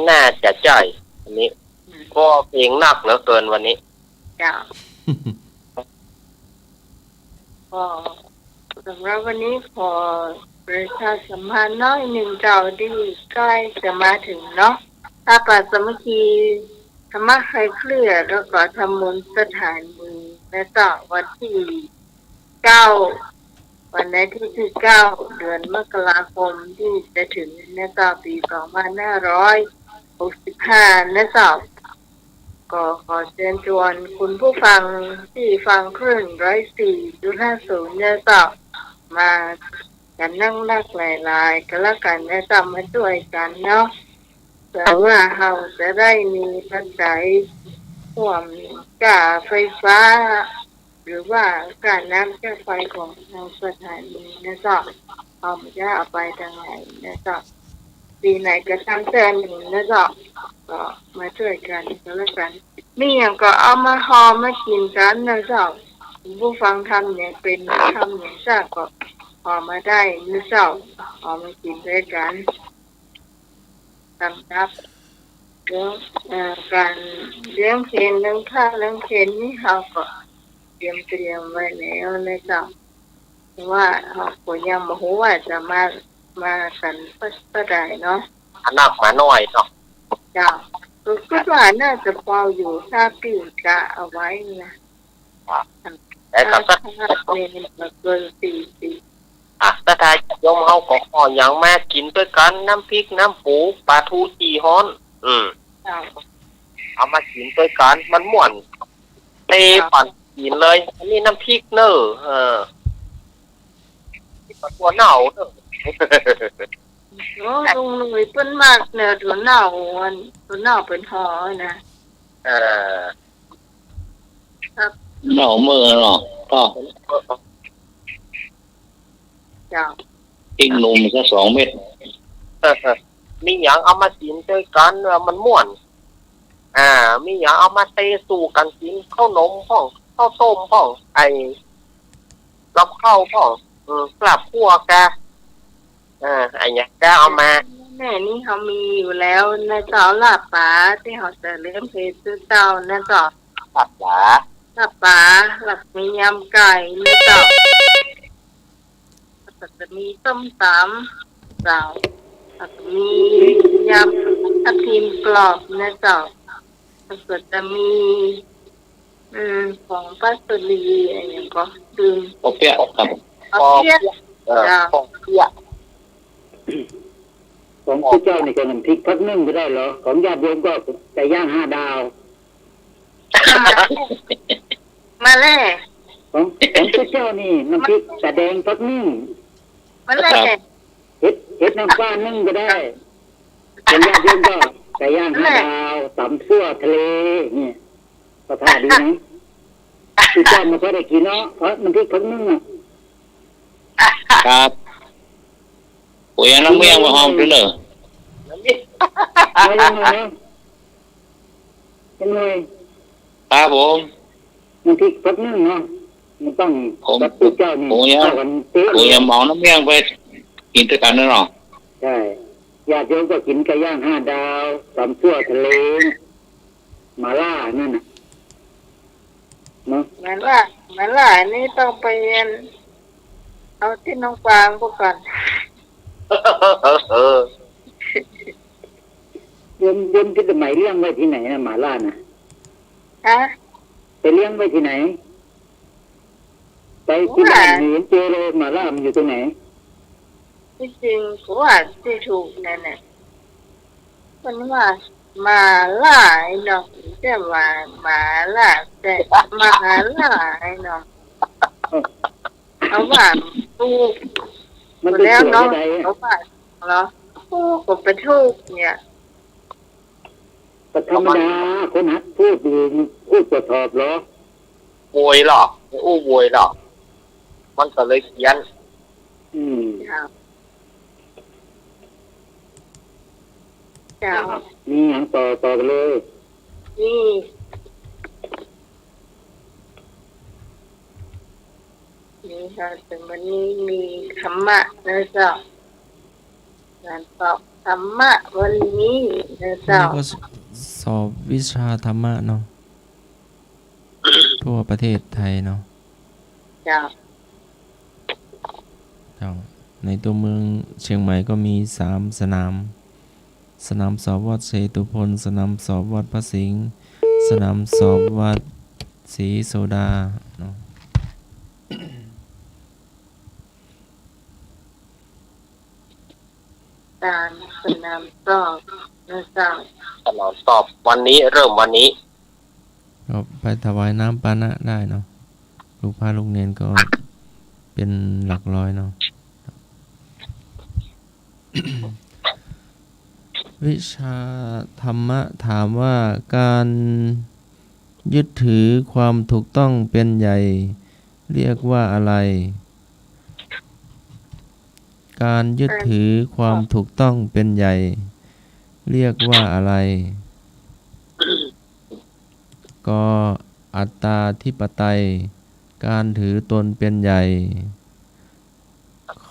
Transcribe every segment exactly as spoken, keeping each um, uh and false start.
น่าจะใจ้ อันนี้ อืม เพราะเพลงนักเหลือเกินวันนี้ เจ้า ก็สำหรับวันนี้ขอประชาสัมพันธ์น้อยนึ่งเจ้า ตี้ใก้จะมาเถิงเนาะ ผ้าป่าสามัคคีธรรมะคลายเครียด แล้วก็ทำบุญสถานีนะเจ้า วันตี้เก้า วันอาทิตย์ตี้เก้า เดือนมกราคมตี้จะเถิงนะเจ้า ปี๋สองพันห้าร้อยหกสิบห้านะเจ้า ก็ขอเจิญจวนคุณผู้ฟังตี้ฟังคลื่นร้อยสี่จุดห้าศูนย์นะเจ้า มากั๋นนักๆ หลายๆ ก็แล้วกั๋นนะเจ้า มาจ้วยกั๋นเนาะ เปื้อว่าเฮาจะได้มีปัจจัยฮ่วมก้าไฟฟ้า หรือว่าก้าน้ำก้าไฟของทางสถานีนะเจ้า เฮาจะเอาไปตางไหนนะเจ้า ปี๋ไหนก็ตางเตื้อนึ่งนะเจ้า ก็มาจ้วยกั๋นก็แล้วกั๋น มีหยังก็เอามาห่อมากิ๋นกั๋นนะเจ้า คุณผู้ฟังทำหยังเป๋น ทำหยังซากก็ห่อมาได้นะเจ้า ห่อมากิ๋นด้วยกั๋น สำหรับเรื่อง เอ่อ ก๋านเลี้ยงเพลเลี้ยงพระเลี้ยงเพลนี่เฮาก็เตรียมเตรียมไว้แล้วนะเจ้า แต่ว่าเฮาก็ยังบ่ฮู้ว่าจะมา มากั๋นเมื่อใดเนาะ หมานักหมาน้อยเนาะ เจ้า ก็ ก็ว่าน่าจะปออยู่ ถ้าปี้กะเอาไว้นะ ครับ แต่ก็ ถ้า ถ้าเป๋นเกินสี่สิบ อ่ะ ถ้าญาติโยมเฮาก็ห่อหยังมากิ๋นด้วยกั๋น น้ำพริก น้ำปู ป๋าทู จี่ฮ้อน อืม เจ้า เอามากิ๋นด้วยกั๋น มันม่วน เตะ เจ้า ปั่นกิ๋นเลย อันนี้น้ำพริกเน่อ เออ นี่ก็ถั่วเน่าเน่อ โอ้ ลุงหนุ่ยเปิ้นมักเน่อ ถั่วเน่า อัน ถั่วเน่าเปิ้นห่อนะ เออ ครับ เน่าเมื่อเนาะ ก็ เจ้า พริกหนุ่มสักสองเม็ด เออ เออ มีหยังเอามากิ๋นด้วยกั๋น เออ มันม่วน อ่า มีหยังเอามาเตะสู้กั๋นกิ๋น ข้าวหนมพ่อง ข้าวต้มพ่อง ไอ้ กับข้าวพ่อง อืม ลาบคั่วกะ อ่า ไอ้หยังกะเอามา แม่นี่เฮามีอยู่แล้วนะเจ้า ลาบป๋าตี้เฮาจะเลี้ยงเพลเจ้านะเจ้า ลาบป๋า ลาบป๋า แล้วมียำไก่นะเจ้า แล้วก็จะมีส้มต๋ำเจ้า แล้วก็มียำทับทิมกรอบนะเจ้า แล้วก็จะมี อืม ของป้าสุรี อะหยังก็ คือ ปอเปี๊ยะครับ ปอเปี๊ยะ ปอเปี๊ยะ เออ เจ้า ปอเปี๊ยะ ของพระเจ้านี่ก็น้ำพริกผักนึ่งก็ได้เหรอ ของญาติโยมก็ไก่ย่างห้าดาว มาแล้ว ของ ของพระเจ้านี่น้ำพริกตาแดงผักนึ่ง มาแล้ว ครับ เห็ด เห็ดนางฟ้านึ่งก็ได้ ของญาติโยมก็ไก่ย่างห้าดาว ต๋ำซั่วทะเล เนี่ย ก็ท่าดีนะ พระเจ้าไม่ค่อยได้กิ๋นเนาะ เพราะน้ำพริกผักนึ่งอะ ครับ โอ้ย น้ำเมี่ยงมาหอมด้วยเนอะ มายังไงนะ ยังไง ครับผม น้ำพริกผักนึ่งเนาะ มันต้อง ผม กับพระเจ้านี่ ผมยัง เข้ากั๋นเป๊ะ ผมยังเอาน้ำเมี่ยงไปกิ๋นด้วยกั๋นนะเนาะ ใช่ ญาติโยมก็กิ๋นไก่ย่างห้าดาว ต๋ำซั่วทะเล หม่าล่านั่นน่ะ เนาะ หม่าล่า หม่าล่านี่ต้องไปเรียน เอาตี้น้องกวางพู้นก่อน เออ โยม โยมพิสมัยเลี้ยงไว้ตี้ไหนนะ หม่าล่าน่ะ ฮะ ไปเลี้ยงไว้ตี้ไหน ไปตี้บ้าน ว่า นี่เห็นเจอเลย หม่าล่ามันอยู่ตรงไหน ตี้จริงก็ว่าตี้ถูกนั่นน่ะ เปิ้นว่าหม่าล่าไอ้น้อง แต่ว่าหม่าล่า แต่หม่าล่าไอ้น้อง เขาว่าถูก มันเป็น แล้ว เสือ เนาะ จะใดอะ เขาว่าเหรอ โอ้ ก็เป็นถูกเนี่ย ก็ธรรมดา คนหัดพูดอยู่ พูดตรวจสอบเหรอ โวยเหรอ อู้โวยเหรอ มันก็เลยเขียน อืม เจ้า เจ้า มีหยังต่อ ต่อไปเลย นี่ นี่ค่ะ แต่วันนี้มีธรรมะนะเจ้า การตอบธรรมะวันนี้ เออ เจ้า นี่ก็ส- สอบวิชาธรรมะเนาะ ทั่วประเทศไทยเนาะ เจ้า เจ้า ในตัวเมืองเชียงใหม่ก็มีสามสนาม สนามสอบวัดเชตุพน สนามสอบวัดพระสิงห์ สนามสอบวัดศรีโสดาเนาะ การสนามสอบนะเจ้า สนามสอบวันนี้ เริ่มวันนี้ ก็ไปถวายน้ำปานะได้เนาะ ลูกพระลูกเณรก็เป็นหลักร้อยเนาะ วิชาธรรมะถามว่า การยึดถือความถูกต้องเป็นใหญ่ เรียกว่าอะไร การยึดถือความถูกต้องเป็นใหญ่ เรียกว่าอะไร ก อัตตาธิปไตย การถือตนเป็นใหญ่ ข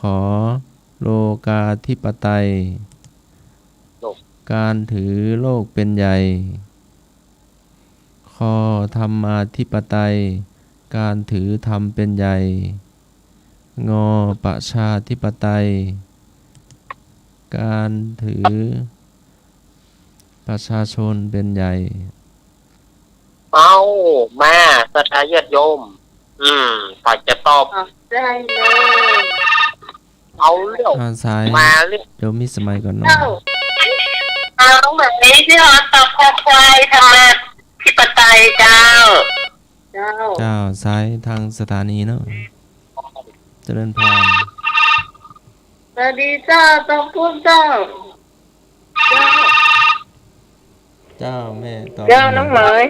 โลกาธิปไตย การถือโลกเป็นใหญ่ ค ธรรมาธิปไตย การถือธรรมเป็นใหญ่ ง ประชาธิปไตย การถือประชาชนเป็นใหญ่ เอ้า มา ศรัทธาญาติโยม อืม ใผจะตอบ ได้เลย เอาเรื่อง อ่า สาย มาเรื่อง โยมมิตรสมัยก่อนเนาะ เจ้า เอา แบบนี้ที่เราตอบคอควาย ธรรมาธิปไตยเจ้า เจ้า เจ้า สายทางสถานีเนาะ เจริญพร สวัสดีเจ้า ตองปุ้นเจ้า เจ้า เจ้า แม่ตอบ เจ้า น้องเหมย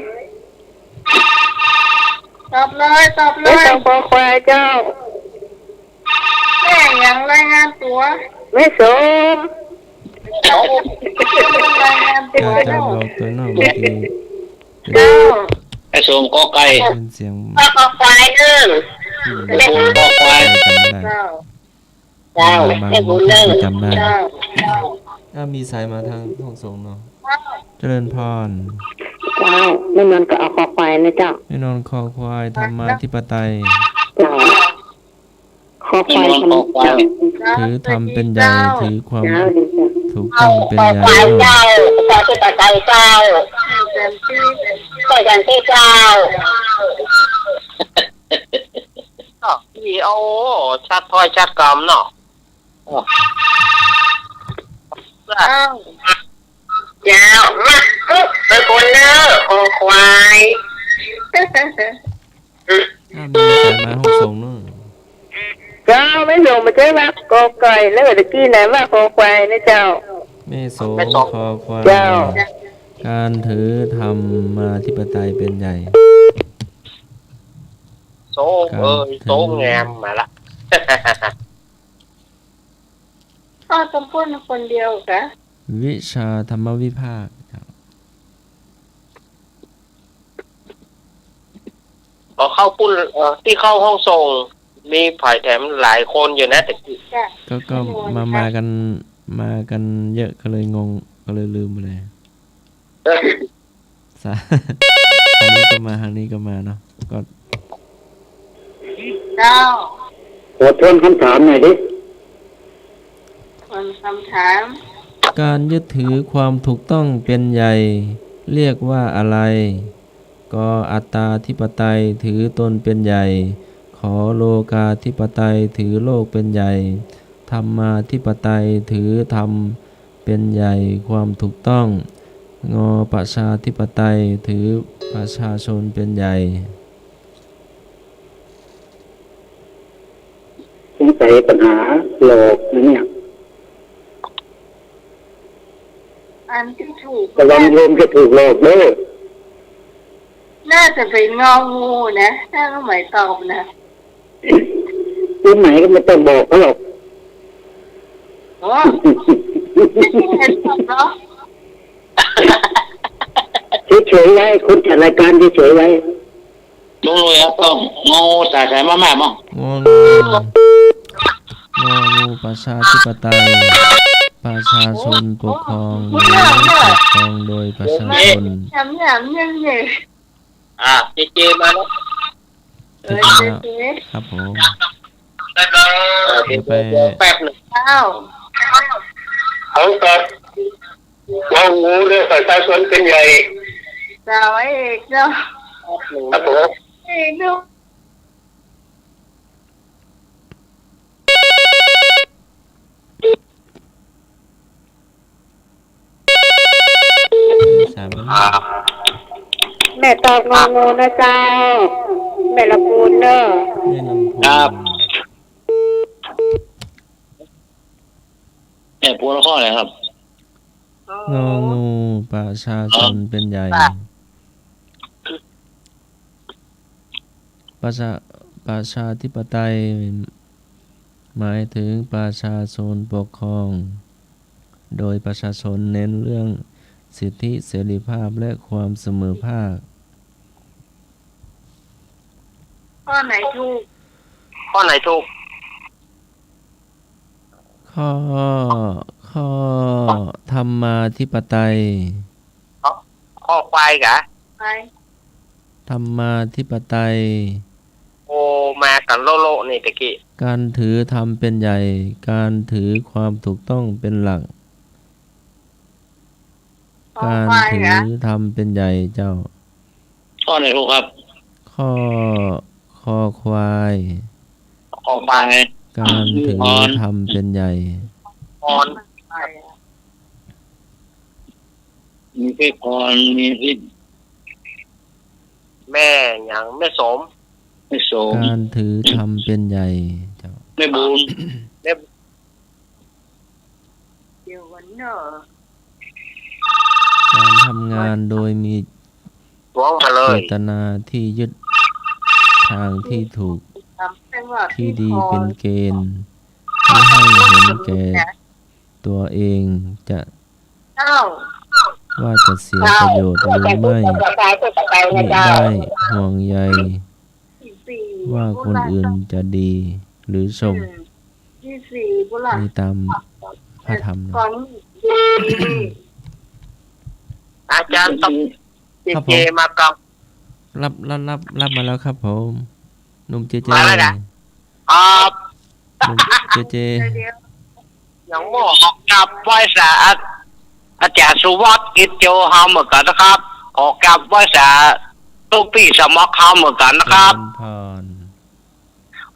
ตอบเลย ตอบเลย แม่ตอบคอควายเจ้า แม่หยัง รายงานตั๋ว แม่สม รายงานตั๋ว เจ้า เจ้า บอกตั๋วเนาะ บางที เจ้า แม่สม กอไก่ เป็นเสียง คอควายเด้อ อืม แม่สม คอควาย จำไม่ได้ เจ้า เจ้า บาง แม่บุญเลิศ บางท่านก็จำได้ เจ้า ถ้ามีสายมาทางห้องส่งเนาะ เจริญพร เจ้า แม่นวลก็เอาคอควายนะเจ้า แม่นวลคอควาย ธรรมาธิปไตย เจ้า คอควาย แม่นวลคอควาย เจ้า ถือธรรมเป็นใหญ่ เจ้า ถือความ เจ้า ดีเจ้า ถูกต้องเป็นใหญ่ คอควายเจ้า ประชาธิปไตยเจ้า ก็อย่างที่เจ้า ก็ที่เอาชัดถ้อยชัดคำเนาะ โอ้ เจ้า เจ้า มา ไปคนเนอะ คอควาย ถ้ามีสายมาห้องส่งเนาะ เจ้า แม่สมบ่ใจ้ว่ากอไก่ แล้วตะกี้นะว่าคอควายนะเจ้า แม่สม แม่สม คอควาย เจ้า การถือธรรมาธิปไตยเป็นใหญ่ โซ่ การ เอ้ย ถือ โซ่แงมมาละ ข้าต้องพูดคนเดียวกะ วิชาธรรมวิภาค เจ้า อ๋อ เข้าปุ้น เอ่อ ตี้เข้าห้องส่ง มีใผแถมหลายคนอยู่นะ ตะกี้ จ้ะ ก็ ก็ ไม่รู้ มา ค่ะ มากัน มากันเยอะ ก็เลยงง ก็เลยลืมไปเลย เออ สา- อันนี้ก็มา ทางนี้ก็มาเนาะ ก็ เจ้า ขอทวนคำถามหน่อยดิ ทวนคำถาม การยึดถือความถูกต้องเป็นใหญ่ เรียกว่าอะไร ก อัตตาธิปไตย ถือตนเป็นใหญ่ ข โลกาธิปไตย ถือโลกเป็นใหญ่ ธรรมาธิปไตย ถือธรรมเป็นใหญ่ ความถูกต้อง ง ประชาธิปไตย ถือประชาชนเป็นใหญ่ สงสัยปัญหาหลอกนะเนี่ย อันตี้ถูก ระวังโยมจะถูกหลอกเด้อ น่าจะเป็นงองูนะ ถ้าน้องไหมตอบนะ น้องไหมก็ไม่ต้องบอกเขาหรอก อ๋อ ไม่ใช่เห็นหรอกเนาะ เฉยๆไว้ คนจัดรายการเฉยๆไว้ ลุงรวยครับ ต้องงองู สายสายมากๆ มั้ง งองู งองูประชาธิปไตย ประชาชนปกครอง หรือปกครองโดยประชาชน อ่า เจเจมาแล้ว เจเจมา ครับผม เดี๋ยวไป แป๊บหนึ่ง เจ้า เขาก็ งองูเรื่องประชาชนเป็นใหญ่ เจ้า ไอ้เอกเจ้า ครับผม เอกดู สาม แม่ตอบงองูนะเจ้า แม่ลำพูนเนอะ แม่ลำพูน ครับ แม่พูนข้อไหนครับ งองู ประชาชนเป็นใหญ่ ประชา ประชาธิปไตย หมายถึงประชาชนปกครองโดยประชาชน เน้นเรื่องสิทธิเสรีภาพและความเสมอภาค ข้อไหนถูก ข้อไหนถูก ข้อ ข้อธรรมาธิปไตย ข้อ ข้อควายกะ ธรรมาธิปไตย โอ มากันโลโลนี่ตะกี้ การถือธรรมเป็นใหญ่ การถือความถูกต้องเป็นหลัก ข้อควายกะ การถือธรรมเป็นใหญ่เจ้า ข้อไหนถูกครับ ข้อ คอควาย คอควาย การถือธรรมเป็นใหญ่ อ่อน มีเพศอ่อน มีเพศ แม่หยัง แม่สม แม่สม การถือธรรมเป็นใหญ่เจ้า แม่บุญ แม่ เดี๋ยววันเนอะ การทำงานโดยมี หวงมาเลย เจตนาที่ยึดทางที่ถูก ที่ดีเป็นเกณฑ์ ไม่ให้เห็นแก่ตัวเอง จะ เจ้า ว่าจะเสียประโยชน์หรือไม่ มิได้ห่วงใย ว่าคนอื่นจะดีหรือชม อืม นี่ตามพระธรรมเนาะ อาจารย์ต้อง ครับผม เจเจมาก่อน รับ รับ รับ รับมาแล้วครับผม หนุ่มเจเจ มาแล้วนะ ครับ หนุ่มเจเจ เดี๋ยว ยังบ่ ขอกราบไหว้สา อาจารย์สุวัสดิ์ กิจโจ เฮาเหมือนกันนะครับ ขอกราบไหว้สาตุ๊ปี้สมัคร เฮาเหมือนกันนะครับ เจริญพร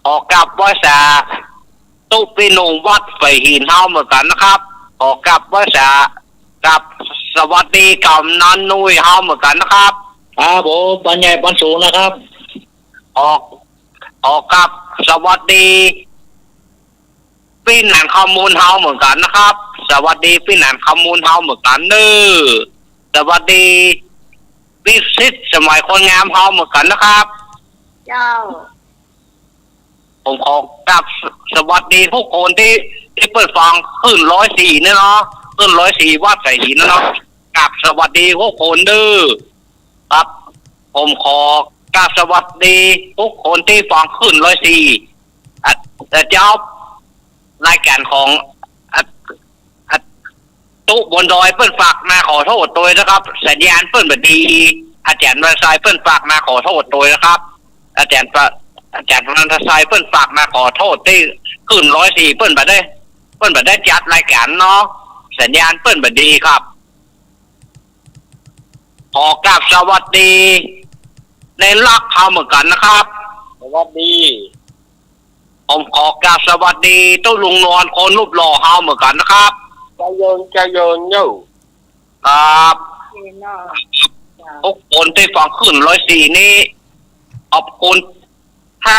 ขอกราบไหว้สาตุ๊ปี้หนุ่มวัดไผ่หิน เฮาเหมือนกันนะครับ ขอกราบไหว้สา กราบสวัสดีกำนันนุ้ย เฮาเหมือนกันนะครับ ครับผม ปันใหญ่ปันสูงนะครับ ขอ ขอกราบสวัสดี ปี้หนานคำมูลเฮาเหมือนกันนะครับ สวัสดีปี้หนานคำมูลเฮาเหมือนกันเน้อ สวัสดีปี้สิทธิ์สมัยคนงามเฮาเหมือนกันนะครับ เจ้า ผมขอกราบสวัสดีทุกคนตี้ ตี้เปิ้นฟังคลื่นร้อยสี่เนี่ยเนาะ คลื่นร้อยสี่วัดไผ่หินเนี่ยเนาะ กราบสวัสดีทุกคนเน้อ ครับ ผมขอกราบสวัสดีทุกคนตี้ฟังคลื่นร้อยสี่ อ่ะ แต่เจ้า รายการของ อ่ะ อ่ะ ตุ๊บนดอยเปิ้นฝากมาขอโทษตวยนะครับ สัญญาณเปิ้นบ่ดี อาจารย์วันชัยเปิ้นฝากมาขอโทษตวยนะครับ อาจารย์ปะ อาจารย์วันชัยเปิ้นฝากมาขอโทษตี้คลื่นร้อยสี่ เปิ้นบ่ได้ เปิ้นบ่ได้จัดรายการเนาะ สัญญาณเปิ้นบ่ดีครับ ขอกราบสวัสดี ในรักเฮาเหมือนกันนะครับ สวัสดี ผมขอกราบสวัสดีตุ๊ลุงนวลคนรูปหล่อเฮาเหมือนกันนะครับ เจริญ เจริญโย ครับ เจริญเนาะ ทุกคนตี้ฟังคลื่นร้อยสี่นี้ ขอบคุณ ถ้า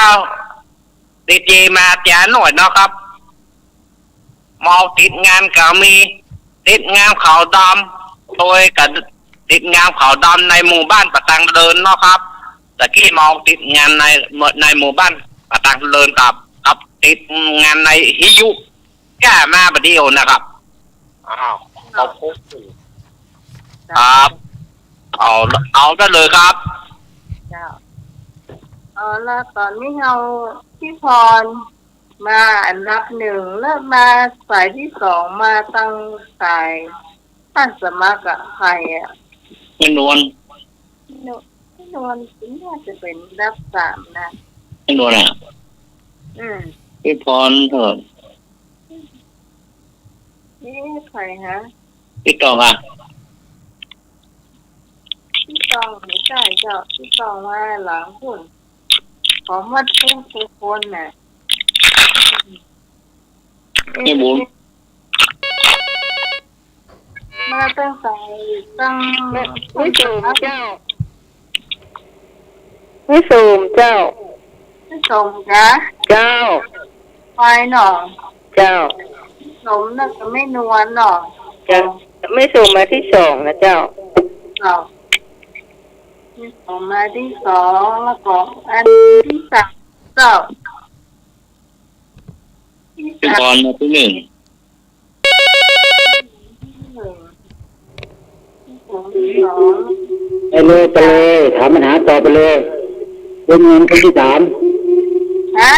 ดีเจมาจ๋าหน่อยเนาะครับ เมาติดงานก็มี ติดงานขาวดำ โดยกับติดงานขาวดำในหมู่บ้านป่าตังเดินเนาะครับ ตะกี้เมาติดงานใน ในหมู่บ้านป่าตังเดินกับ กับติดงานในฮิยุ ก้ามาบ่าเดี่ยวนะครับ อ้าว ขอบคุณ ครับ เอา เอาได้เลยครับ เจ้า เอาละ ต๋อนนี้เอาพี่พร มาอันดับหนึ่ง แล้วมาสายตี้สอง มาตังสายต้านสมัครอะ ใผอะ แม่นวล แม่นวล แม่นวลน่าจะเป๋นอันดับสามนะ แม่นวลอะ อืม ตี้พรเถอะ เอ๊ะ ใผฮะ ตี้ต้องอะ ตี้ต้อง บ่ใจ้เจ้า ตี้ต้องมาหลังปุ้น ขอหมดกู้คนน่ะ แม่บุญ มาตังสาย ตัง แม่ แม่สมเจ้า แม่สมเจ้า แม่สมกา เจ้า ไปเนาะ เจ้า แม่สมน่ะกับแม่นวลเนาะ เจ้า แม่สมมาตี้สองนะเจ้า เจ้า แม่สมมาตี้สอง แล้วก็อันตี้สาม เจ้า ตี้สาม ตี้พรมาตี้หนึ่ง ตี้หนึ่ง ตี้สอง ไปเลย ไปเลย ถามปัญหาต่อไปเลย แม่นวลคนตี้สาม ฮะ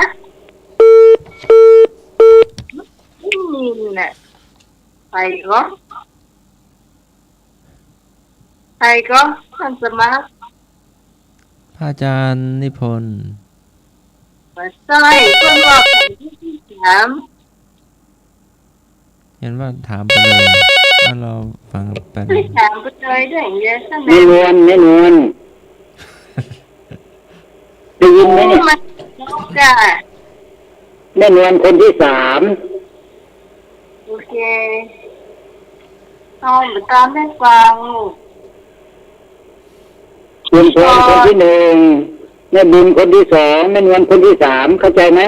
ได้ยินน่ะ ใผก็ ใผก็ ต้านสมัคร พระอาจารย์นิพนธ์ บ่ใจ้ เปิ้นว่าตี้สาม เห็นว่าถามไปเลย แล้วเราฟังไปเลย ถามไปเลยด้วย เดี๋ยวเท่านั้น แม่นวล แม่นวล ได้ยินไหมเนี่ย มันนกอะ แม่นวลคนตี้สาม โอเค เอาไปตามให้ฟัง เตรียมพร้อมคนตี้หนึ่ง แม่บุญคนตี้สอง แม่นวลคนตี้สาม เข้าใจไหม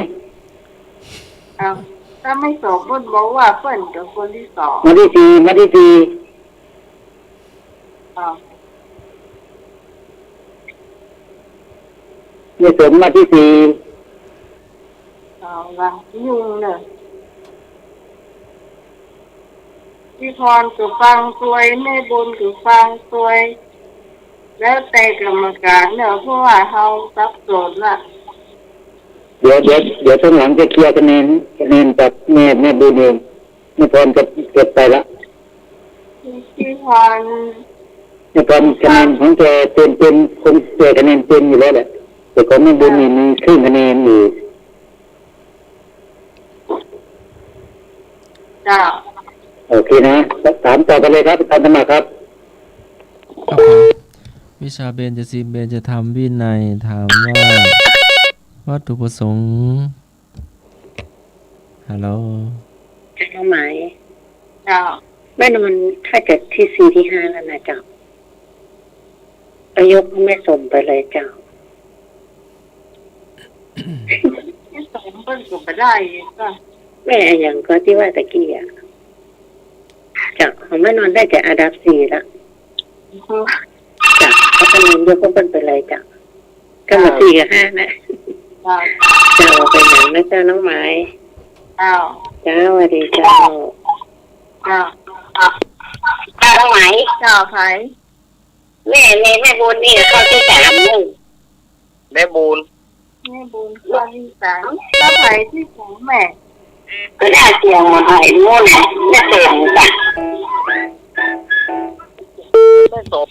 อ้าว ถ้าแม่สมเปิ้นบอกว่าเปิ้นเป๋นคนตี้สอง มาตี้สี่ มาตี้สี่ อ้าว แม่สมมาตี้สี่ เอาละ ยุ่งเลย ตี้พรก็ฟังตวย แม่บุญก็ฟังตวย แล้วแต่กรรมการเนาะ เพราะว่าเฮาสับสนละ เดี๋ยว เดี๋ยว เดี๋ยวตอนหลังจะเคลียร์คะแนน คะแนนกับแม่ แม่บุญเอง แม่พรจะเก็บไปละ ตี้พร แม่พรคะแนนของแกเป๋น เป๋นคนแกคะแนนเป๋นอยู่แล้วแหละ แต่ของแม่บุญนี่มีครึ่งคะแนนอยู่ เจ้า โอเคนะ ถามต่อไปเลยครับ อาจารย์สมัครครับ ครับผม วิชาเบญจศีล เบญจธรรม วินัย ถามว่า วัตถุประสงค์ ฮัลโหล เจ้า น้องไหม เจ้า แม่นวล ถ้าจะตี้สี่ตี้ห้าแล้วนะเจ้า เอายกแม่สมไปเลยเจ้า แม่สมเปิ้นก็บ่ได้เจ้า แม่อะหยังก็ตี้ว่าตะกี้อะ เจ้า ของแม่นวลได้แต่อันดับสี่ละ เจ้า เอาคะแนนยกของเปิ้นไปเลยเจ้า ก็มาสี่กับห้านะ เจ้า เจ้า บ่เป๋นหยังนะเจ้า น้องไหม เจ้า เจ้า สวัสดีเจ้า เจ้า เจ้า น้องไหม เจ้า ใผ แม่ แม่ แม่บุญนี่เข้าตี้สามนี่ แม่บุญ แม่บุญเข้าตี้สาม แล้วใผตี้สองแม่ ก็ได้เสียงหมดเลย นู่นน่ะ แม่สมจ้ะ แม่สม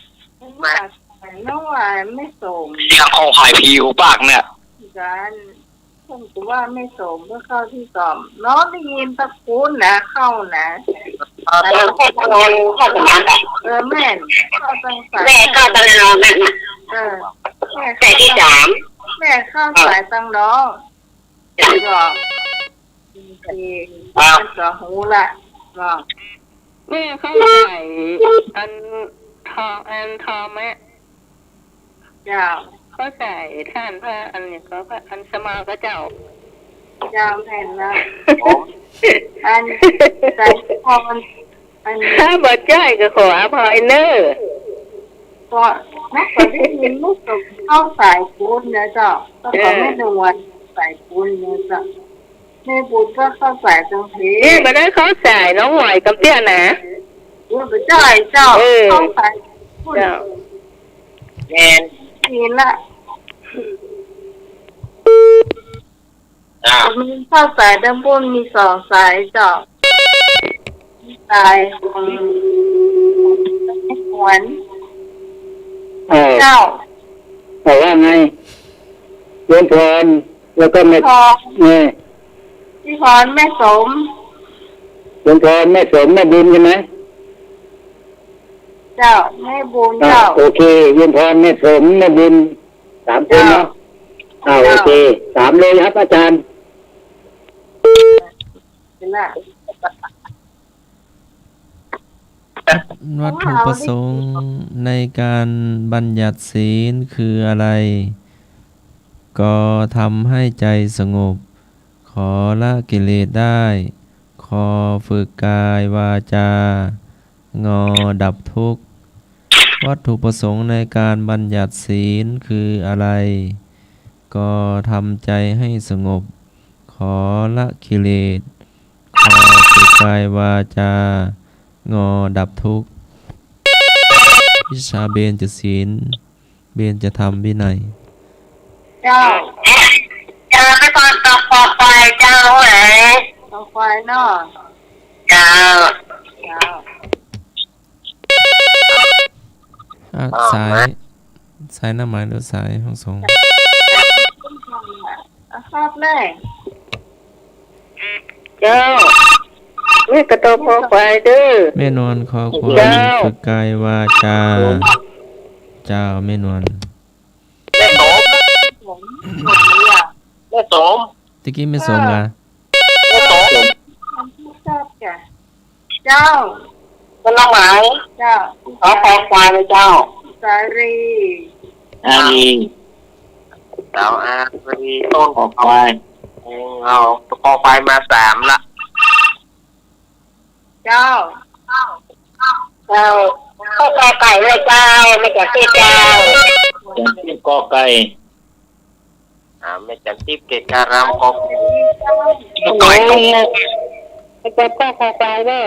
น้องว่าแม่สม เสียงของใผผีหูปากเนี่ย กัน เปิ้นก็ว่าแม่สมเปิ้นเข้าตี้สอง น้องได้ยินตะกูลนะ เข้านะ เออ เข้าตะนอน เข้าตะนอน เออ แม่น เข้าตังสาย แม่เข้าตะนอนนั่นน่ะ เออ แม่เข้า สายตี้สาม แม่เข้าสายตังน้อง เจ้า ก็ โอเค เจ้า ก็ฮู้ละ เนาะ แม่เข้าสายอันทอง อันทองแม่ เจ้า เข้าสายต้านพระอันนี้ก็พระอันสมาก็เจ้า เจ้า แม่นละ อันสายพร อัน ถ้าบ่ใจ้ก็ขออภัยเน่อ ก็นักก็ได้ยินแม่สมเข้าสายปุ้นนะเจ้า ก็ขอ เออ แม่นวลสายปุ้นนะเจ้า แม่บุญก็เข้าสายตังเพ นี่บ่ได้เข้าสายน้องไหวกำเตี้ยนะ เออ บ่ใจ้เจ้า เออ เข้าสายปุ้น เจ้า แม่น นี่ละ อ่า มีเข้าสายด้านบนมีสองสายเจ้า สาย อืม หวน เออ เจ้า แต่ว่าไง โยมพร แล้วก็แม่ พร แม่ พี่พร แม่สม โยมพร แม่สม แม่บุญใช่ไหม เจ้า แม่บุญ อ่า เจ้า โอเค โยมพร แม่สม แม่บุญ สามคนเนาะ เจ้า อ่า เจ้า โอเค สามเลยครับอาจารย์ วัตถุประสงค์ในการบัญญัติศีลคืออะไร ก ทำให้ใจสงบ ข ละกิเลสได้ ข ฝึกกายวาจา ง ดับทุกข์ วัตถุประสงค์ในการบัญญัติศีลคืออะไร ก ทำใจให้สงบ ข ละกิเลส ข ฝึกกายวาจา ง ดับทุกข์ วิชาเบญจศีล เบญจธรรมวินัย เจ้า เจ้า ไปก่อน ต่อคอควายเจ้า ไหน ต่อควายเนาะ เจ้า เจ้า อ่ะ อ่า สาย มา สายหน้าหมายหรือสายห้องส่ง เอาครับเลย เจ้า แม่ก็ต่อคอควายเด้อ แม่นวล คอควาย เจ้า ฝึกกายวาจา เจ้า แม่นวล แม่สม แม่สม ตะกี้แม่สมกะ แม่สม เจ้า ต้นไม้ เจ้า ขอคอควายเลยเจ้า สาลี อารี สาวอารี ต้นคอควาย เอาคอควายมาสามละ เจ้า เจ้า ข้อ กอไก่เลยเจ้า แม่จ๋าตี้เจ้า จ๋าตี้กอไก่ อ่า แม่จ๋าตี้เกตการาม กอไก่ กอไก่ แม่จ๋าตี้คอควายเด้อ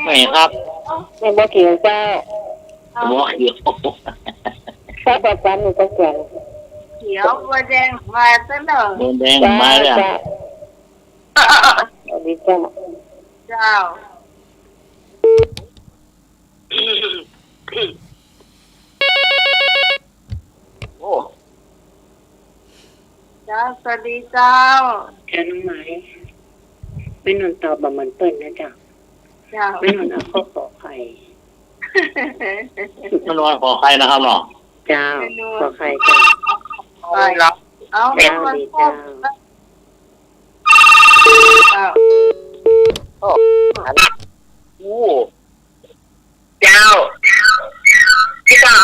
ไม่ครับ แม่บัวเขียวเจ้า บัวเขียว ถ้าบอกกันหนูก็เขียน เขียวบัวแดงมาซะหน่อย บัวแดงมาเลยอะ เจ้า เจ้า สวัสดีเจ้า เจ้า โอ้ เจ้า สวัสดีเจ้า เจ้าน้องไหม แม่นวลตอบบ่เหมือนเปิ้นนะเจ้า เจ้า แม่นวลเอาข้อขอไข่ แม่นวลขอไข่นะครับเนาะ เจ้า แม่นวล ขอไข่เจ้า ไข่ เอา เจ้า แม่นวล ดีเจ้า เจ้า โอ้ เจ้า พี่สาว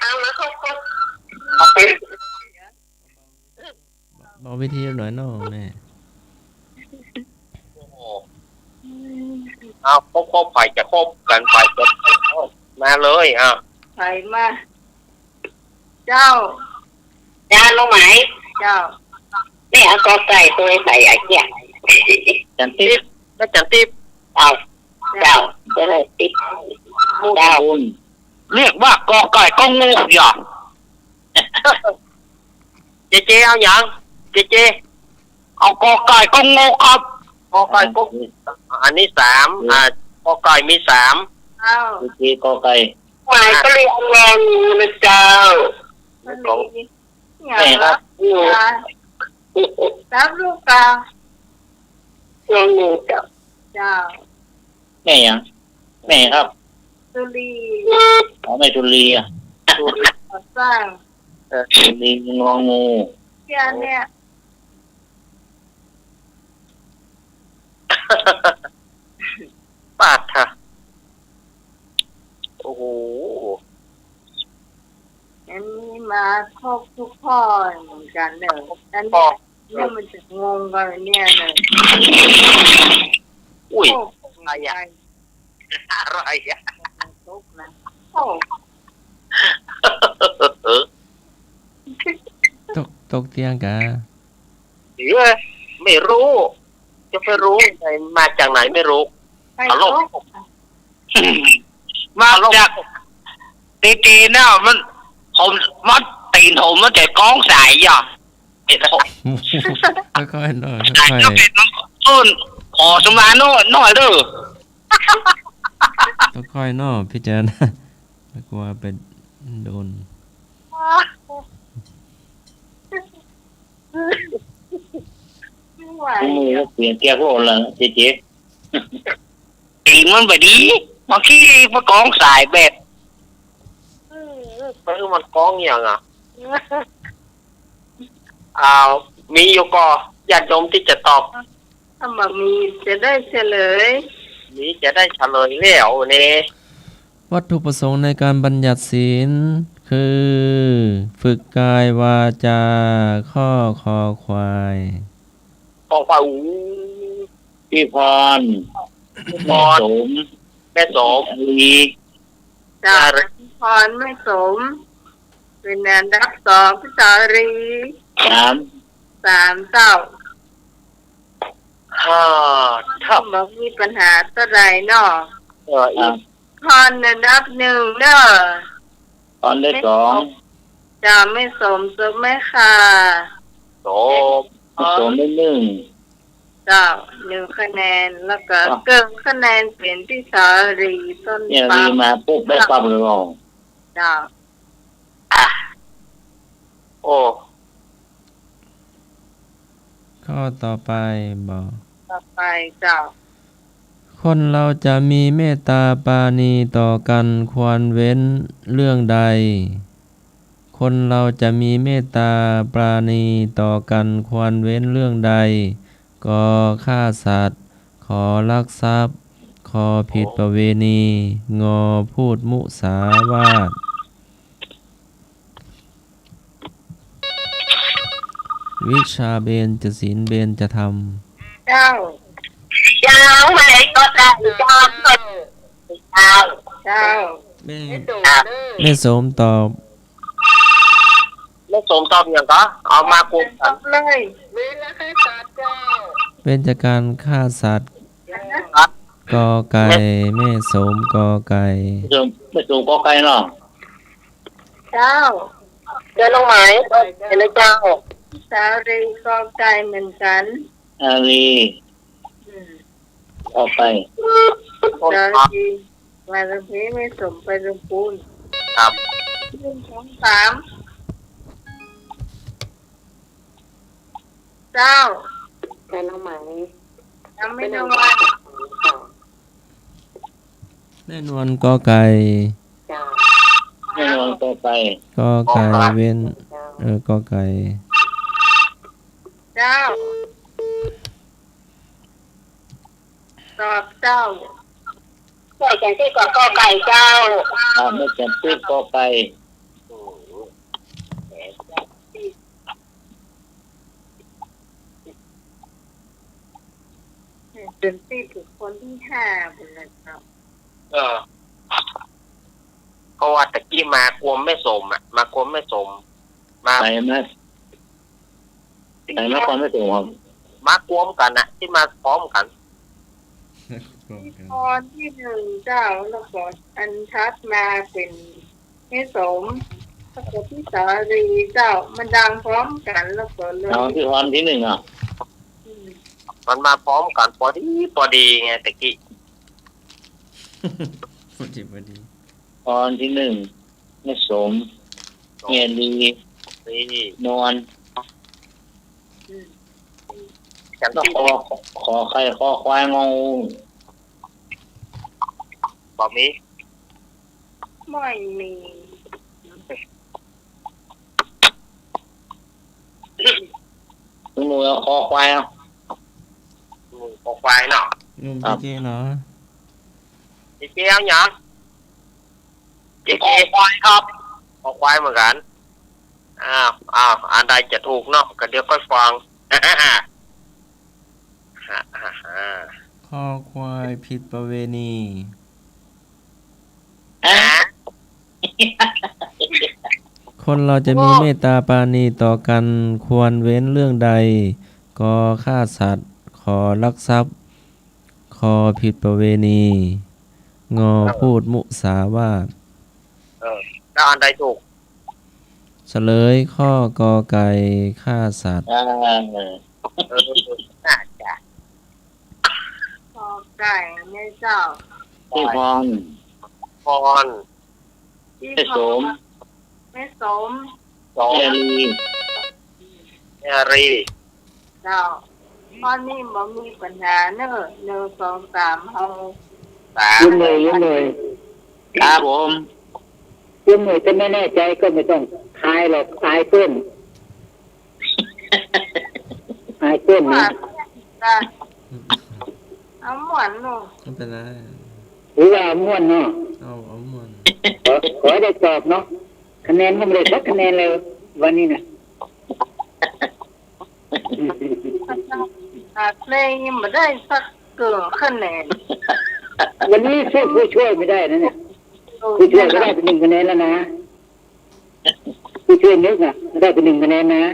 เอามาครบๆ เบาวิทยุหน่อยน้องแม่ โอ้โห เอา ครบๆ ใผจะคบกัน ใผจะคบ มาเลย อ่ะ ใผมา เจ้า เจ้า น้องไหม เจ้า แม่เอากอไก่ตัวใส่ไอ้เกี้ย จ๋าตี้ แม่จ๋าตี้ เอา เจ้า เจ้า เจ้า เรียกว่ากอไก่ก็โง่อย่า เจเจ เอาหยัง เจเจ เอากอไก่ก็โง่ครับ กอไก่ก็ อันนี้สาม อ่า กอไก่มีสาม เจ้า เจเจ กอไก่ หมายก็เลยเอางองูนะเจ้า สอง แม่ครับ สามลูกกา งองูเจ้า เจ้า แม่หยัง แม่ครับ สุรี อ๋อ แม่สุรีอะ สุรีก่อสร้าง เออ สุรี งองู เสียเนี่ย ปาดค่ะ โอ้โห อันนี้มาครบทุกข้อเหมือนกันเนอะ อันนี้ เนี่ยมันจะงงกันเนี่ยเนอะ อุ้ย โอ้ อะไรอะ อะไรอะ ตกนะ โอ้ ตก ตกเตียงกะ เดี๋ยว ไม่รู้ จะไปรู้ไง มาจากไหนไม่รู้ ใคร ตลก ตก มาจาก เต๋ๆ เนาะ มัน ผม มัน ตี๋นผมมันจะก้องสายอ่ะ เต๋ผม ค่อยๆ หน่อย สาย ค่อยๆ ก็เป๋นต้น ขอสมาหน่อย หน่อยเด้อ ค่อยๆ เนาะ พิจารณา กลัวไปโดน ไม่ไหว มือก็เปลี่ยนแก้วพวกเราเจ๊ๆ ตี๋นมันบ่ดี บางทีมันก้องสายแบบ อืม เออ มันก้องอย่างอ่ะ อ้าว มีอยู่ก่อ ญาติโยมตี้จะตอบ ถ้าบ่มีจะได้เฉลย มีจะได้เฉลยแล้วเน่ วัตถุประสงค์ในการบัญญัติศีลคือ ฝึกกายวาจา ข้อคอควาย ข้อควาย อู พี่พร พี่พร แม่สม แม่สม อารี เจ้า อารี พี่พร แม่สม เป๋นอันดับสอง พี่สาลี สาม สามเจ้า ห้า ถ้าบ่มีปัญหาเต้าใดเนาะ เออ อีก ครับ พรอันดับหนึ่งเนาะ พรได้สอง เจ้า แม่สม จบไหมคะ สอง แม่สมได้หนึ่ง เจ้า หนึ่งคะแนน แล้วก็ อ่ะ เกิ่งคะแนนเป๋นพี่สาลี ต้น เนี่ย ปั๊บ ลีมาปุ๊บได้ปั๊บเลย เจ้า อ่ะ โอ้ ข้อต่อไปบ่ ต่อไปเจ้า คนเราจะมีเมตตาปราณีต่อกันควรเว้นเรื่องใด คนเราจะมีเมตตาปราณีต่อกันควรเว้นเรื่องใด ก ฆ่าสัตว์ ข ลักทรัพย์ ค ผิดประเวณี ง พูดมุสาวาท วิชาเบญจศีลเบญจธรรม เจ้า เจ้า เมื่อไหร่ก็ได้ เจ้า เจ้า เจ้า แม่ แม่สมตอบ แม่สมตอบหยังก็ เอามาคุยกั๋น ตอบเลย เบญจการฆ่าสัตว์ ครับ ก ไก่ แม่สม ก ไก่ แม่สม แม่สม ก ไก่เนาะ เจ้า เจ้าน้องไหม เห็นแล้วเจ้า สาลี ก ไก่เหมือนกั๋น สาลี อืม ก ไก่ สาลี มาตรงนี้ แม่สมไปตรงปูน ครับ หนึ่ง สอง สาม เจ้า เจ้าน้องไหม ยังไม่นอน แม่นวล ก ไก่ เจ้า แม่นวล ก ไก่ ก ไก่ เว้น เจ้า เออ ก ไก่ เจ้า ตอบเจ้า แม่จันทร์ตี้ก็ ก ไก่เจ้า อ่า แม่จันทร์ตี้ ก ไก่ แม่จันทร์ตี้ถูกคนที่ห้าหมดเลยเจ้า เออ เพราะว่าตะกี้มากวมแม่สมอะ มากวมแม่สม มา ใครมา ใครมากวมแม่สมครับ มากวมกั๋นนะ ตี้มาพร้อมกั๋น พร้อมกั๋น ข้อที่หนึ่งเจ้า แล้วก็อันถัดมาเป๋นแม่สม แล้วก็พี่สาลีเจ้า มันดังพร้อมกั๋น แล้วก็เลย เอาที่พรที่หนึ่งอ่ะ อืม มันมาพร้อมกั๋น พอดี พอดีไงตะกี้ พอดี พอดี พรที่หนึ่ง แม่สม แม่ลี ลี นวล อืม แล้วขอ ขอไข่ คอควาย งองู บ่มี ไม่มี หนูเอาคอควายเอา หนูคอควายเนาะ หนุ่ม ครับ เจ๊ๆ เนาะ เจ๊ๆ เอาหยัง เจ๊ๆ คอควายครับ คอควายเหมือนกั๋น อ้าว อ้าว อันใดจะถูกเนาะ ก็เดี๋ยวค่อยฟัง ฮ่าฮ่าฮ่า คอควายผิดประเวณี ฮะ คนเราจะมีเมตตาปราณีต่อกันควรเว้นเรื่องใด ก ฆ่าสัตว์ ข ลักทรัพย์ ค ผิดประเวณี ง พูดมุสาวาท เออ แล้วอันใดถูก เฉลยข้อกอไก่ ฆ่าสัตว์ เออ เออ น่าจะ กอไก่ แม่เจ้า พี่พร พร พี่พร แม่สม แม่สม สม แม่รี แม่รี เจ้า ข้อนี้บ่มีปัญหาเนอะ หนึ่ง สอง สาม เอา สาม ยกมือ ยกมือ ครับผม ยกมือ ถ้าไม่แน่ใจก็ไม่ต้องทายหรอก อายเปิ้น อายเปิ้นนะ ว่า เอาม่วนเนาะ ไม่เป็นไร ถือว่าเอาม่วนเนาะ เอา เอาม่วน ขอ ขอให้ได้ตอบเนาะ คะแนนก็ไม่ได้สักคะแนนเลยวันนี้นะ อ่า เพลงยังไม่ได้สักเกือบคะแนน วันนี้สู้ผู้ช่วยไม่ได้นะเนี่ย เออ ผู้ช่วยก็ได้ไปหนึ่งคะแนนแล้วนะ ผู้ช่วยนึกอะ ได้ไปหนึ่งคะแนนนะ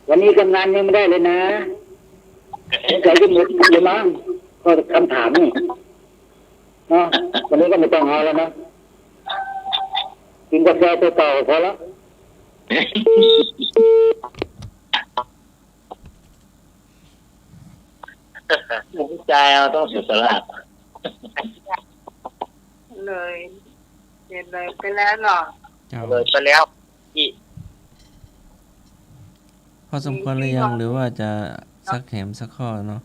วันนี้กำนันยังไม่ได้เลยนะ สงสัยจะหมดเลยมั้ง ก็คำถามนี่ เนาะ วันนี้ก็ไม่ต้องเอาแล้วนะ กินกาแฟไปต่อก็พอแล้ว ผู้ชายเราต้องเสียสละ เลย เสียเลยไปแล้วเนาะ เจ้า เลยไปแล้ว อีก พอสมควรหรือยัง หรือว่าจะสักแถมสักข้อเนาะ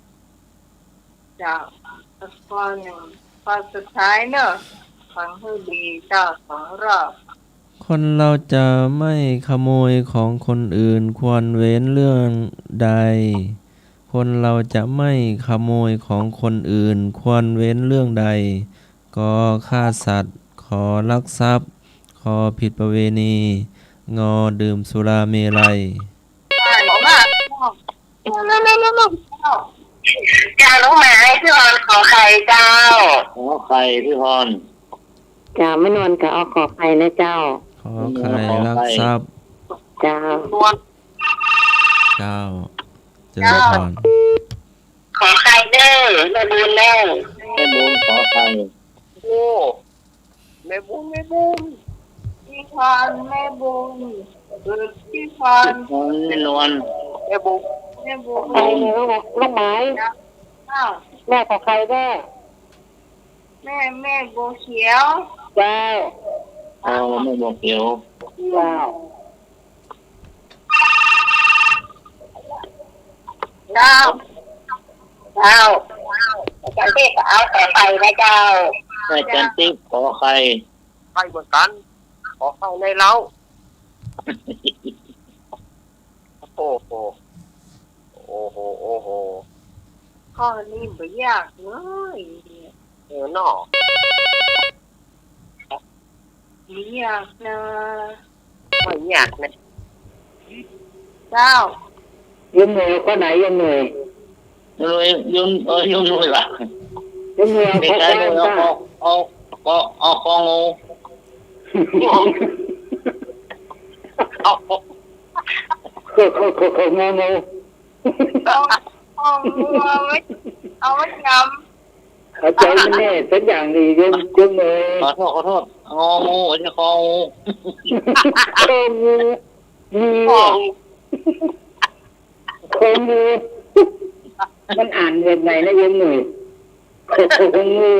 เจ้า สักข้อหนึ่ง ข้อสุดท้ายเนอะ ฟังให้ดีเจ้า สองรอบ คนเราจะไม่ขโมยของคนอื่น ควรเว้นเรื่องใด คนเราจะไม่ขโมยของคนอื่น ควรเว้นเรื่องใด ก ฆ่าสัตว์ ข ลักทรัพย์ ค ผิดประเวณี ง ดื่มสุราเมรัย เจ้า น้องหมาย พี่พร ขอไข่เจ้า ขอไข่ พี่พร เจ้า แม่นวลก็เอาขอไข่นะเจ้า ขอไข่ ขอไข่ ลักทรัพย์ เจ้า เจ้า เจริญพร ขอไข่เด้อ แม่บุญเด้อ แม่บุญ ขอไข่ โอ้ แม่บุญ แม่บุญ พี่พร แม่บุญ เออ พี่พร พี่พร แม่นวล แม่บุญ แม่บุญ ไข่เหนียวน่ะ ลูกไม้ อ้าว แม่ขอไข่แม่ แม่ แม่บัวเขียว เจ้า อ๋อ แม่บัวเขียว เจ้า เจ้า เจ้า อาจารย์ติ๊กเอาขอไข่นะเจ้า อาจารย์ติ๊กขอไข่ ไข่เหมือนกัน ขอไข่ในเล้า โอ้โห โอ้โห โอ้โห ข้อนี้บ่ยากเลย เออเนาะ บ่ยากนะ บ่ยากนะ เจ้า โยมหน่วยเอาข้อไหนโยมหน่วย โยมหน่วย โยม เออ โยมหน่วยว่ะ โยมหน่วยเอาข้อ ไม่ใช่ ควาย โยมหน่วยเอา ป่ะ ข้อ เอา ก็เอาข้องู เอา ข้อ ข้อ ข้อ ข้ององู เอา เอางูเอาไว้ เอาไว้ยำ เอาใจมันแน่สักอย่างดิ โยม โยมเอ๋ย ขอโทษ ขอโทษ งองู ไม่ใช่คองู คองู มี คอ อ่ะ งู คองู มันอ่านแบบไหนนะโยมเอ๋ย คอ คอ คองู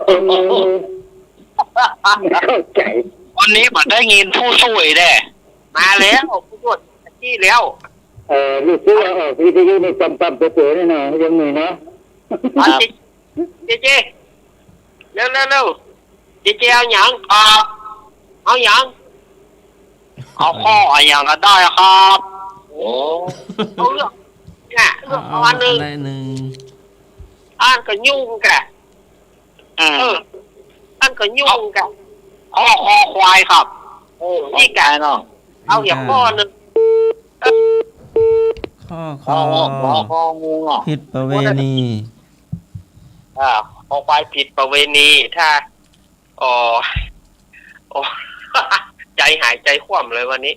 คองู ไม่เข้าใจ วันนี้บ่ได้ยินผู้ช่วยแด่ มาแล้ว ผู้ช่วย กี้แล้ว เอ่อ รู้สึกว่าออกวิทยุนี่ต่ำๆเป๋ๆแน่นอน โยมเอ๋ยเนาะ ครับ เจเจ เร็วๆๆ เจเจเอาหยัง อ่า เอาหยัง เอาข้ออะหยังก็ได้ครับ โอ้ เอาเลือก เนี่ย เลือกเอา เอาอันหนึ่ง เอาอันใดหนึ่ง อันก็ยุ่งแก อืม เออ อันก็ยุ่งแก ข้อ ข้อควายครับ เออ นี่แก ข้อควายเนาะ เอาอย่างข้อหนึ่ง ข้อ คอ คอ คองูเนาะ ผิดประเวณี อ่า คอควายผิดประเวณี ถ้า อ๋อ โอ้ ใจหายใจคว่ำเลยวันนี้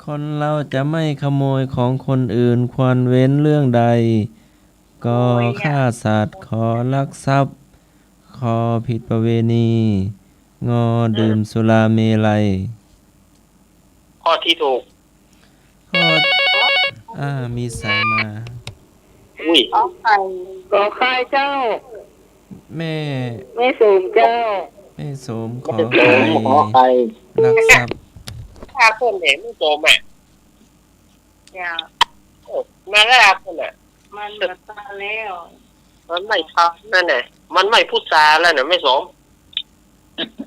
คนเราจะไม่ขโมยของคนอื่น ควรเว้นเรื่องใด ก ฆ่าสัตว์ ข ลักทรัพย์ ข ผิดประเวณี ง ดื่มสุราเมรัย ข้อที่ถูก ข้อ อ่า มีสายมา อุ้ย ขอไข่ ขอไข่เจ้า แม่ แม่โสมเจ้า แม่โสม ขอไข่ ขอไข่ ลักทรัพย์ ห้าคนเนี่ย แม่โสมอะ เจ้า โอ้ มาแล้วห้าคนอะ มันบ่ตายแล้ว มันไม่ทันนั่นแหละ มันไม่พุทธาแล้วน่ะ แม่โสม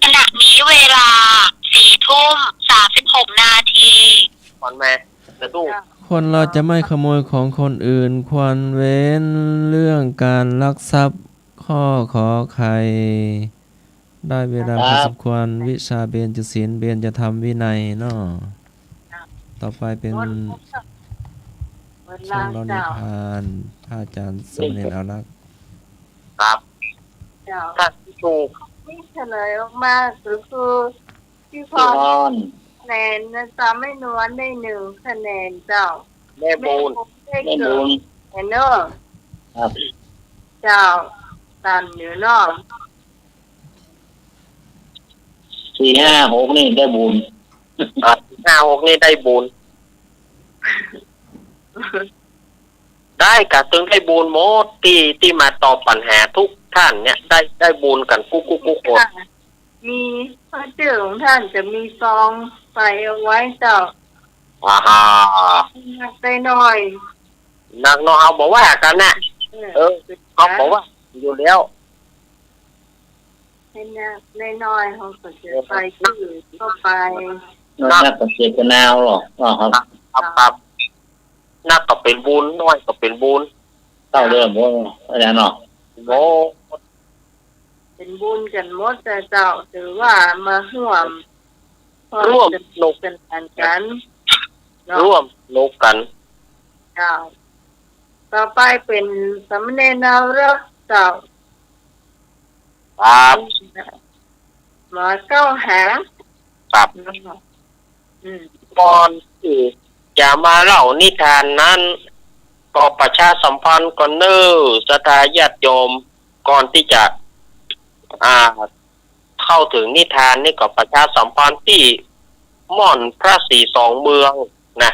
ขณะนี้เวลาสี่ทุ่มสามสิบหกนาที ก่อนมา เดี๋ยวดู คนเราจะไม่ขโมยของคนอื่น ควรเว้นเรื่องการลักทรัพย์ ข้อขอไข่ ได้เวลาพอสมควร วิชาเบญจศีล เบญจธรรมวินัยเนาะ ต่อไปเป๋น ช่วงเล่านิทาน พระอาจารย์สามเณรอารักษ์ ครับ เจ้า ท่านถูก นี่เฉลยออกมาก็คือ พี่พร พี่พร คะแนนนะเจ้า แม่นวลได้หนึ่งคะแนนเจ้า แม่บุญ แม่บุญได้ แม่บุญ เกิดเนาะ ครับ เจ้า ตันอยู่เนาะ สี่ห้าหกนี่ได้บุญ อ่ะ ห้าหกนี่ได้บุญ ได้กะตึงได้บุญหมด ตี้ ตี้มาตอบปัญหาทุกท่านเนี่ย ได้ ได้บุญกั๋นกู้กู้กู้คน ค่ะ มี พระเจ้าของท่านจะมีซองใส่เอาไว้เจ้า อ่าฮะ นักได้น้อย นักน้อยเฮาบ่ว่ากั๋นนะ เออ เออ เฮาบ่ว่าอยู่แล้ว ให้นักได้น้อยเฮาก็จะไปตี้อื่นก็ไป นัก นักก็เจตนาเอาหรอก อ่าครับ ครับ ครับ นักก็เป๋นบุญ น้อยก็เป๋นบุญ เต้าเดิม โอ้ อาจารย์เนาะ โอ้ เป๋นบุญกั๋นหมดเจ้า ถือว่ามาฮ่วม ฮ่วมสนุกกั๋นเนาะ ฮ่วมสนุกกั๋น เจ้า ต่อไปเป๋นสามเณรอารักษ์เจ้า ครับ มาเก้าหา ครับ อืม ก่อนตี้จะมาเล่านิทานนั้น ก็ประชาสัมพันธ์ก่อนเน่อ ศรัทธาญาติโยม ก่อนตี้จะ อ่า เข้าเถิงนิทานนี่ก็ประชาสัมพันธ์ตี้ม่อนพระศรีสองเมืองนะ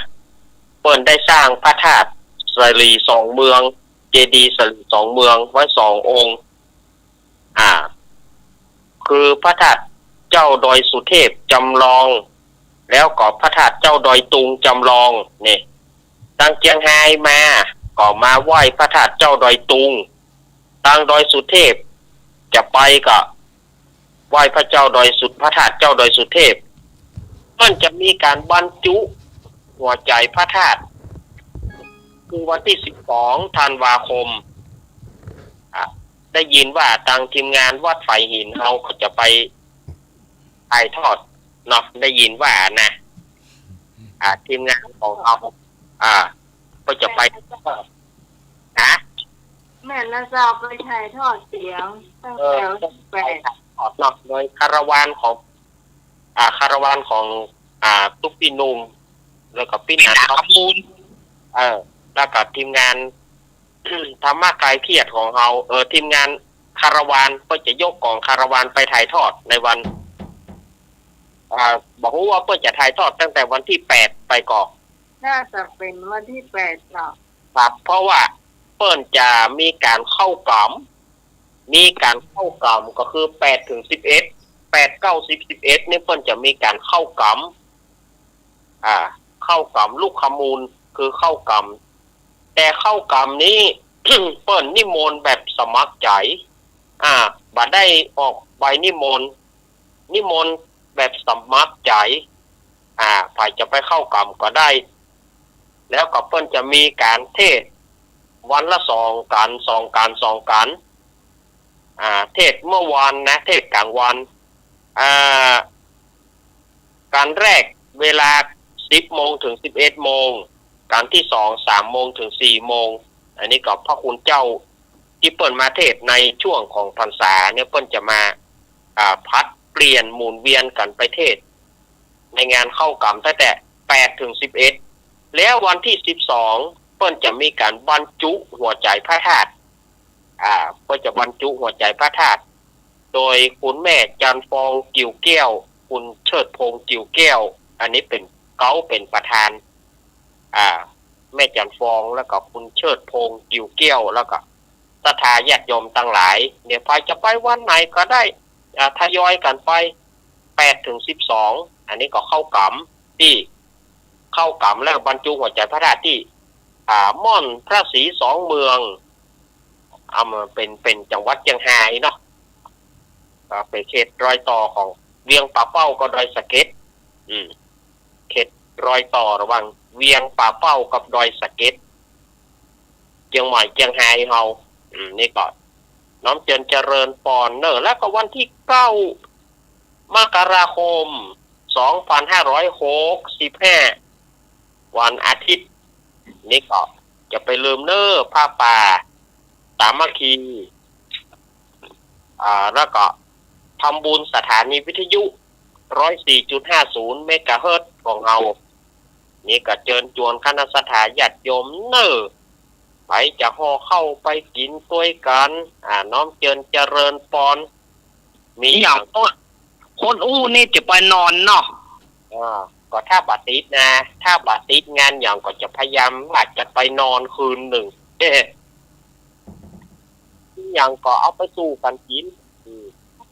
เปิ้นได้สร้างพระธาตุศรีสองเมือง เจดีย์ศรีสองเมืองไว้สององค์ อ่า คือพระธาตุเจ้าดอยสุเทพจำลอง แล้วก็พระธาตุเจ้าดอยตุงจำลอง นี่ ตังเจียงฮายมา ก็มาไหว้พระธาตุเจ้าดอยตุง ตังดอยสุเทพ จะไปก็ไหว้พระเจ้าดอยสุ พระธาตุเจ้าดอยสุเทพ เปิ้นจะมีก๋านบรรจุหัวใจ๋พระธาตุ คือวันตี้สิบสองธันวาคม อ่ะ ได้ยินว่าตางทีมงานวัดฝายหินเฮาก็จะไปถ่ายทอดเนาะ ได้ยินว่านะ อ่า ทีมงานของเฮา อ่า ก็จะไป ฮะ แม่นแล้วเจ้า ไปถ่ายทอดเสียงตั้งแต่วันที่แปด เออ ถ่ายทอดเนาะ โดยคาราวานของ อ่า คาราวานของ อ่า ตุ๊กปี้หนุ่ม แล้วก็ปี้หนา ปี้หนา เออ แล้วก็ทีมงาน ธรรมะคลายเครียดของเฮา เออ ทีมงานคาราวาน เปิ้นจะยกก๋องคาราวานไปถ่ายทอดในวัน อ่า บ่ฮู้ว่าเปิ้นจะถ่ายทอดตั้งแต่วันตี้แปดไปก่อ น่าจะเป๋นวันตี้แปดเนาะ ครับ เพราะว่าเปิ้นจะมีก๋านเข้ากรรม มีก๋านเข้ากรรมก็คือแปดเถิงสิบเอ็ด แปด เก้า สิบ สิบเอ็ด นี่เปิ้นจะมีก๋านเข้ากรรม อ่า เข้ากรรมลุกขมูล คือเข้ากรรม แต่เข้ากรรมนี้ เปิ้นนิมนต์แบบสมัครใจ๋ อ่า บ่ได้ออกใบนิมนต์ นิมนต์แบบสมัครใจ๋ อ่า ใผจะไปเข้ากรรมก็ได้ แล้วก็เปิ้นจะมีก๋านเทศน์วันละสองก๋าน สองก๋าน สองก๋าน อ่า เทศน์เมื่อวานนะ เทศน์ก๋างวัน อ่า ก๋านแรกเวลาสิบโมงเถิงสิบเอ็ดโมง ก๋านตี้สองสามโมงเถิงสี่โมง อันนี้ก็พระคุณเจ้าตี้เปิ้นมาเทศน์ในช่วงของพรรษาเนี่ย เปิ้นจะมา อ่า ผลัดเปลี่ยนหมุนเวียนกั๋นไปเทศน์ในงานเข้ากรรมตั้งแต่แปดเถิงสิบเอ็ด แล้ววันตี้สิบสอง เปิ้นจะมีก๋านบรรจุหัวใจ๋พระธาตุ อ่า เปิ้นจะบรรจุหัวใจ๋พระธาตุ โดยคุณแม่จันทร์ฟอง กิ่วแก้ว คุณเชิดพงษ์ กิ่วแก้ว อันนี้เป๋น เก๊าเป๋นประธาน อ่า แม่จันทร์ฟอง แล้วก็คุณเชิดพงษ์ กิ่วแก้ว แล้วก็ศรัทธาญาติโยมตังหลาย เนี่ย ใผจะไปวันไหนก็ได้ อ่า ทยอยกั๋นไป แปดเถิงสิบสอง อันนี้ก็เข้ากำ ตี้เข้ากำแล้วบรรจุหัวใจ๋พระธาตุตี้ อ่า ม่อนพระศรีสองเมือง อ่า มันเป๋น เป๋นจังหวัดเจียงฮายเนาะ อ่า เป๋นเขตรอยต่อของเวียงป่าเป้ากับดอยสะเก็ด อืม เขตรอยต่อระหว่างเวียงป่าเป้ากับดอยสะเก็ด เจียงใหม่เจียงฮายเฮา อืม นี่ก็น้อมเจิญเจริญปอนเน่อ แล้วก็วันตี้เก้า มกราคม สองพันห้าร้อยหกสิบห้า วันอาทิตย์ นี่ก็จะไปลืมเน่อ ผ้าป่าสามัคคี อ่า แล้วก็ทำบุญสถานีวิทยุ ร้อยสี่จุดห้าศูนย์ เมกะเฮิรตซ์ของเฮา นี่ก็เจิญจวนคณะศรัทธาญาติโยมเน่อ ใผจะห่อข้าวไปกิ๋นตวยกั๋น อ่า น้อมเจิญเจริญปอน มี มีอย่าง คนอู้นี่จะไปนอนเนาะ อ่า ก็ถ้าบ่ติดนะ ถ้าบ่ติดงานอย่างก็จะพยายามว่าจะไปนอนคืนนึ่ง เอ๊ะ อย่างก็เอาไปสู่กั๋นกิ๋น อืม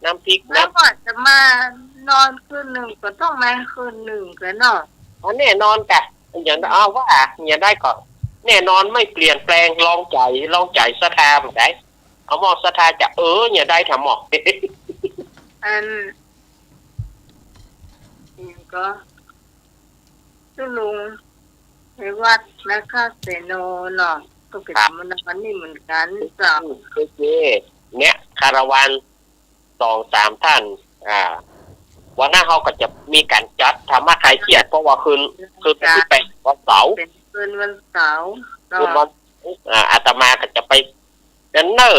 น้ำพริก แล้ว น้ำ ก็จะมานอนคืนนึ่งก็ต้องมาคืนนึ่งกั๋นเนาะ อ๋อ แน่นอนกะ อย่าง เอาว่า อย่างใดก็แน่นอน ไม่เปลี่ยนแปลง ลองใจ๋ ลองใจ๋ศรัทธาบ่ได้ เอาหม้อศรัทธาจะ เออ อย่างใดถามหม้อ อัน นี่ก็ ตุ๊ลุงไปวัดนาคาเสโนเนาะ ก็เป๋น ครับ มานอนนี่เหมือนกั๋นเจ้า โอเค เนี่ย คาราวานสองสามท่าน อ่า วันนั้นเฮาก็จะมีก๋านจัดธรรมะคลายเครียด เพราะว่าคืน คืนวันตี้แปด วันเสาร์ เป๋นคืนวันเสาร์ คืนวัน อ่า อาตมาก็จะไป เน่อ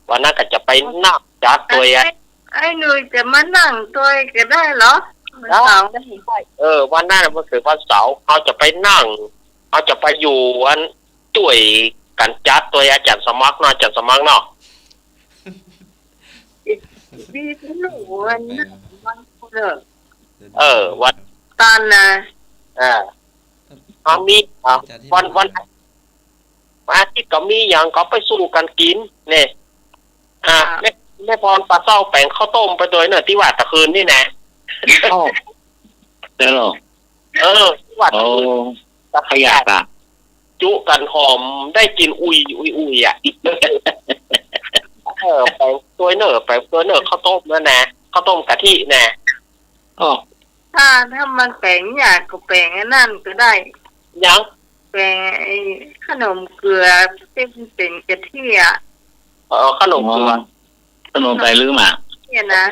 วันนั้นก็จะไปนั่งจัดตวยอะ ไอ้ ไอ้หนุ่ยจะมานั่งตวยก็ได้เหรอ วันเสาร์ ได้ เออ วันนั้นมันเป๋นวันเสาร์ เฮาจะไปนั่ง เฮาจะไปอยู่อัน ตวยกั๋นจัดตวยอาจ๋ารย์สมัครเนาะ อาจ๋ารย์สมัครเนาะ มีผู้หนูวันนั้น วันพุธเหรอ เออ วัน ตอนนะ อ่า เอามี อ่า วัน วัน วันอาทิตย์ก็มีอย่างก็ไปสู่กั๋นกิ๋น เนี่ย อ่า อ่า แม่ แม่พร ปาเซ้าแป๋งข้าวต้มไปตวยเน่อ ตี้วัดตะคืนนี่นะ อ้อ ใช่เหรอ เออ ตี้วัดตะคืน โอ้ ตะคืน ขยันอะ จุกั๋นหอม ได้กิ๋นอุ่ย อุ่ย อุ่ยอะ เออ แป๋งตวยเน่อ แป๋งตวยเน่อ ข้าวต้มนั่นนะ ข้าวต้มกะทินะ อ้อ ถ้า ถ้ามันแป๋งอยากก็แป๋งอันนั้นก็ได้ หยัง แป๋งไอ้ขนมเกือตี้มันเป๋นกะทิอะ เออ ขนมเกือ อ๋อ ขนมไตรลืมอะ เนี่ยนะ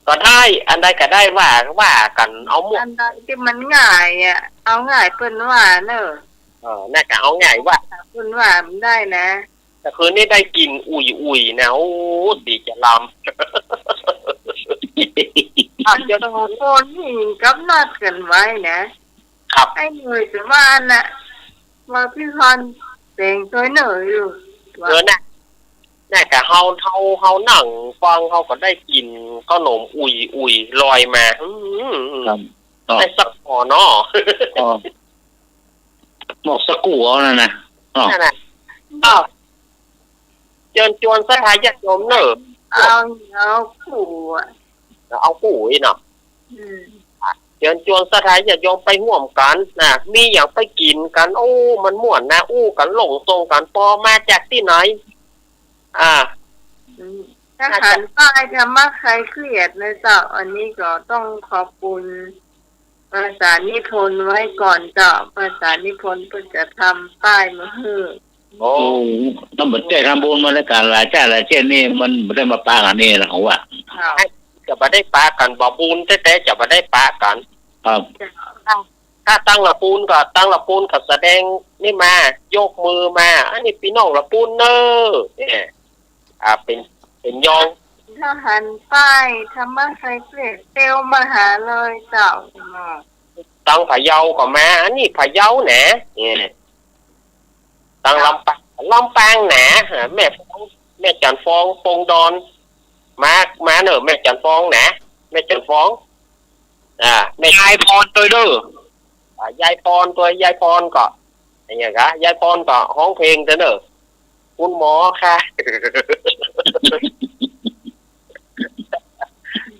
ก็ได้ อันใดก็ได้ ว่า ว่ากั๋นเอาหมด อันใดตี้มันง่ายอะ เอาง่ายเปิ้นว่าเน่อ เออ น่าจะเอาง่ายว่า เปิ้นว่ามันได้นะ แต่คืนนี้ได้กิ๋นอุ่ยๆ นะ โอ้ ดีจะลำ อ่ะ เดี๋ยว สองคนนี่กำหนดกั๋นไว้นะ ครับ ไอ้หนุ่ยจะว่าน่ะ ว่าพี่พรแต่งตวยเน่ออยู่ เออ น่ะ น่ะ กะเฮา เฮา เฮานั่งฟัง เฮาก็ได้กิ๋นข้าวหนมอุ่ยๆ ลอยมา อืม ครับ อ๋อ ได้สักห่อเนาะ อ๋อ หมวกสกู่เอานั่นนะ อ๋อ นั่นน่ะ อ้าว เจิญจวนศรัทธาญาติโยมเน่อ เอา เอากู้อะ เอากู้อีกเนาะ อืม อ่ะ เจิญจวนศรัทธาญาติโยมไปฮ่วมกั๋นนะ มีหยังไปกิ๋นกั๋น โอ้ มันม่วนนะ อู้กั๋นหลงตรงกั๋น ปอมาจากตี้ไหน อ่า อืม ทหารป้ายธรรมะคลายเครียดนะเจ้า อันนี้ก็ต้องขอบคุณ ประสานนิพนธ์ไว้ก่อนเจ้า ประสานนิพนธ์เปิ้นจะทำป้ายมาหื้อ โอ้ โอ้ ถ้าบ่ได้ทำบุญมาแล้วกัน หลายชาติหลายเจ้านี่ มันบ่ได้มาปะกั๋นนี่นะ ผมว่า เจ้า จะบ่ได้ปะกั๋น บ่บุญแต๊ๆ จะบ่ได้ปะกั๋น ครับ เจ้า ถ้า ถ้าตังละปูนก็ ตังละปูนก็แสดงนี่มา ยกมือมา อันนี้ปี้น้องละปูนเน่อ เนี่ย อ่า เป๋น เป๋นยอง ทหารป้ายธรรมะคลายเครียด เตียวมาหาเลยเจ้า ตังพะเยาก็มา อันนี้พะเยาแหนะ เนี่ย ตังลำปาง ลำปางแหนะ แม่ฟอง แม่จันทร์ฟอง ปงดอน มา มาเน่อ แม่จั๋นฟองนะ แม่จั๋นฟอง อ่า แม่ ยายปอนตวยเน่อ อ่า ยายปอนตวย ยายปอนก็ อะหยังกะ ยายปอนก็ฮ้องเพลงตวยเน่อ คุณหมอคะ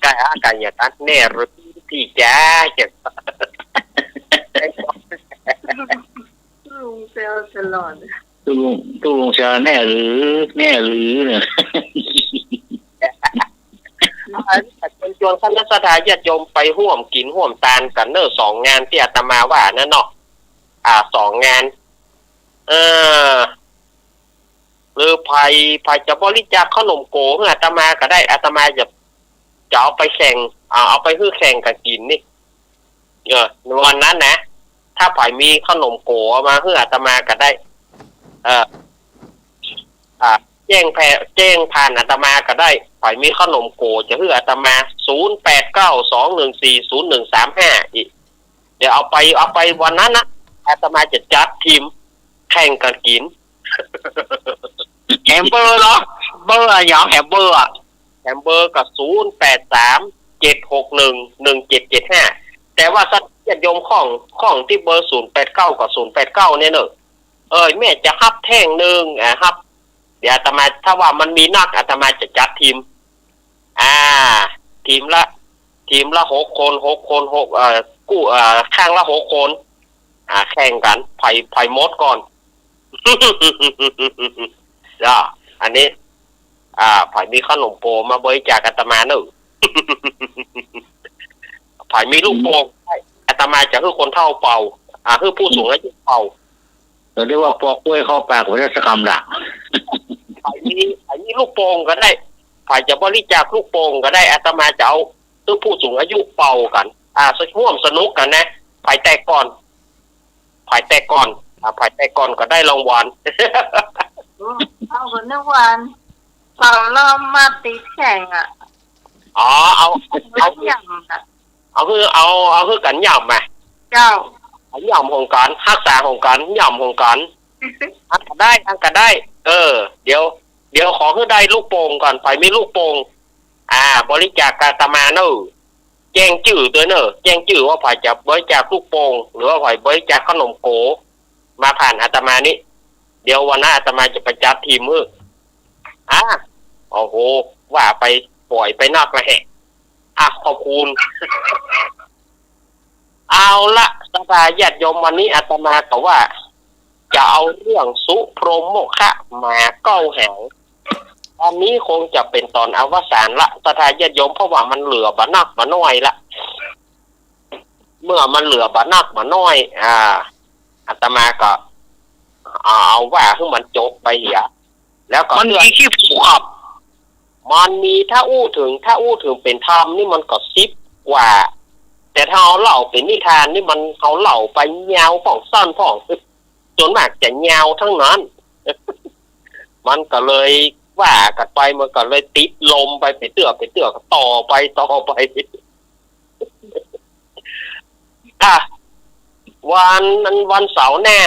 กะ กะ อย่างนั้นแน่หรือพี่จ๋า ลุงแซวตลอด ตุ๊ลุง ตุ๊ลุงแซวแน่หรือ แน่หรือเนี่ย จวน จวนคณะศรัทธาญาติโยมไปฮ่วมกิ๋นฮ่วมตานกั๋นเน่อ สองงานตี้อาตมาว่านั่นเนาะ อ่า สองงาน เอ่อ หรือใผ ใผจะบริจาคเข้าหนมโก๋หื้ออาตมาก็ได้ อาตมาจะ จะเอาไปแข่ง อ่า เอาไปหื้อแข่งกั๋นกิ๋นนี่ เออ วันนั้นนะ ถ้าใผมีเข้าหนมโก๋เอามาหื้ออาตมาก็ได้ เออ อ่า แจ้งแผ่ แจ้งผ่านอาตมาก็ได้ ใผมีเข้าหนมโก๋จะหื้ออาตมา ศูนย์แปดเก้า สองหนึ่งสี่ ศูนย์หนึ่งสามห้า อีก เดี๋ยวเอาไป เอาไปวันนั้นนะ อาตมาจะจัดทีมแข่งกั๋นกิ๋น แหมเบอร์เหรอ เบอร์อะหยัง แหมเบอร์อะ แหมเบอร์ก็ ศูนย์แปดสาม เจ็ดหกหนึ่ง หนึ่งเจ็ดเจ็ดห้า แต่ว่าศรัทธาญาติโยมของ ของตี้เบอร์ ศูนย์แปดเก้า กับ ศูนย์แปดเก้า เนี่ยเน่อ เอ้ย แม่จะฮับแท่งนึ่ง อ่า ฮับ เดี๋ยวอาตมา ถ้าว่ามันมีนัก อาตมาจะจัดทีม อ่า ทีมละ ทีมละหกคน หกคน หก เอ่อ กู้ เอ่อ ข้างละหกคน อ่า แข่งกั๋น ใผ ใผหมดก่อน จ้ะ อันนี้ อ่า ใผมีเข้าหนมโก๋มาบริจาคอาตมาเน่อ ใผมีลูกโป่ง อาตมาจะหื้อคนเฒ่าเป่า อ่า หื้อผู้สูงอายุเป่า เรียกว่าปอกกล้วยเข้าปากไปแล้วสักกำละ ใผมี ใผมีลูกโป่งก็ได้ ใผจะบริจาคลูกโป่งก็ได้ อาตมาจะเอาหื้อผู้สูงอายุเป่ากั๋น อ่า ร่วมสนุกกั๋นนะ ใผแตกก่อน ใผแตกก่อน อ่า ใผแตกก่อนก็ได้รางวัล อืม เอาก็นึกว่าเป่าแล้วมาตีแข่งอะ อ๋อ เอา เอา เอาหย่ำอะ เอาหื้อ เอา เอาหื้อกั๋นหย่ำอะ เจ้า เอาหย่ำของกั๋น ฮักษาของกั๋น หย่ำของกั๋น อันก็ได้ อันก็ได้ เออ เดี๋ยว เดี๋ยวขอหื้อได้ลูกโป่งก่อน ใผมีลูกโป่ง อ่า บริจาคกับอาตมาเน่อ แจ้งจื้อตวยเน่อ แจ้งจื้อว่าใผจะบริจาคลูกโป่ง หรือว่าใผบริจาคเข้าหนมโก๋ มาผ่านอาตมานี่ เดี๋ยววันหน้าอาตมาจะไปจัดทีมหื้อ อ่า โอ้โห ว่าไป ป่อยไปนักละแหะ อ่ะ ขอบคุณ เอาละ ศรัทธาญาติโยม วันนี้อาตมาก็ว่า จะเอาเรื่องสุพรหมโมฆะหมาเก้าหาง อันนี้คงจะเป๋นต๋อนอวสานละ ศรัทธาญาติโยม เพราะว่ามันเหลือบ่านักบ่าน้อยละ เมื่อมันเหลือบ่านักบ่าน้อย อ่า อาตมาก็ เอา เอาว่าหื้อมันจบไปเหีย แล้วก็มันมีขี้ผูกครับ มันมี ถ้าอู้เถิง ถ้าอู้เถิงเป๋นธรรมนี่มันก็สิบกว่า แต่ถ้าเฮาเล่าเป๋นนิทานนี่มัน เฮาเล่าไปยาวพ่องสั้นพ่อง ส่วนมากจะยาวทั้งนั้น มันก็เลยว่ากั๋นไป มันก็เลยติดลมไป ไปเตื้อ ไปเตื้อ ก็ต่อไป ต่อไป อ่ะ วัน วันเสาร์หน้า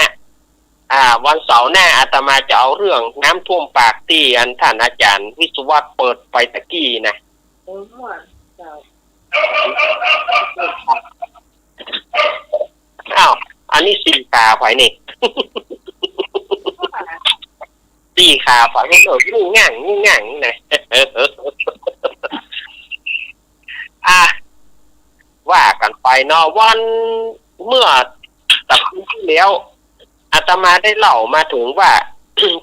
อ่า วันเสาร์หน้าอาตมาจะเอาเรื่องน้ำท่วมปากตี้อันท่านอาจ๋ารย์วิศวะเปิดไปตะกี้นะ เออ วันเสาร์ อ้าว อันนี้สี่ขาใผนี่ สี่ขาใผนี่ เออ งุ่งง่าง งุ่งง่างนี่นะ อ่ะ ว่ากั๋นไปเนาะ วัน เมื่อสัปดาห์ตี้แล้ว อาตมาได้เล่ามาเถิงว่า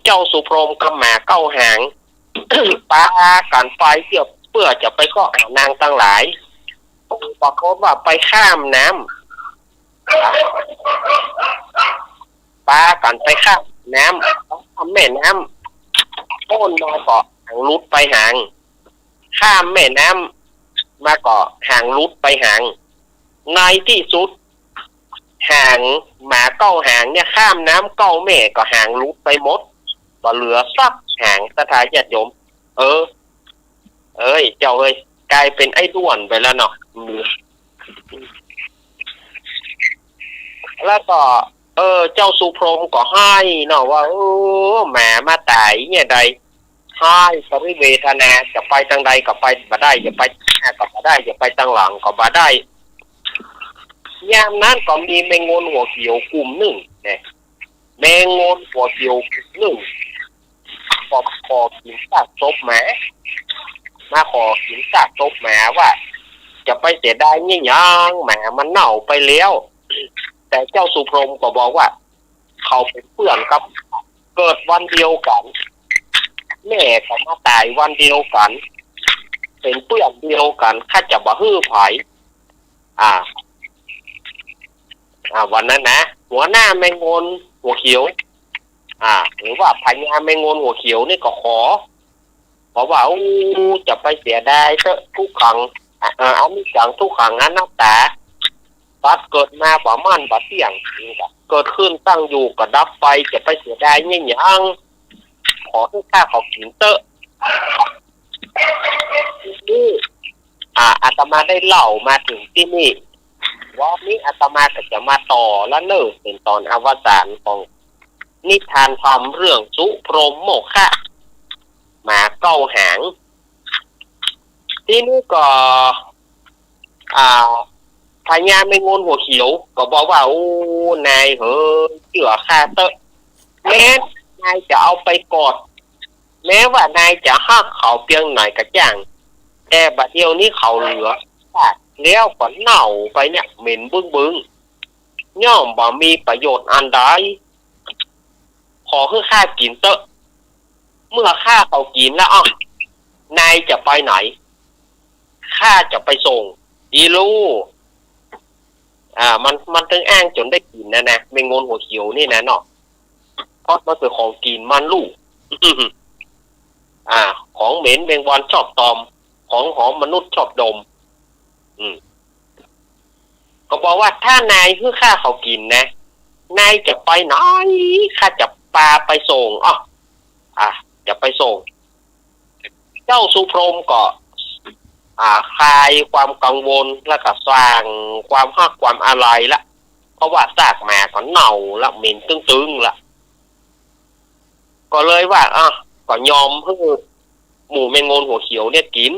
เจ้าสุพรหมกับหมาเก้าหาง ปากั๋นไปเปื้อ เปื้อจะไปเซาะหานางตังหลาย ปรากฏว่าไปข้ามน้ำ ปากั๋นไปข้ามน้ำ ข้ามแม่น้ำ โป๊นมาก็หางหลุดไปหาง ข้ามแม่น้ำมาก็หางหลุดไปหาง ในตี้สุด หางหมาเก้าหางเนี่ย ข้ามน้ำเก้าแม่ก็หางหลุดไปหมด บ่เหลือสักหาง ศรัทธาญาติโยม เออ เอ้ย เจ้าเอ้ย ก๋ายเป๋นไอ้ด้วนไปแล้วเนาะ แล้วก็ เออ เจ้าสุพรหมก็ไห้เนาะว่า เออ หมามาต๋ายเนี่ยใด ฮ้าย ปริเวทนา จะไปตางใดก็ไปบ่ได้ จะไปตางหน้าก็บ่ได้ จะไปตางหลังก็บ่ได้ ยามนั้นก็มีแมงงนหัวเขียวกุ่มนึ่งนะ แมงงนหัวเขียวกุ่มนึ่ง ก็ขอกิ๋นซากศพหมา มาขอกิ๋นซากศพหมาว่า จะไปเสียดายเยียะหยัง หมามันเน่าไปแล้ว แต่เจ้าสุพรหมก็บอกว่า เขาเป๋นเปื้อนกับ เกิดวันเดียวกั๋น แม่ก็มาต๋ายวันเดียวกั๋น เป๋นเปื้อนเดียวกั๋น ข้าจะบ่หื้อใผ อ่า อ่า วันนั้นนะ หัวหน้าแมงงนหัวเขียว อ่า หรือว่าพญาแมงงนหัวเขียวนี่ก็ขอ เพราะว่า อู้ จะไปเสียดายเต๊อะ ทุกขัง อ่า เอ่อ อนิจจัง ทุกขัง อนัตตา สัตว์เกิดมาบ่มั่นบ่เตี้ยง เกิดขึ้นตั้งอยู่ก็ดับไป จะไปเสียดายเยียะหยัง ขอหื้อข้าเขากิ๋นเต๊อะ นี่ อ่า อาตมาได้เล่ามาเถิงตี้นี่ วันนี้อาตมาก็จะมาต่อละเน่อ เป๋นต๋อนอวสานของนิทานธรรมเรื่องสุพรหมโมฆะ หมาเก้าหาง ตี้นี่ก็ อ่า พญาแมงงนหัวเขียวก็บอกว่า โอ้ นายเหย เจื้อข้าเต๊อะ แม้นายจะเอาไปกอด แม้ว่านายจะฮักเขาเปียงไหนก็จ้าง แต่บ่าเดี่ยวนี้เขาเหลือซากแล้วก็เน่าไปเนี่ย เหม็นบึ้งๆ ย่อมบ่มีประโยชน์อันใด ขอหื้อข้ากิ๋นเต๊อะ เมื่อข้าเขากิ๋นแล้ว อ้าว นายจะไปไหน ข้าจะไปส่ง อีลู่ อ่า มัน มันตึงอ้างจ๋นได้กิ๋นนะนะ แมงงนหัวเขียวนี่นะเนาะ เพราะมันเป๋นของกิ๋นมันลู่ อ่า ของเหม็นแมงวันชอบตอม ของหอมมนุษย์ชอบดม อืม ก็บอกว่า ถ้านายหื้อข้าเขากิ๋นนะ นายจะไปไหน ข้าจะปาไปส่ง อ้อ อ่ะ จะไปส่ง เจ้าสุพรหมก็ อ่า คลายความกังวล แล้วก็สร้างความฮักความอาลัยละ เพราะว่าซากหมาก็เน่าละ เหม็นตึ้งๆ ละ ก็เลยว่า อ่ะ ก็ยอมหื้อหมู่แมงงนหัวเขียวเนี่ยกิ๋น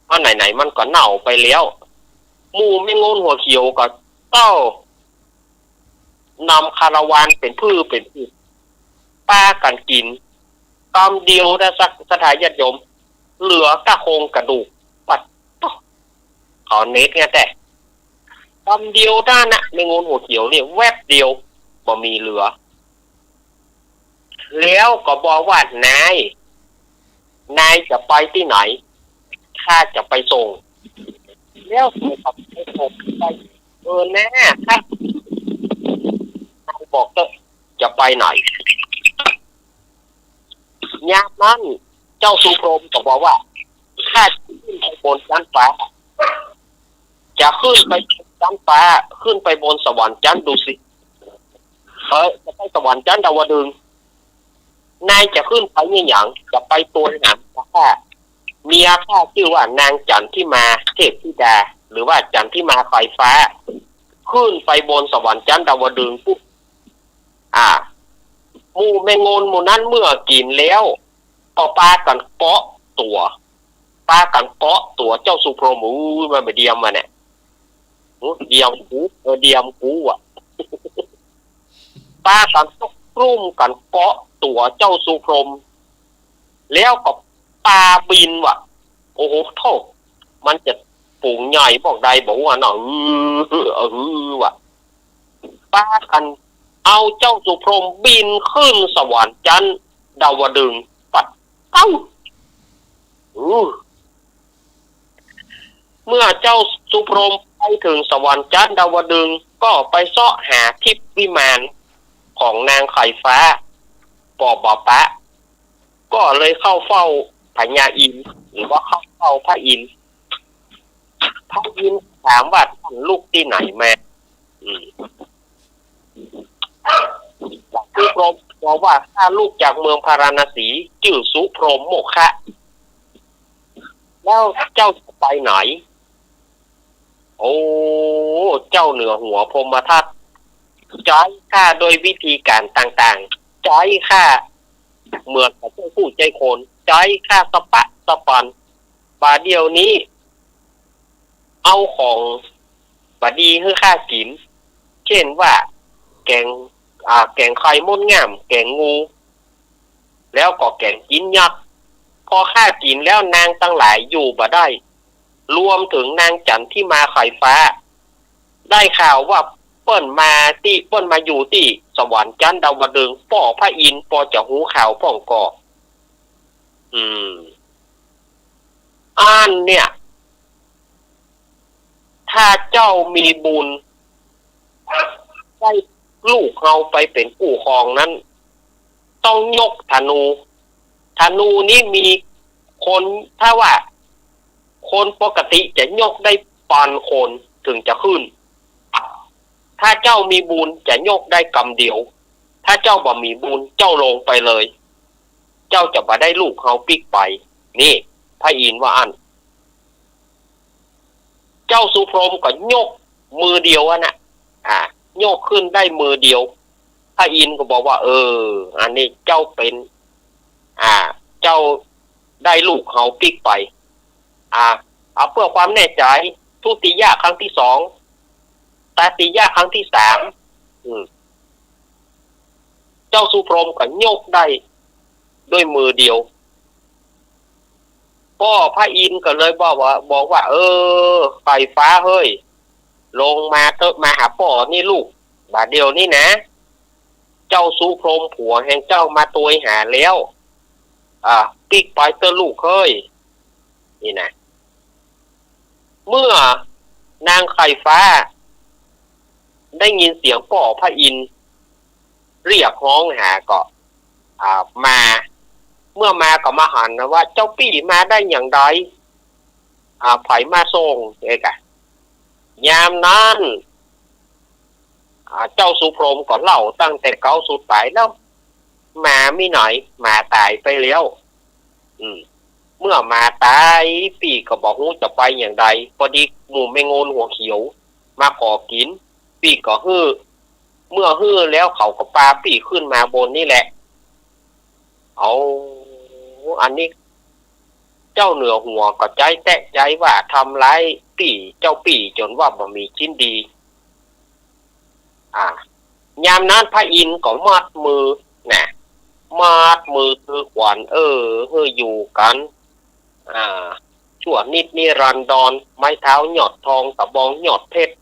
เพราะไหนๆ มันก็เน่าไปแล้ว หมู่แมงงนหัวเขียวก็เต้า นำคาราวานเป๋นผื่นเป๋นผื่น ปากั๋นกิ๋น กำเดียวนะ ศรัทธาญาติโยม เหลือก้าโครงกระดูก ปัดโต้ เขาเน็ดเนี่ยแต่ กำเดียวเต้านั้นนะ แมงงนหัวเขียวเนี่ย แวบเดียว บ่มีเหลือ แล้วก็บอกว่า นาย นายจะไปตี้ไหน ข้าจะไปส่ง แล้วเขาก็ไปส่งไป เออ นะครับ นายบอกเต๊อะ จะไปไหน ยามนั้น เจ้าสุพรหมก็บอกว่า ข้าจะขึ้นไปบนชั้นฟ้า จะขึ้นไปชั้นฟ้า ขึ้นไปบนสวรรค์ชั้นดุสิต เอ้ย จะไปสวรรค์ชั้นดาวดึงส์ นายจะขึ้นไปเยียะหยัง จะไปตวยหาเมียข้า เมียข้าจื้อว่านางจันทิมาเทพธิดา หรือว่าจันทิมาไฟฟ้า ขึ้นไปบนสวรรค์ชั้นดาวดึงส์ปุ๊บ อ่า หมู่แมงงนหมู่นั้นเมื่อกิ๋นแล้ว ก็ปากั๋นเกาะตั๋ว ปากั๋นเกาะตั๋วเจ้าสุพรหม อู้ มันบ่เดียมวะเนี่ย อู้ เดียมกู เออ เดียมกูอะ ปากั๋นตกลุ่มกั๋นเกาะตั๋วเจ้าสุพรหม แล้วก็ปาบินวะ โอ้โห โธ่ มันจะฝูงใหญ่บอกใดบอกว่าเนาะ อือ อือ วะ ปากั๋นเอาเจ้าสุพรหมบินขึ้นสวรรค์ชั้นดาวดึงส์ ปัดเก้า อือ เมื่อเจ้าสุพรหมไปเถิงสวรรค์ชั้นดาวดึงส์ ก็ไปเซาะหาทิพย์วิมานของนางไขฟ้า ปอบ่ปะ ก็เลยเข้าเฝ้าพญาอินทร์ หรือว่าเข้าเฝ้าพระอินทร์ พระอินทร์ถามว่า ท่านลุกตี้ไหนมา อืม สุพรหมบอกว่า ข้าลุกจากเมืองพาราณสี จื้อสุพรหมโมฆะ แล้วเจ้าจะไปไหน โอ้ เจ้าเหนือหัวพรหมทัต ใจ๊ข้าด้วยวิธีก๋านต่างๆ ใจ๊ข้า เหมือนกับเจ้าผู้ใจ้คน ใจ๊ข้าสะปะสะปัน บ่าเดี่ยวนี้ เอาของบ่ดีหื้อข้ากิ๋น เจ้นว่า แก๋ง อ่า แก๋งไข่มดงาม แก๋งงู แล้วก็แก๋งจิ๊นยักษ์ พอข้ากิ๋นแล้วนางตังหลายอยู่บ่ได้ รวมเถิงนางจั๋นทิมาไข่ฟ้า ได้ข่าวว่าเปิ้นมาตี้ เปิ้นมาอยู่ตี้สวรรค์จั๊นดาวดึงส์ ป้อพระอินทร์ปอจะฮู้ข่าวป้องก่อ อืม อันเนี่ย ถ้าเจ้ามีบุญ ได้ลูกเฮาไปเป๋นกู้ครองนั้น ต้องยกธนู ธนูนี้มีคน ถ้าว่า คนปกติจะยกได้ปานคนเถิงจะขึ้น ถ้าเจ้ามีบุญจะยกได้กำเดียว ถ้าเจ้าบ่มีบุญเจ้าลงไปเลย เจ้าจะบ่ได้ลูกเฮาปิ๊กไป นี่ พระอินทร์ว่าอั้น เจ้าสุพรหมก็ยกมือเดียวอั้นน่ะ อ่า ยกขึ้นได้มือเดียว พระอินทร์ก็บอกว่า เออ อันนี้เจ้าเป๋น อ่า เจ้าได้ลูกเฮาปิ๊กไป อ่า เอาเปื้อความแน่ใจ๋ ทุติยะครั้งตี้สอง ตติยะครั้งตี้สาม อืม เจ้าสุพรหมก็ยกได้ด้วยมือเดียว ป้อพระอินทร์ก็เลยบอกว่า บอกว่า เออ ไข่ฟ้าเฮ้ย ลงมาเต๊อะ มาหาป้อนี่ลูก บ่าเดี่ยวนี้นะ เจ้าสุพรหมผัวแห่งเจ้ามาตวยหาแล้ว อ่า ปิ๊กไปเต๊อะลูกเฮ้ย นี่นะ เมื่อนางไข่ฟ้า ได้ยินเสียงป้อพระอินทร์เรียกฮ้องหาก็ อ่า มา เมื่อมาก็มาหันนะว่า เจ้าปี้มาได้อย่างใด อ่า ใผมาส่ง เอ๊ะกะ ยามนั้น อ่า เจ้าสุพรหมก็เล่าตั้งแต่เก๊าสุดปายแล้ว หมามีไหน หมาต๋ายไปแล้ว อืม เมื่อหมาต๋าย ปี้ก็บ่ฮู้จะไปอย่างใด พอดีหมู่แม่โงนหัวเขียวมาขอกิ๋น ปี้ก็หื้อ เมื่อหื้อแล้วเขาก็ปาปี้ขึ้นมาบนนี่แหละ เอา อันนี้ เจ้าเหนือหัวก็ใจ๊แต๊ใจ๊ว่าทำร้ายปี้ เจ้าปี้จ๋นว่าบ่มีชิ้นดี อ่า ยามนั้นพระอินทร์ก็มัดมือ นะ มัดมือคือขวัญ เออ หื้ออยู่กั๋น อ่า ชั่วนิจนิรันดร ไม้เท้ายอดทอง ตะบองยอดเพชร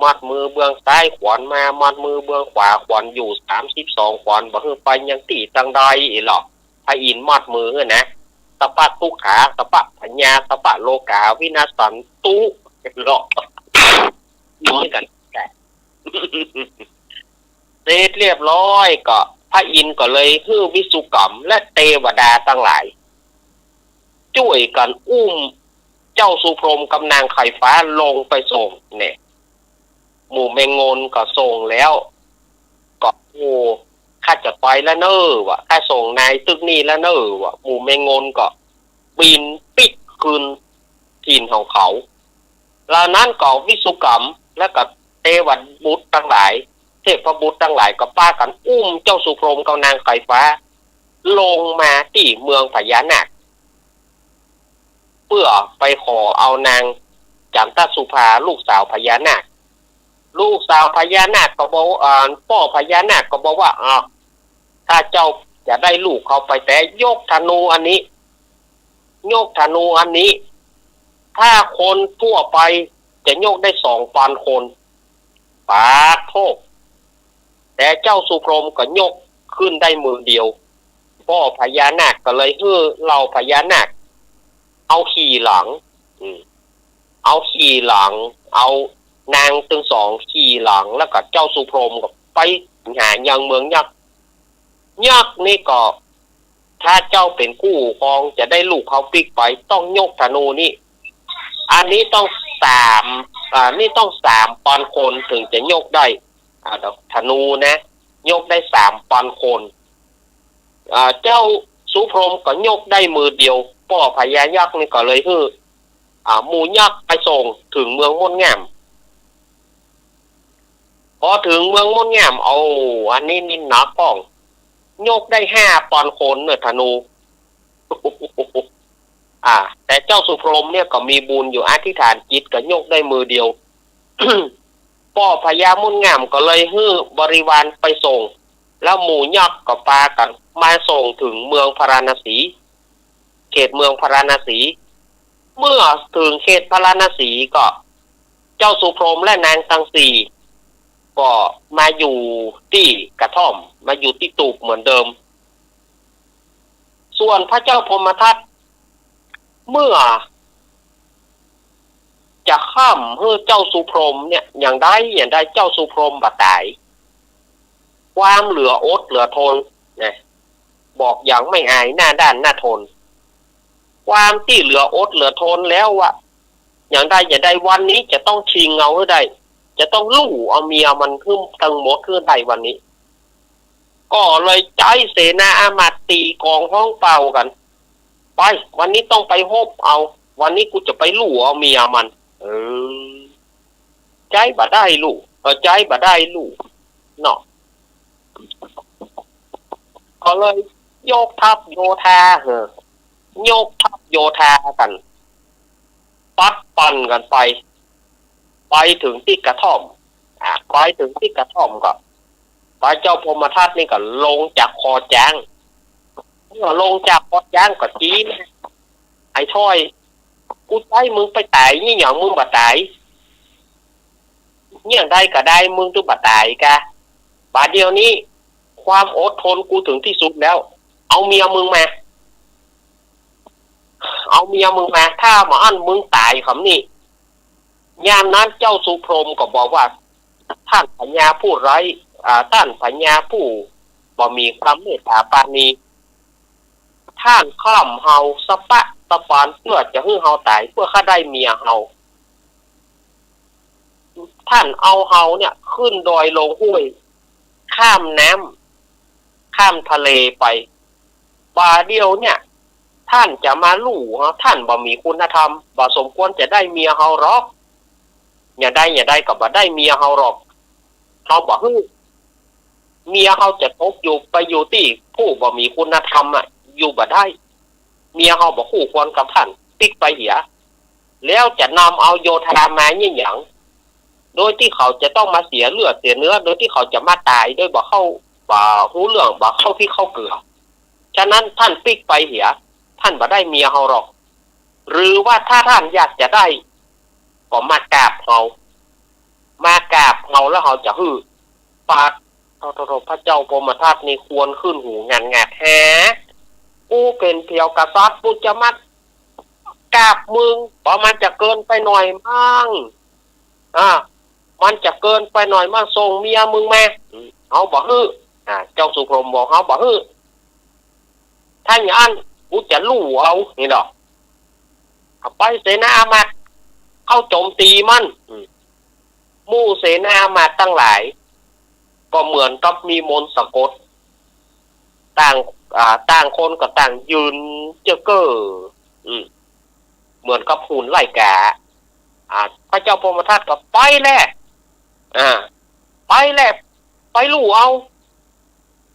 มัดมือเบื้องซ้ายขวัญมา มัดมือเบื้องขวาขวัญอยู่ สามสิบสองขวัญ บ่หื้อไปยังตี้ตังใดอีหลอ พระอินทร์มัดมือหื้อนะ สัพพะทุกขา สัพพะพยา สัพพะโรคา วินาสสันตุ เหลาะ นี่กั๋น เสร็จเรียบร้อยก็ พระอินทร์ก็เลยหื้อวิศุกรรมและเตวดาตังหลาย จ้วยกั๋นอุ้มเจ้าสุพรหมกับนางไข่ฟ้าลงไปส่ง เนี่ย หมู่แม่โงนก็ส่งแล้ว ก็ โอ้ ข้าจะไปแล้วเน่อ ว่า ข้าส่งนายตึกนี้แล้วเน่อ ว่า หมู่แม่โงนก็บินปิ๊กคืนถิ่นของเขา เหล่านั้นก็วิศุกรรม แล้วก็เทวบุตรตังหลาย เทพบุตรตังหลายก็ปากั๋นอุ้มเจ้าสุพรหมกับนางไข่ฟ้า ลงมาตี้เมืองพญานาค เปื้อไปขอเอานางจันทสุภา ลูกสาวพญานาค ลูกสาวพญานาคก็บอก อ่า ป้อพญานาคก็บอกว่า อ้าว ถ้าเจ้าจะได้ลูกเขาไปแต๊ ยกธนูอันนี้ ยกธนูอันนี้ ถ้าคนทั่วไปจะยกได้สองปันคน ปาดโธ่ แต่เจ้าสุพรหมก็ยกขึ้นได้มือเดียว ป้อพญานาคก็เลยหื้อเหล่าพญานาค เอาขี่หลัง อืม เอาขี่หลัง เอานางตึงสองขี่หลัง แล้วก็เจ้าสุพรหมก็ไปหายังเมืองยักษ์ ยักษ์นี่ก็ ถ้าเจ้าเป๋นกู้ครองจะได้ลูกเขาปิ๊กไป ต้องยกธนูนี่ อันนี้ต้องสาม อ่า นี่ต้องสามปันคนถึงจะยกได้ อ่า ธนูนะ ยกได้สามปันคน อ่า เจ้าสุพรหมก็ยกได้มือเดียว ป้อพญายักษ์นี่ก็เลยหื้อ อ่า หมู่ยักษ์ไปส่งเถิงเมืองมดงาม พอเถิงเมืองมดงาม เอา อันนี้นี่หนักพ่อง ยกได้ห้าปอนคนเน่อธนู อ่า แต่เจ้าสุพรหมเนี่ยก็มีบุญอยู่ อธิษฐานจิตก็ยกได้มือเดียว ป้อพญามุ่นง่ามก็เลยหื้อบริวารไปส่ง แล้วหมู่ยักษ์ก็ปากั๋นมาส่งเถิงเมืองพาราณสี เขตเมืองพาราณสี เมื่อเถิงเขตพาราณสีก็ เจ้าสุพรหมและนางตังสี่ ก็มาอยู่ตี้กระท่อม มาอยู่ตี้ตูบเหมือนเดิม ส่วนพระเจ้าพรหมทัต เมื่อจะค้ำหื้อเจ้าสุพรหมเนี่ย อย่างใดอย่างใดเจ้าสุพรหมบ่ต๋าย ความเหลืออดเหลือทนนะ บอกอย่างไม่อายหน้าด้านหน้าทน ความตี้เหลืออดเหลือทนแล้วว่า อย่างใดอย่างใดวันนี้จะต้องชิงเอาหื้อได้ จะต้องลู่เอาเมียมันหื้อตังหมดหื้อได้วันนี้ ก็เลยใจ๊เสนาอามาตย์ตี๋กลองฮ้องเป่ากั๋น ไป วันนี้ต้องไปฮบเอา วันนี้กูจะไปลู่เอาเมียมัน เออ ใจ๊บ่ได้ลู่ เออ ใจ๊บ่ได้ลู่ เนาะ ก็เลยยกทัพโยธา เออ ยกทัพโยธากั๋น ปัดป่อนกั๋นไป ไปเถิงตี้กระท่อม อ่า ไปเถิงตี้กระท่อมก็ พระเจ้าพรหมทัตนี่ก็ลงจากคอจ๊าง เมื่อลงจากคอจ๊างก็ตี้นะ ไอ้ถ้อย กูใจ๊มึงไปต๋ายนี่หยังมึงบ่ต๋าย เนี่ยใดก็ได้มึงต้องบ่ต๋ายกา บ่าเดี่ยวนี้ ความอดทนกูเถิงตี้สุดแล้ว เอาเมียมึงมา เอาเมียมึงมา ถ้าบ่อั้นมึงต๋ายคำนี้ ยามนั้นเจ้าสุพรหมก็บอกว่า ท่านพญาผู้ไร้ อ่า ท่านพญาผู้บ่มีความเมตต๋าปราณี ท่านค้ำเฮาสะป๊ะสะปานเปื้อจะหื้อเฮาต๋าย เปื้อข้าได้เมียเฮา ท่านเอาเฮาเนี่ยขึ้นดอยลงห้วย ข้ามน้ำ ข้ามทะเลไป บ่าเดี่ยวเนี่ย ท่านจะมาลู่เฮา ท่านบ่มีคุณธรรม บ่สมควรจะได้เมียเฮาหรอก เนี่ยใดเนี่ยใดก็บ่ได้เมียเฮาหรอก เฮาบ่หื้อ เมียเฮาจะตกอยู่ไปอยู่ตี้ผู้บ่มีคุณธรรมอะ อยู่บ่ได้ เมียเฮาบ่คู่ควรกับท่าน ปิ๊กไปเหีย แล้วจะนำเอาโยธามาเนี่ยหยัง โดยตี้เขาจะต้องมาเสียเลือดเสียเนื้อ โดยตี้เขาจะมาต๋ายโดยบ่เข้า บ่ฮู้เรื่อง บ่เข้าพริกเข้าเกลือ ฉะนั้นท่านปิ๊กไปเหีย ท่านบ่ได้เมียเฮาหรอก หรือว่าถ้าท่านอยากจะได้ ก็มากราบเฮา มากราบเฮาแล้วเฮาจะหื้อ ปาด โธ่ โธ่ โธ่ พระเจ้าพรหมทัตนี่ควรขึ้นหูงันงัด แฮะ กูเป๋นเผียวกษัตริย์ กูจะมากราบมึง บ่มันจะเกินไปหน่อยมั้ง อ่า มันจะเกินไปหน่อยมั้ง ส่งเมียมึงมา อืม เฮาบ่หื้อ อ่า เจ้าสุพรหมบอกเฮาบ่หื้อ ถ้าอย่างนั้นกูจะลู่เอา นี่เนาะ เอาไปเสนาอามาตย์เข้าโจมตีมัน อืม หมู่เสนาอามาตย์ตังหลาย ก็เหมือนกับมีมนต์สะกด ต่าง อ่า ต่างคนก็ต่างยืนเจ้อเก้อ อืม เหมือนกับหุ่นไล่กา อ่า พระเจ้าพรหมทัตก็ไปแล อ่า ไปแล ไปลู่เอา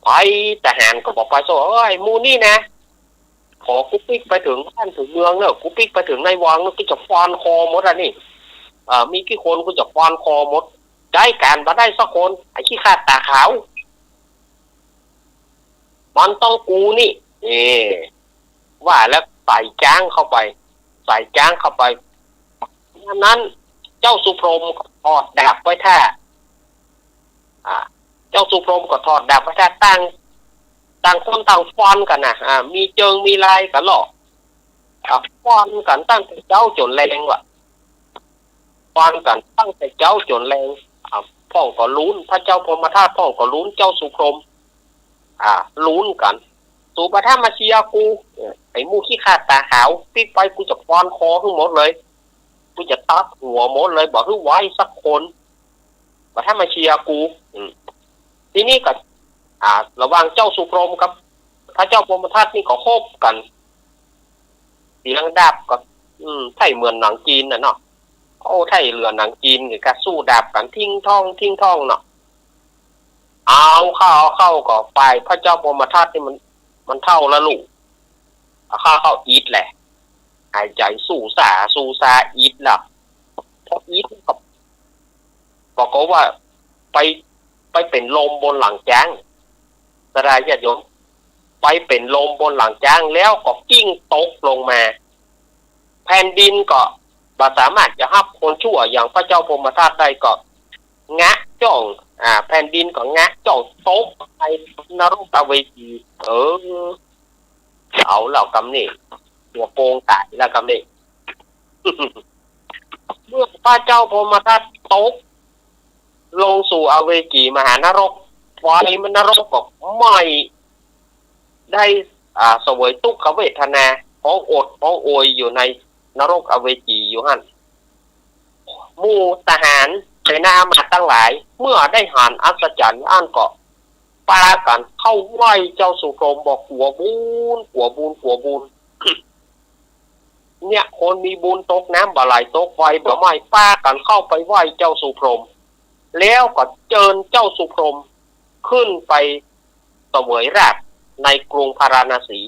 ไป ทหารก็บอกไปโซ่ เอ้ย หมู่นี่นะ ขอกูปิ๊กไปเถิงบ้านเถิงเมืองเนอะ กูปิ๊กไปเถิงในวังเนอะ กูจะฟันคอหมดอะนี่ เอ่อ มีกี่คนกูจะฟันคอหมด ใจ๊ก๋านบ่ได้สักคน ไอ้ขี้ข้าต๋าขาว มันต้องกูนี่ เอ ว่าแล้วใส่จ๊างเข้าไป ใส่จ๊างเข้าไป ยามนั้นเจ้าสุพรหมก็ถอดดาบไว้ท่า อ่า เจ้าสุพรหมก็ถอดดาบไว้ท่า ต่าง ต่างคนต่างฟันกั๋นนะ อ่า มีเจิงมีลายกั๋นเนาะ อ่า ฟันกั๋นตั้งแต่เจ๊าจ๋นแลงว่ะ ฟันกั๋นตั้งแต่เจ๊าจ๋นแลง อ่า พ่องก็หลุน พระเจ้าพรหมทัตพ่องก็หลุนเจ้าสุพรหม อ่า หลุนกั๋น สูบ่าถ้ามาเชียร์กู เออ ไอ้หมู่ขี้ข้าต๋าขาว ปิ๊กไปกูจะฟันคอหื้อหมดเลย กูจะตัดหัวหมดเลย บ่หื้อไว้สักคน บ่าถ้ามาเชียร์กู อืม ทีนี้ก็ อ่า ระหว่างเจ้าสุพรหมกับพระเจ้าพรหมทัตนี่ก็ฮบกั๋น เสียงดาบก็ อืม ใช่เหมือนหนังจีนน่ะเนาะ โอ้ ใช่เหลือหนังจีน ก็สู้ดาบกั๋น ทิ้งท่อง ทิ้งท่องเนาะ เอาเข้า เอาเข้าก็ฝ่ายพระเจ้าพรหมทัตนี่มัน มันเฒ่าละลูก เอาเข้า เข้าอิดแหละ หายใจ๋สู่ซ่า สู่ซ่าอิดละ พออิดก็ ปรากฏว่าไป ไปเป๋นลมบนหลังจ๊าง ศรัทธาญาติโยม ไปเป๋นลมบนหลังจ๊างแล้วก็กลิ้งตกลงมา แผ่นดินก็บ่สามารถจะฮับคนชั่วอย่างพระเจ้าพรหมทัตได้ ก็งะจ้อง อ่า แผ่นดินก็งะจ้องตกไปนรกอเวจี เออ เอาแล้วกำนี้ หัวโปงต๋ายแล้วกำนี้ เมื่อพระเจ้าพรหมทัตตกลงสู่อเวจีมหานรก ไฟนรกก็ไหม้ ได้ อ่า เสวยทุกขเวทนา ฮ้องโอดฮ้องโอยอยู่ในนรกอเวจีอยู่หั้น หมู่ทหารเสนาอำมาตย์ตังหลาย เมื่อได้หันอัศจรรย์อั้นก็ปากั๋นเข้าไหว้เจ้าสุพรหม บอกกั๋วบุญ กั๋วบุญ กั๋วบุญ เนี่ย คนมีบุญตกน้ำบ่ไหล ตกไฟบ่ไหม้ ปากั๋นเข้าไปไหว้เจ้าสุพรหม แล้วก็เจิญเจ้าสุพรหมขึ้นไปเสวยราชย์ในกรุงพาราณสี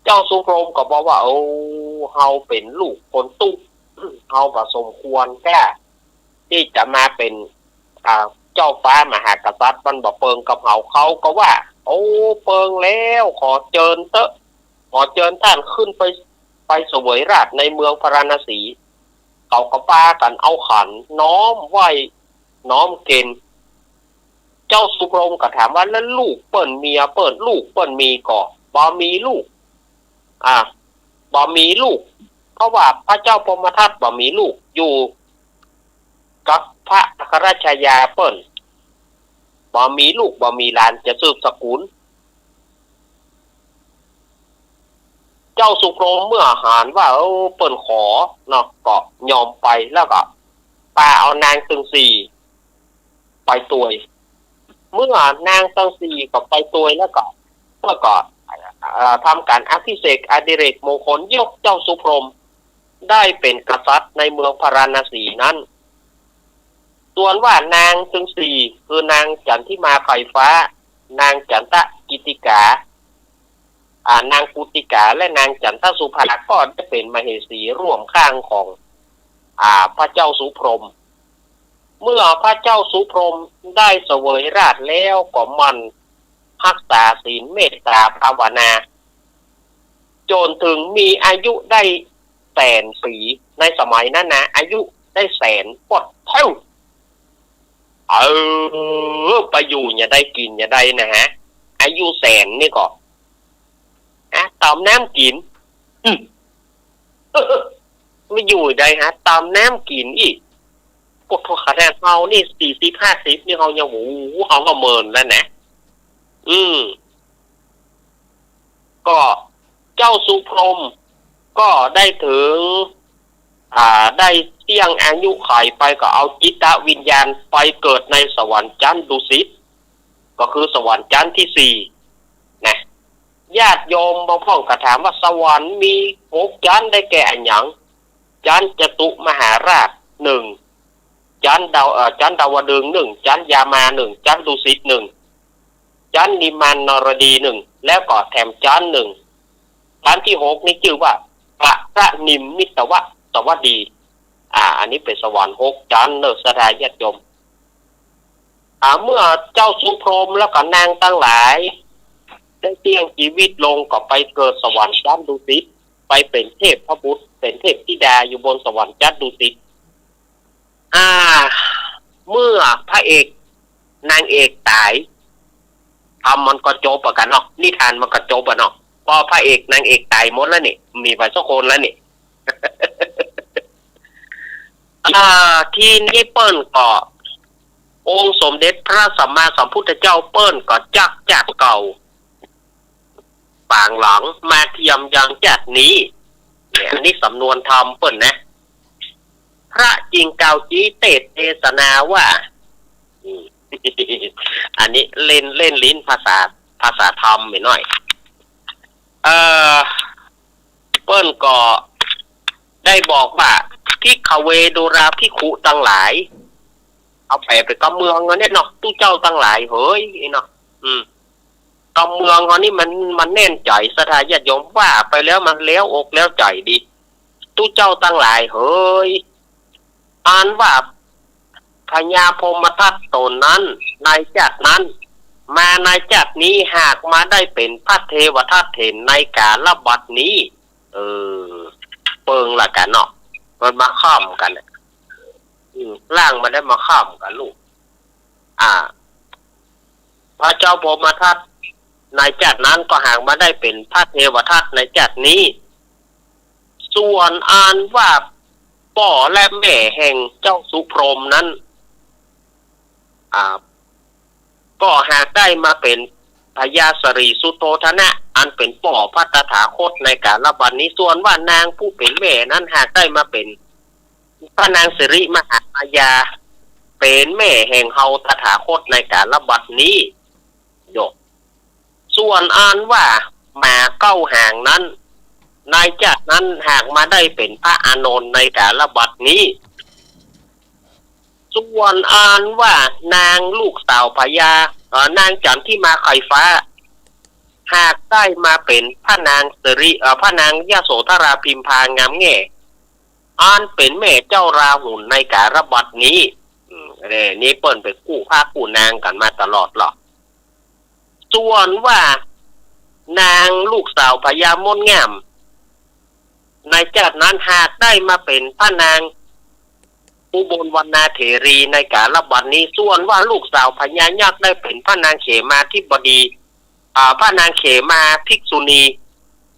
เจ้าสุพรหมก็บอกว่า โอ้ เฮาเป๋นลูกคนตุ๊ เฮาบ่สมควรแต๊ ตี้จะมาเป๋น อ่า เจ้าฟ้ามหากษัตริย์ มันบ่เปิงกับเฮา เขาก็ว่า โอ้ เปิงแล้ว ขอเจิญเต๊อะ ขอเจิญต้านขึ้นไป ไปเสวยราชย์ในเมืองพาราณสี เขาก็ปากั๋นเอาขันน้อมไหว้ น้อมเกณฑ์ เจ้าสุพรหมก็ถามว่า แล้วลูกเปิ้นเมียเปิ้น ลูกเปิ้นมีก่อ บ่มีลูก อ่า บ่มีลูก เพราะว่าพระเจ้าพรหมทัตบ่มีลูก อยู่กับพระอัครราชชายาเปิ้น บ่มีลูกบ่มีหลานจะสืบสกุล เจ้าสุพรหมเมื่อหันว่า เออ เปิ้นขอเนาะ ก็ยอมไป แล้วก็ปาเอานางตึงสี่ไปตวย เมื่อนางตึงสี่ก็ไปตวยแล้วก็ แล้วก็ เอ่อ ทำก๋านอภิเษกอดิเรกมงคลยกเจ้าสุพรหมได้เป๋นกษัตริย์ในเมืองพาราณสีนั้น ส่วนว่านางตึงสี่ คือนางจันทิมาไขว่ฟ้า นางจันตะกิตติกา อ่า นางกุตติกา และนางจันตะสุภา ก็ได้เป๋นมเหสีร่วมข้างของ อ่า พระเจ้าสุพรหม เมื่อพระเจ้าสุพรหมได้เสวยราชย์แล้วก็หมั่นฮักษาศีลเมตตาภาวนา จ๋นเถิงมีอายุได้แสนปี๋ ในสมัยนั้นนะ อายุได้แสน ปดเท่า เออ ไปอยู่อย่าได้กิ๋นอย่าได้นะฮะ อายุแสนนี่ก็ อ่ะ ต๋ามน้ำกิ๋น อืม ไปอยู่ได้ฮะ ต๋ามน้ำกิ๋นอี้ ปดเท่า ขนาดเฮานี่สี่สิบห้าสิบนี่เฮายัง โอ้โห เฮาก็เมินแล้วนะ อืม ก็เจ้าสุพรหมก็ได้เถิง อ่า ได้เสี้ยงอายุขัยไปก็เอาจิตวิญญาณไปเกิดในสวรรค์จั๊นดุสิต ก็คือสวรรค์จั๊นที่สี่นะ ญาติโยมบางพ่องก็ถามว่าสวรรค์มีหกจั๊นได้แก่อะหยัง จั๊นจตุมหาราชหนึ่ง จั๊นดาว เอ่อ จั๊นดาวดึงส์หนึ่ง จั๊นยามาหนึ่ง จั๊นดุสิตหนึ่ง จั๊นนิมมานรดีหนึ่ง แล้วก็แถมจั๊นหนึ่ง จั๊นที่หกนี่จื้อว่าปะระนิมมิตวะสวัสดี อ่า อันนี้เป๋นสวรรค์หกจั๊นเนอะ ศรัทธาญาติโยม อ่า เมื่อเจ้าสุพรหมแล้วก็นางตังหลาย ได้เสี้ยงจีวิตลงก็ไปเกิดสวรรค์จั๊นดุสิต ไปเป๋นเทพบุตร เป๋นเทพธิดาอยู่บนสวรรค์จั๊นดุสิต อ่า เมื่อพระเอกนางเอกต๋าย ธรรมมันก็จบอะกั๋นเนาะ นิทานมันก็จบอะเนาะ พอพระเอกนางเอกต๋ายหมดแล้วนี่ มีไปสักคนแล้วนี่ อ่า ทีนี้เปิ้นก็ องค์สมเด็จพระสัมมาสัมพุทธเจ้าเปิ้นก็จักจัดเก่า ปางหลังมาเทียมยังจัดนี้ เนี่ย อันนี้สำนวนธรรมเปิ้นนะ พระจึงกล่าวจี๊เตสน์เตสนาว่า อืม อันนี้เล่น เล่นลิ้นภาษา ภาษาธรรมไปหน่อย เอ่อ เปิ้นก็ได้บอกว่า ภิกขเว ดูราภิกขุตังหลาย เอาแปลเป๋นกำเมืองอันเนี้ยเนาะ ตุ๊เจ้าตังหลายเหย เนาะ อืม กำเมืองอันนี้มัน มันแน่นใจ๋ ศรัทธาญาติโยม ว่าไปแล้วมันแหลวอกแหลวใจ๋ดี ตุ๊เจ้าตังหลายเหย อันว่าพญาพรหมทัตต๋นนั้น ในจาตินั้น มาในจาตินี้ หากมาได้เป๋นพระเทวทัตเถนในกาลบัดนี้ เออ เปิงละกั๋นเนาะ มันมาค่อมกั๋น อืม ร่างมันได้มาค่อมกั๋นลูก อ่า พระเจ้าพรหมทัตในจาตินั้นก็หากมาได้เป๋นพระเทวทัตในจาตินี้ ส่วนอันว่าป้อและแม่แห่งเจ้าสุพรหมนั้น อ่า ก็หากได้มาเป๋นพญาสิริสุโธทนะ อันเป๋นป้อพระตถาคตในกาลบัดนี้ ส่วนว่านางผู้เป๋นแม่นั้นหากได้มาเป๋นพระนางสิริมหามายา เป๋นแม่แห่งเฮาตถาคตในกาลบัดนี้ โย ส่วนอันว่าหมาเก้าหางนั้น ในจาตินั้นหากมาได้เป๋นพระอานนท์ในกาลบัดนี้ ส่วนอันว่านางลูกสาวพญา เอ่อ นางจันทิมาไขฟ้า หากได้มาเป๋นพระนางสิริ เอ่อ พระนางยโสธราพิมพางามแง่ อันเป๋นแม่เจ้าราหุลในกาลบัดนี้ อืม นี่ นี่เปิ้นไปกู้พระกู้นางกั๋นมาตลอดหรอก ส่วนว่านางลูกสาวพญามดงาม ในจาตินั้นหากได้มาเป๋นพระนางอุบลวรรณาเถรีในกาลบัดนี้ ส่วนว่าลูกสาวพญายักษ์ได้เป๋นพระนางเขมาธิบดี อ่า พระนางเขมาภิกษุณี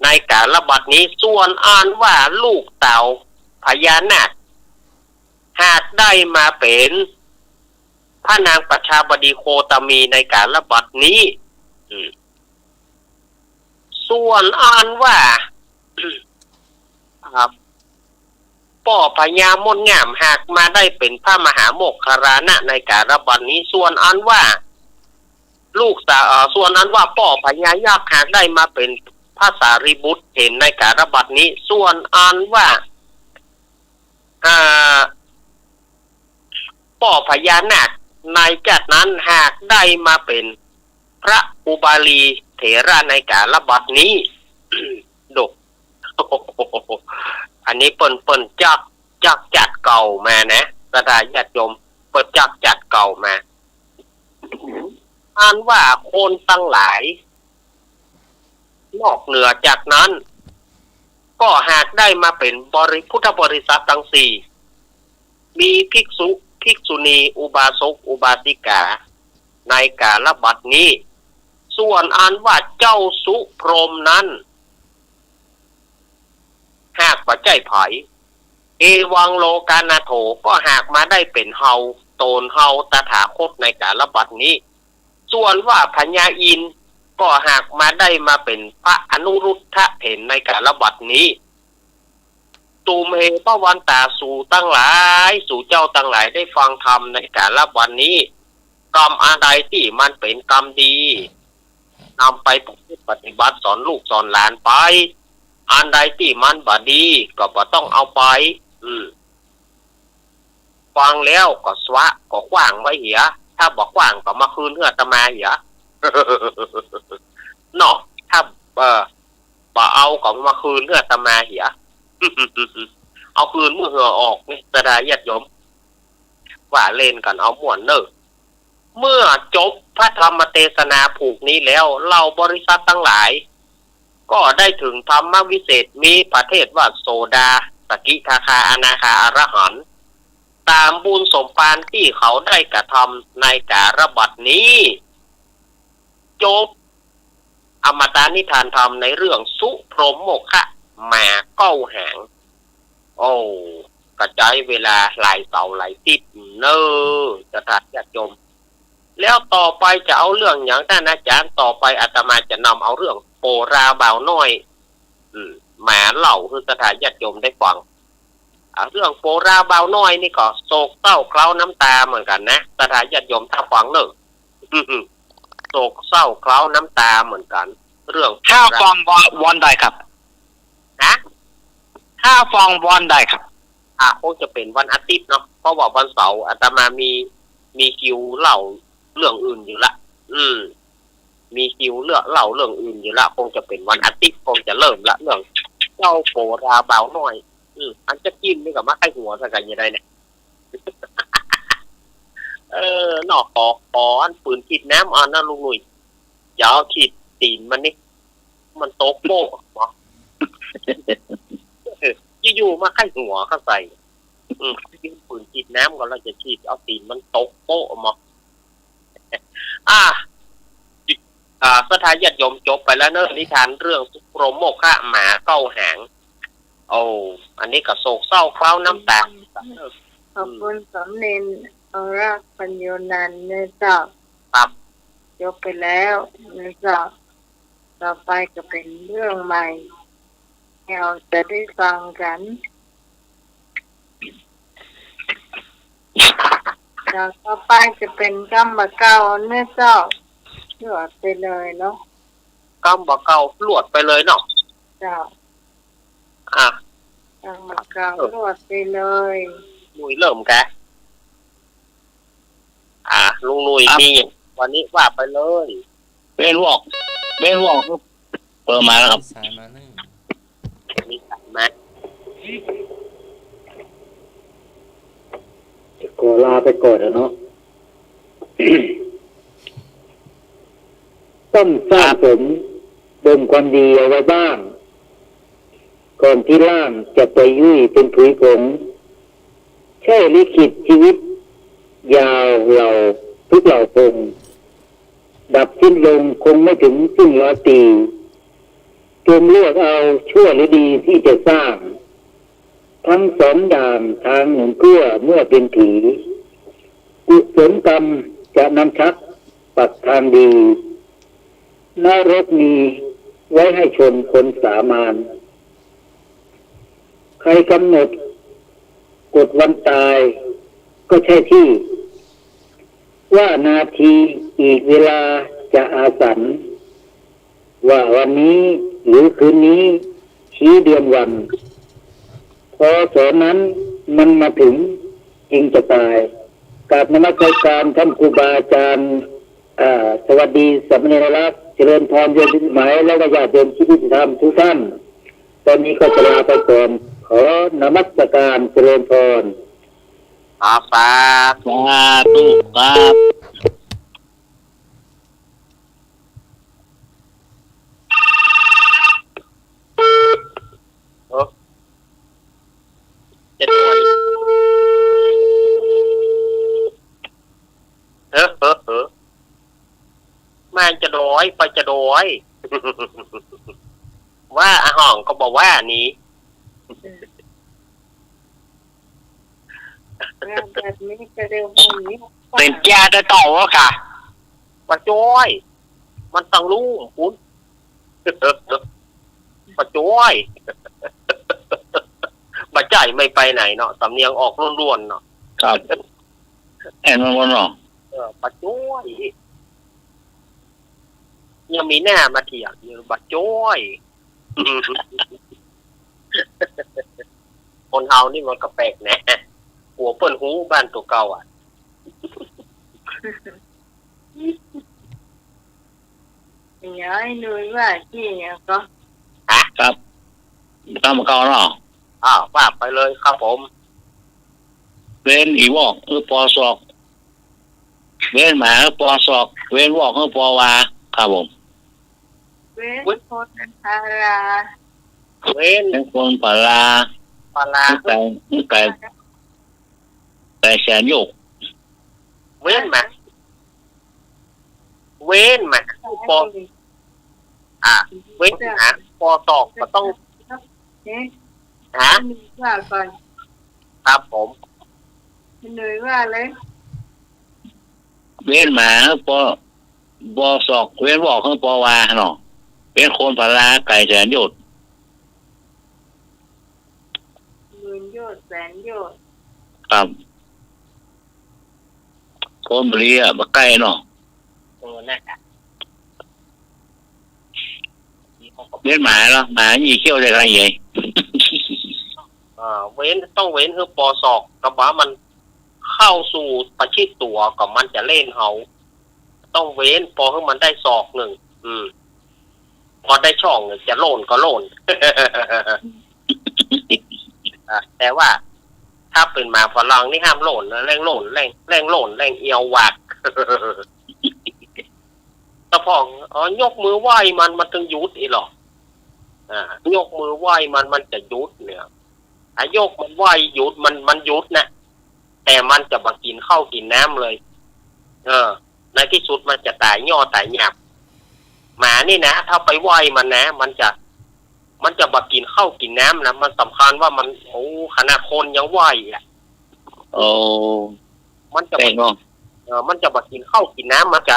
ในกาลบัดนี้ ส่วนอันว่าลูกสาวพญานาค หากได้มาเป๋นพระนางประชาบดีโคตมีในกาลบัดนี้ อืม ส่วนอันว่า อ่า ป้อพญามดงามหากมาได้เป๋นพระมหาโมคคัลลานะในกาลบัดนี้ ส่วนอันว่า ลูกสาว เอ่อ ส่วนอันว่าป้อพญายักษ์หากได้มาเป๋นพระสารีบุตรเถนในกาลบัดนี้ ส่วนอันว่า อ่า ป้อพญานาคในจาตินั้นหากได้มาเป๋นพระอุบาลีเถระในกาลบัดนี้ โด อันนี้เปิ้น เปิ้นจัก จักจัดเก่ามานะ ศรัทธาญาติโยม เปิ้นจักจัดเก่ามา อันว่าคนตังหลาย นอกเหนือจากนั้น ก็หากได้มาเป๋นบริ พุทธบริษัทตังสี่ มีภิกษุ ภิกษุณี อุบาสก อุบาสิกา ในกาลบัดนี้ ส่วนอันว่าเจ้าสุพรหมนั้น หากบ่ใจ้ใผ เอวังโลกานาโถ ก็หากมาได้เป๋นเฮา ต๋นเฮาตถาคตในกาลบัดนี้ ส่วนว่าพญาอินทร์ ก็หากมาได้มาเป๋นพระอนุรุทธะเถนในกาลบัดนี้ ตุมเห ภวันตา สูตังหลาย สูเจ้าตังหลายได้ฟังธรรมในกาลบัดนี้ กรรมอันใดตี้มันเป๋นกรรมดี นำไปประพฤติปฏิบัติสอนลูกสอนหลานไป อันใดตี้มันบ่ดี ก็บ่ต้องเอาไป อืม ฟังแล้วก็สวะ ก็ขว้างไว้เหีย ถ้าบ่ขว้างก็มาคืนหื้ออาตมาเหีย เนาะ ถ้า เอ่อ บ่เอาก็มาคืนหื้ออาตมาเหีย เอาคืนเมื่อเหื่อออกนี่ ศรัทธาญาติโยม ว่าเล่นกั๋นเอาม่วนเน่อ เมื่อจบพระธรรมเตสนาผูกนี้แล้ว เหล่าบริษัทตังหลาย ก็ได้เถิงธรรมวิเศษ มีพระเทศว่าโสดา สกิทาคา อนาคา อรหันต์ ต๋ามบุญสมภารตี้เขาได้กระทำในกาลบัดนี้ จบอมตะนิทานธรรมในเรื่องสุพรหมโมคคะหมาเก้าหาง โอ้ ก็ใจ๊เวลาหลายเสาร์หลายติ๊ดเน่อ ศรัทธาญาติโยม แล้วต่อไปจะเอาเรื่องหยังต้านอาจ๋ารย์ ต่อไปอาตมาจะนำเอาเรื่องโปราบ่าวน้อย อืม มาเล่าหื้อศรัทธาญาติโยมได้ฟัง อ่า เรื่องโปราบ่าวน้อยนี่ก็โศกเศร้าเคล้าน้ำตาเหมือนกั๋นนะ ศรัทธาญาติโยม ถ้าฟังเน่อ โศกเศร้าเคล้าน้ำตาเหมือนกั๋น เรื่อง ถ้าฟังวัน วันใดครับ ฮะ ถ้าฟังวันใดครับ อ่ะ คงจะเป๋นวันอาทิตย์เนาะ เพราะว่าวันเสาร์อาตมามี มีคิวเล่าเรื่องอื่นอยู่ละ อืม มีคิวเล่าเรื่องอื่นอยู่ละ คงจะเป๋นวันอาทิตย์ คงจะเริ่มละ เรื่องเจ้าโปราบ่าวน้อย อืม อันจะกิ๋นนี่ก็มาใค่หัวสักกั๋นจะได้เนี่ย เออ เนาะ ขอ ขออันปืนฉีดน้ำ อ่า นะลุงหนุ่ย อย่าเอาฉีดตี๋นมันนี่ มันตกโป๊ะเนาะ อยู่ๆ มาใค่หัวเข้าใส่ อืม ยิงปืนฉีดน้ำก็แล้วจะฉีดเอาตี๋นมันตกโป๊ะเนาะ อ่า อ่า ศรัทธาญาติโยม จบไปแล้วเนอะ นิทานเรื่องสุโครโมฆะหมาเก้าหาง โอ้ อันนี้ก็โศกเศร้าเคล้าน้ำตา ขอบคุณสามเณร อรปัญโญนันท์นะเจ้า ครับ จบไปแล้วนะเจ้า ต่อไปก็เป๋นเรื่องใหม่ ให้เฮาจะได้ฟังกั๋น แล้วต่อไปจะเป๋นกำบ่าเก่าเนาะเจ้า รวดไปเลยเนาะ กำบ่าเก่า รวดไปเลยเนาะ เจ้า อ่ะ กำบ่าเก่า เออ รวดไปเลย หนุ่ยเริ่มกะ อ่ะ ลุงหนุ่ย ครับ มี วันนี้ว่าไปเลย เว้นวอก เว้นวอก เออ มาแล้วครับ สายมานึ่ง มีสายมา ขอลาไปก่อนเถอะเนาะ ต้องสร้างสมบ่มความดีเอาไว้บ้าง ก่อนที่ร่างจะเปื่อยยุ่ยเป็นผุยผง ใช่ลิขิตชีวิตยาวเหล่าทุกเหล่าพง ดับสิ้นลงคงไม่ถึงสิ้นร้อยปี จงเลือกเอาชั่วหรือดีที่จะสร้าง ทั้งสองอย่างทางหนุนเกื้อเมื่อเป็นผี กุศลกรรมจะนำชักปักทางดี นรกมีไว้ให้ชนคนสามัญ ใครกำหนดกฎวันตายก็ใช่ที่ ว่านาทีอีกเวลาจะอาสัน ว่าวันนี้หรือคืนนี้ชี้เดือนวัน พอสอนั้นมันมาถึงจึงจะตาย กราบนมัสการท่านครูบาอาจารย์ อ่า สวัสดีสามเณรรักษ์ เจริญพรโยมพิสมัย และก็ญาติโยมที่ธรรมทุกท่าน ตอนนี้ก็จะลาไปก่อน ขอนมัสการเจริญพร ครับ สาธุ สาธุครับ เออ จะโดย เออ เออ เออ มาจะโดย ไปจะโดย ว่าอะหองก็บ่ว่านี้ แล้วแบบนี้ก็เรียกว่าอย่างนี้ เป๋นเปียแต่เต้าอะกะ ปะจ้อย มันต้องรู้ปุ้น ปะจ้อย บ่ใจ้ไม่ไปไหนเนาะ สำเนียงออกล้วนๆ เนาะ ครับ แอ่นมันบ่เนาะ เออ ปะจ้อย ยังมีหน้ามาเถียงอยู่ ปะจ้อย คนเฮานี่มันก็แปลกแหนะ กั๋วเปิ้นฮู้บ้านตั๋วเก่าอะ เดี๋ยวไอ้หนุ่ยว่าตี้อะก็ ฮะ ครับ กำบ่าเก่าเนาะ อ้าว ว่าไปเลยครับผม เว้นอีวอก เออ ปอศอก เว้นหมา เออ ปอศอก เว้นวอก เออ ปอวา ครับผม เว้นคนพารา เว้น เว้นคนพารา พารา ไก่ ไก่ ไก่แสนโยก เว้นหมา เว้นหมา ปอ อ่ะ เว้นหมา ปอศอกก็ต้อง เอ๊ะ ฮะ ว่าก่อน ครับผม หนุ่ยว่าเลย เว้นหมา ปอ ปอศอก เว้นวอก ปอวาเนาะ เว้นคนพารา ไก่แสนโยชน์ หมื่นโยชน์ แสนโยชน์ ครับ คนบ่ดีอะ บ่ใก้เนาะ เออ นั่นน่ะ เว้นหมาเนาะ หมามีเขี้ยวได้ไง อ่า เว้น ต้องเว้นหื้อปอศอก กะบ่ามัน เข้าสู่ประชิดตั๋วก็มันจะเล่นเฮา ต้องเว้นปอหื้อมันได้ศอกนึ่ง อืม ปอได้ช่องนึ่งจะโล่นก็โล่น อ่ะ แต่ว่าถ้าเป๋นหมาฝรั่งนี่ห้ามโล่นนะ แล่งโล่น แล่ง แล่งโล่น แล่งเอียวหวาด ตะพอง อ๋อ ยกมือไหว้มัน มันตึงหยุดอี้หรอ อ่า ยกมือไหว้มัน มันจะหยุดเนี่ย อ่ะ ยกมันไหว้หยุด มัน มันหยุดนะ แต่มันจะบ่กิ๋นข้าวกิ๋นน้ำเลย เออ ในตี้สุดมันจะต๋ายย่อต๋ายหยาบ หมานี่นะ ถ้าไปไหว้มันนะ มันจะ มันจะบ่กิ๋นข้าวกิ๋นน้ำนะ มันสำคัญว่ามัน โอ้ ขนาดคนยังไหว้อะ โอ้ มันจะ แปลกเนาะ เออ มันจะบ่กิ๋นข้าวกิ๋นน้ำ มันจะ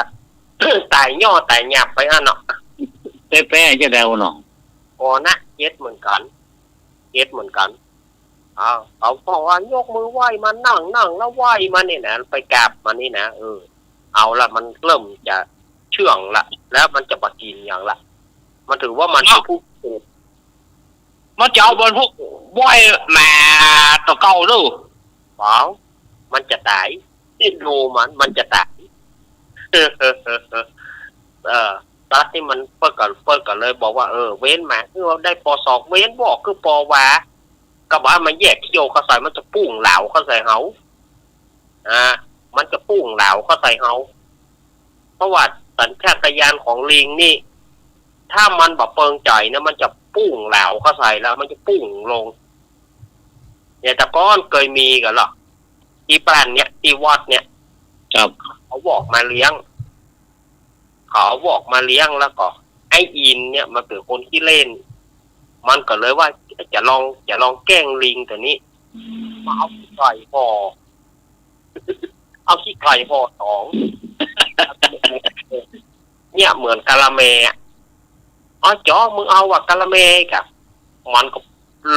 ต๋ายย่อต๋ายหยาบไปอั้นเนาะ แปลกๆ จะเดาเนาะ อ๋อนะ เก็ตเหมือนกั๋น เก็ตเหมือนกั๋น อ่า เขาบอกว่ายกมือไหว้มัน นั่ง นั่งแล้วไหว้มันเนี่ยนะ ไปกราบมันนี่นะ เออ เอาละ มันเริ่มจะเชื่องละ แล้วมันจะบ่กิ๋นหยังละ มันถือว่ามัน เนาะ เป๋นผู้ มันจะเอาบ่อนพวกไหว้หมาตั๋วเก่าดู เปล่า มันจะต๋าย นี่ดูมัน มันจะต๋าย เออ ตั๊ดนี่มัน เปิ้นก็ เปิ้นก็เลยบอกว่า เออ เว้นหมา คือว่าได้ปอศอก เว้นวอก คือปอวา ก็บ่ามันแยกเขี้ยวเข้าใส่ มันจะปุ้งหลาวเข้าใส่เฮา อ่า มันจะปุ้งหลาวเข้าใส่เฮา เพราะว่าสัญชาตญาณของลิงนี่ ถ้ามันบ่เปิงใจ๋นะ มันจะปุ้งหลาวเข้าใส่แล้ว มันจะปุ้งลง เนี่ย แต่ก่อนเกยมีกั๋นเหรอ ตี้บ้านเนี่ย ตี้วัดเนี่ย ครับ เขาเอาวอกมาเลี้ยง เขาเอาวอกมาเลี้ยงแล้วก็ ไอ้อินเนี่ยมันเป๋นคนขี้เล่น มันก็เลยว่าจะลอง จะลองแกล้งลิงตั๋วนี้ มาเอาขี้ไก่ห่อ เอาขี้ไก่ห่อต๋อง เนี่ยเหมือนกาละแมอะ อ๋อ จ๋อ มึงเอาว่ะกาละแมกะ มันก็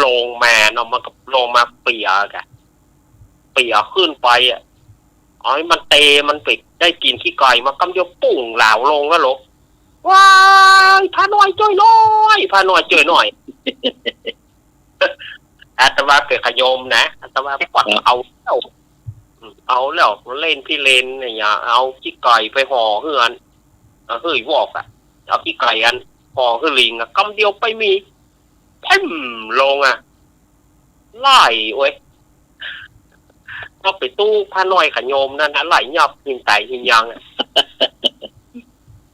ลงมาเนาะ มันก็ลงมาเปียกะ เปียขึ้นไปอะ เอาให้มันเต มันไปได้กิ๋นขี้ไก่มากำเดียวปุ้งหลาวลงแล้วเหรอ ว้าย พระน้อยจ้วยหน่อย พระน้อยจ้วยหน่อย อาตมาเป๋นขะโยมนะ อาตมาปอดเอาแล้ว เอาแล้ว เล่นพิเรนเนี่ย เอาขี้ไก่ไปห่อหื้ออัน เอาหื้อวอกอะ เอาขี้ไก่อัน ห่อหื้อลิงอะ กำเดียวไปมี เพ่มลงอะ ไล่เว้ย ก็ไปตู้พระน้อยขะโยมนั่นนะ ไล่ยับหินไตหินยังอะ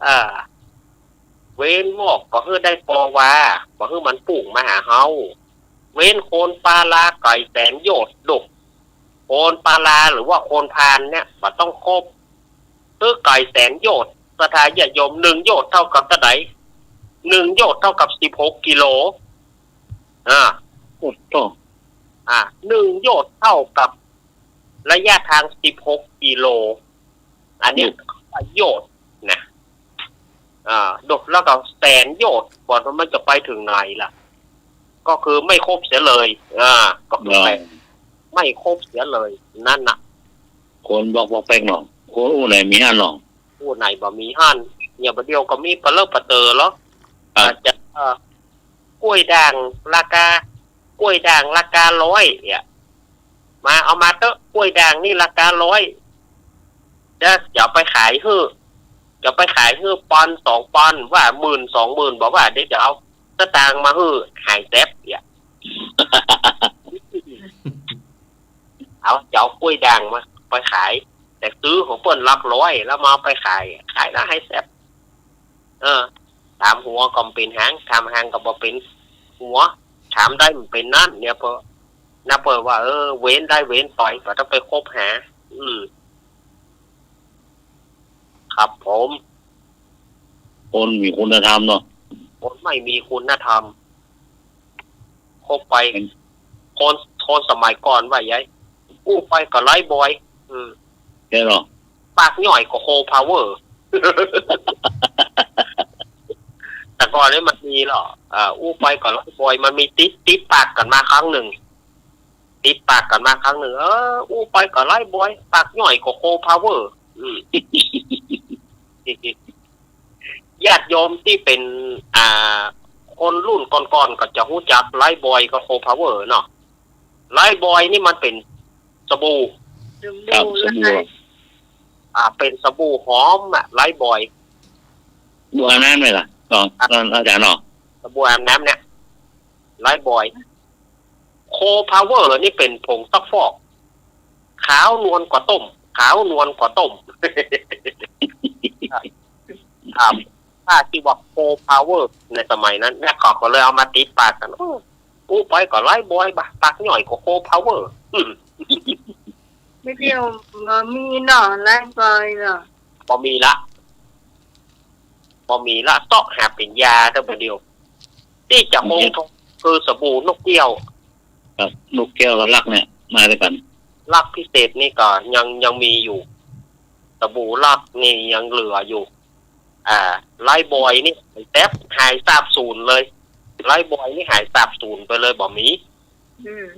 อ่า เว้นวอกก็หื้อได้ปอวา บ่หื้อมันปุ้งมาหาเฮา เว้นโคนปาลาไก๋แสนโยชน์ดุ โคนปาลาหรือว่าโคนพานเนี่ย บ่ต้องคบ หื้อไก๋แสนโยชน์ ศรัทธาญาติโยม นึ่งโยชน์เต้ากับเต้าใด นึ่งโยชน์เต้ากับสิบหกกิโล อ่า โอ้โห อ่า นึ่งโยชน์เต้ากับระยะทางสิบหกกิโล อันเนี้ย โยชน์นะ อ่า โยชน์แล้วก็แสนโยชน์ บ่ามันจะไปเถิงไหนล่ะ ก็คือไม่คบเสียเลย อ่า ก็คือไป อ่า ไม่คบเสียเลย นั่นน่ะ คนบอกปอกแปกเนาะ คนอู้ไหนมีหั้นเนาะ อู้ไหนบ่มีหั้น เนี่ย บ่าเดี่ยวก็มีปะเลอะปะเต๋อเหรอ ครับ อาจจะ เอ่อ กล้วยด่างราคา กล้วยด่างราคาร้อยเนี่ย มาเอามาเต๊อะ กล้วยด่างนี่ราคาร้อย จะ จะเอาไปขายหื้อ จะเอาไปขายหื้อปอนด์สองปอนด์ ว่าหมื่นสองหมื่น บอกว่าเดี๋ยวจะเอาสตางค์มาหื้อหายแซบเนี่ย เอา จะเอากล้วยด่างมาไปขาย แต่ซื้อของเปิ้นหลักร้อย แล้วมาเอาไปขาย ขายแล้วหายแซบ เออ ถามหัวก็บ่เป๋นหาง ถามหางก็บ่เป๋นหัว ถามได้บ่เป๋นนั้น เนี่ย เปิ้น นับเปิ้นว่า เออ เว้นได้เว้นไป บ่ต้องไปคบหา อืม ครับผม คนมีคุณธรรมเนาะ คนไม่มีคุณธรรม คบไป อืม คน คนสมัยก่อนว่าไง อู้ไปก็ไร้บอย อืม ใช่เนาะ ปากย่อยก็โคพาวเวอร์ แต่ก่อนนี่มันมีเหรอ อ่า อู้ไปก็ไร้บอย มันมีติด ติดปากกั๋นมาครั้งนึ่ง ติดปากกั๋นมาครั้งนึ่ง เออ อู้ไปก็ไร้บอย ปากย่อยก็โคพาวเวอร์ อืม ญาติโยมตี้เป๋น อ่า คนรุ่นก่อนๆ ก็จะฮู้จักไร้บอยกับโคพาวเวอร์เนาะ ไร้บอยนี่มันเป๋นสบู่ ครับ สบู่ อ่า เป๋นสบู่หอมอะ ไลฟ์บอย สบู่อาบน้ำเนี่ยเหรอ อ๋อ อาจารย์เนาะ สบู่อาบน้ำเนี่ย ไลฟ์บอย โคลด์พาวเวอร์นี่เป๋นผงซักฟอก ขาวนวลกว่าต้ม ขาวนวลกว่าต้ม ครับ ถ้าตี้ว่าโคลด์พาวเวอร์ในสมัยนั้น แล้วก็ ก็เลยเอามาติดปากกั๋น โอ้ อู้ไปก็ไลฟ์บอยบ่ะ ปากย่อยก็โคลด์พาวเวอร์ อืม บ่าเดี่ยวบ่มีเนาะ ไลฟ์บอยเนาะ บ่มีละ บ่มีละ เซาะหาเป๋นยาเต้อบ่าเดี่ยว ตี้จะคงทนคือสบู่นกแก้ว ครับ นกแก้วกับลักษณ์เนี่ย มาด้วยกั๋น ลักษณ์พิเศษนี่ก็ยัง ยังมีอยู่ สบู่ลักษณ์นี่ยังเหลืออยู่ อ่า ไลฟ์บอยนี่แต๊บ หายสาบสูญเลย ไลฟ์บอยนี่หายสาบสูญไปเลย บ่มี อืม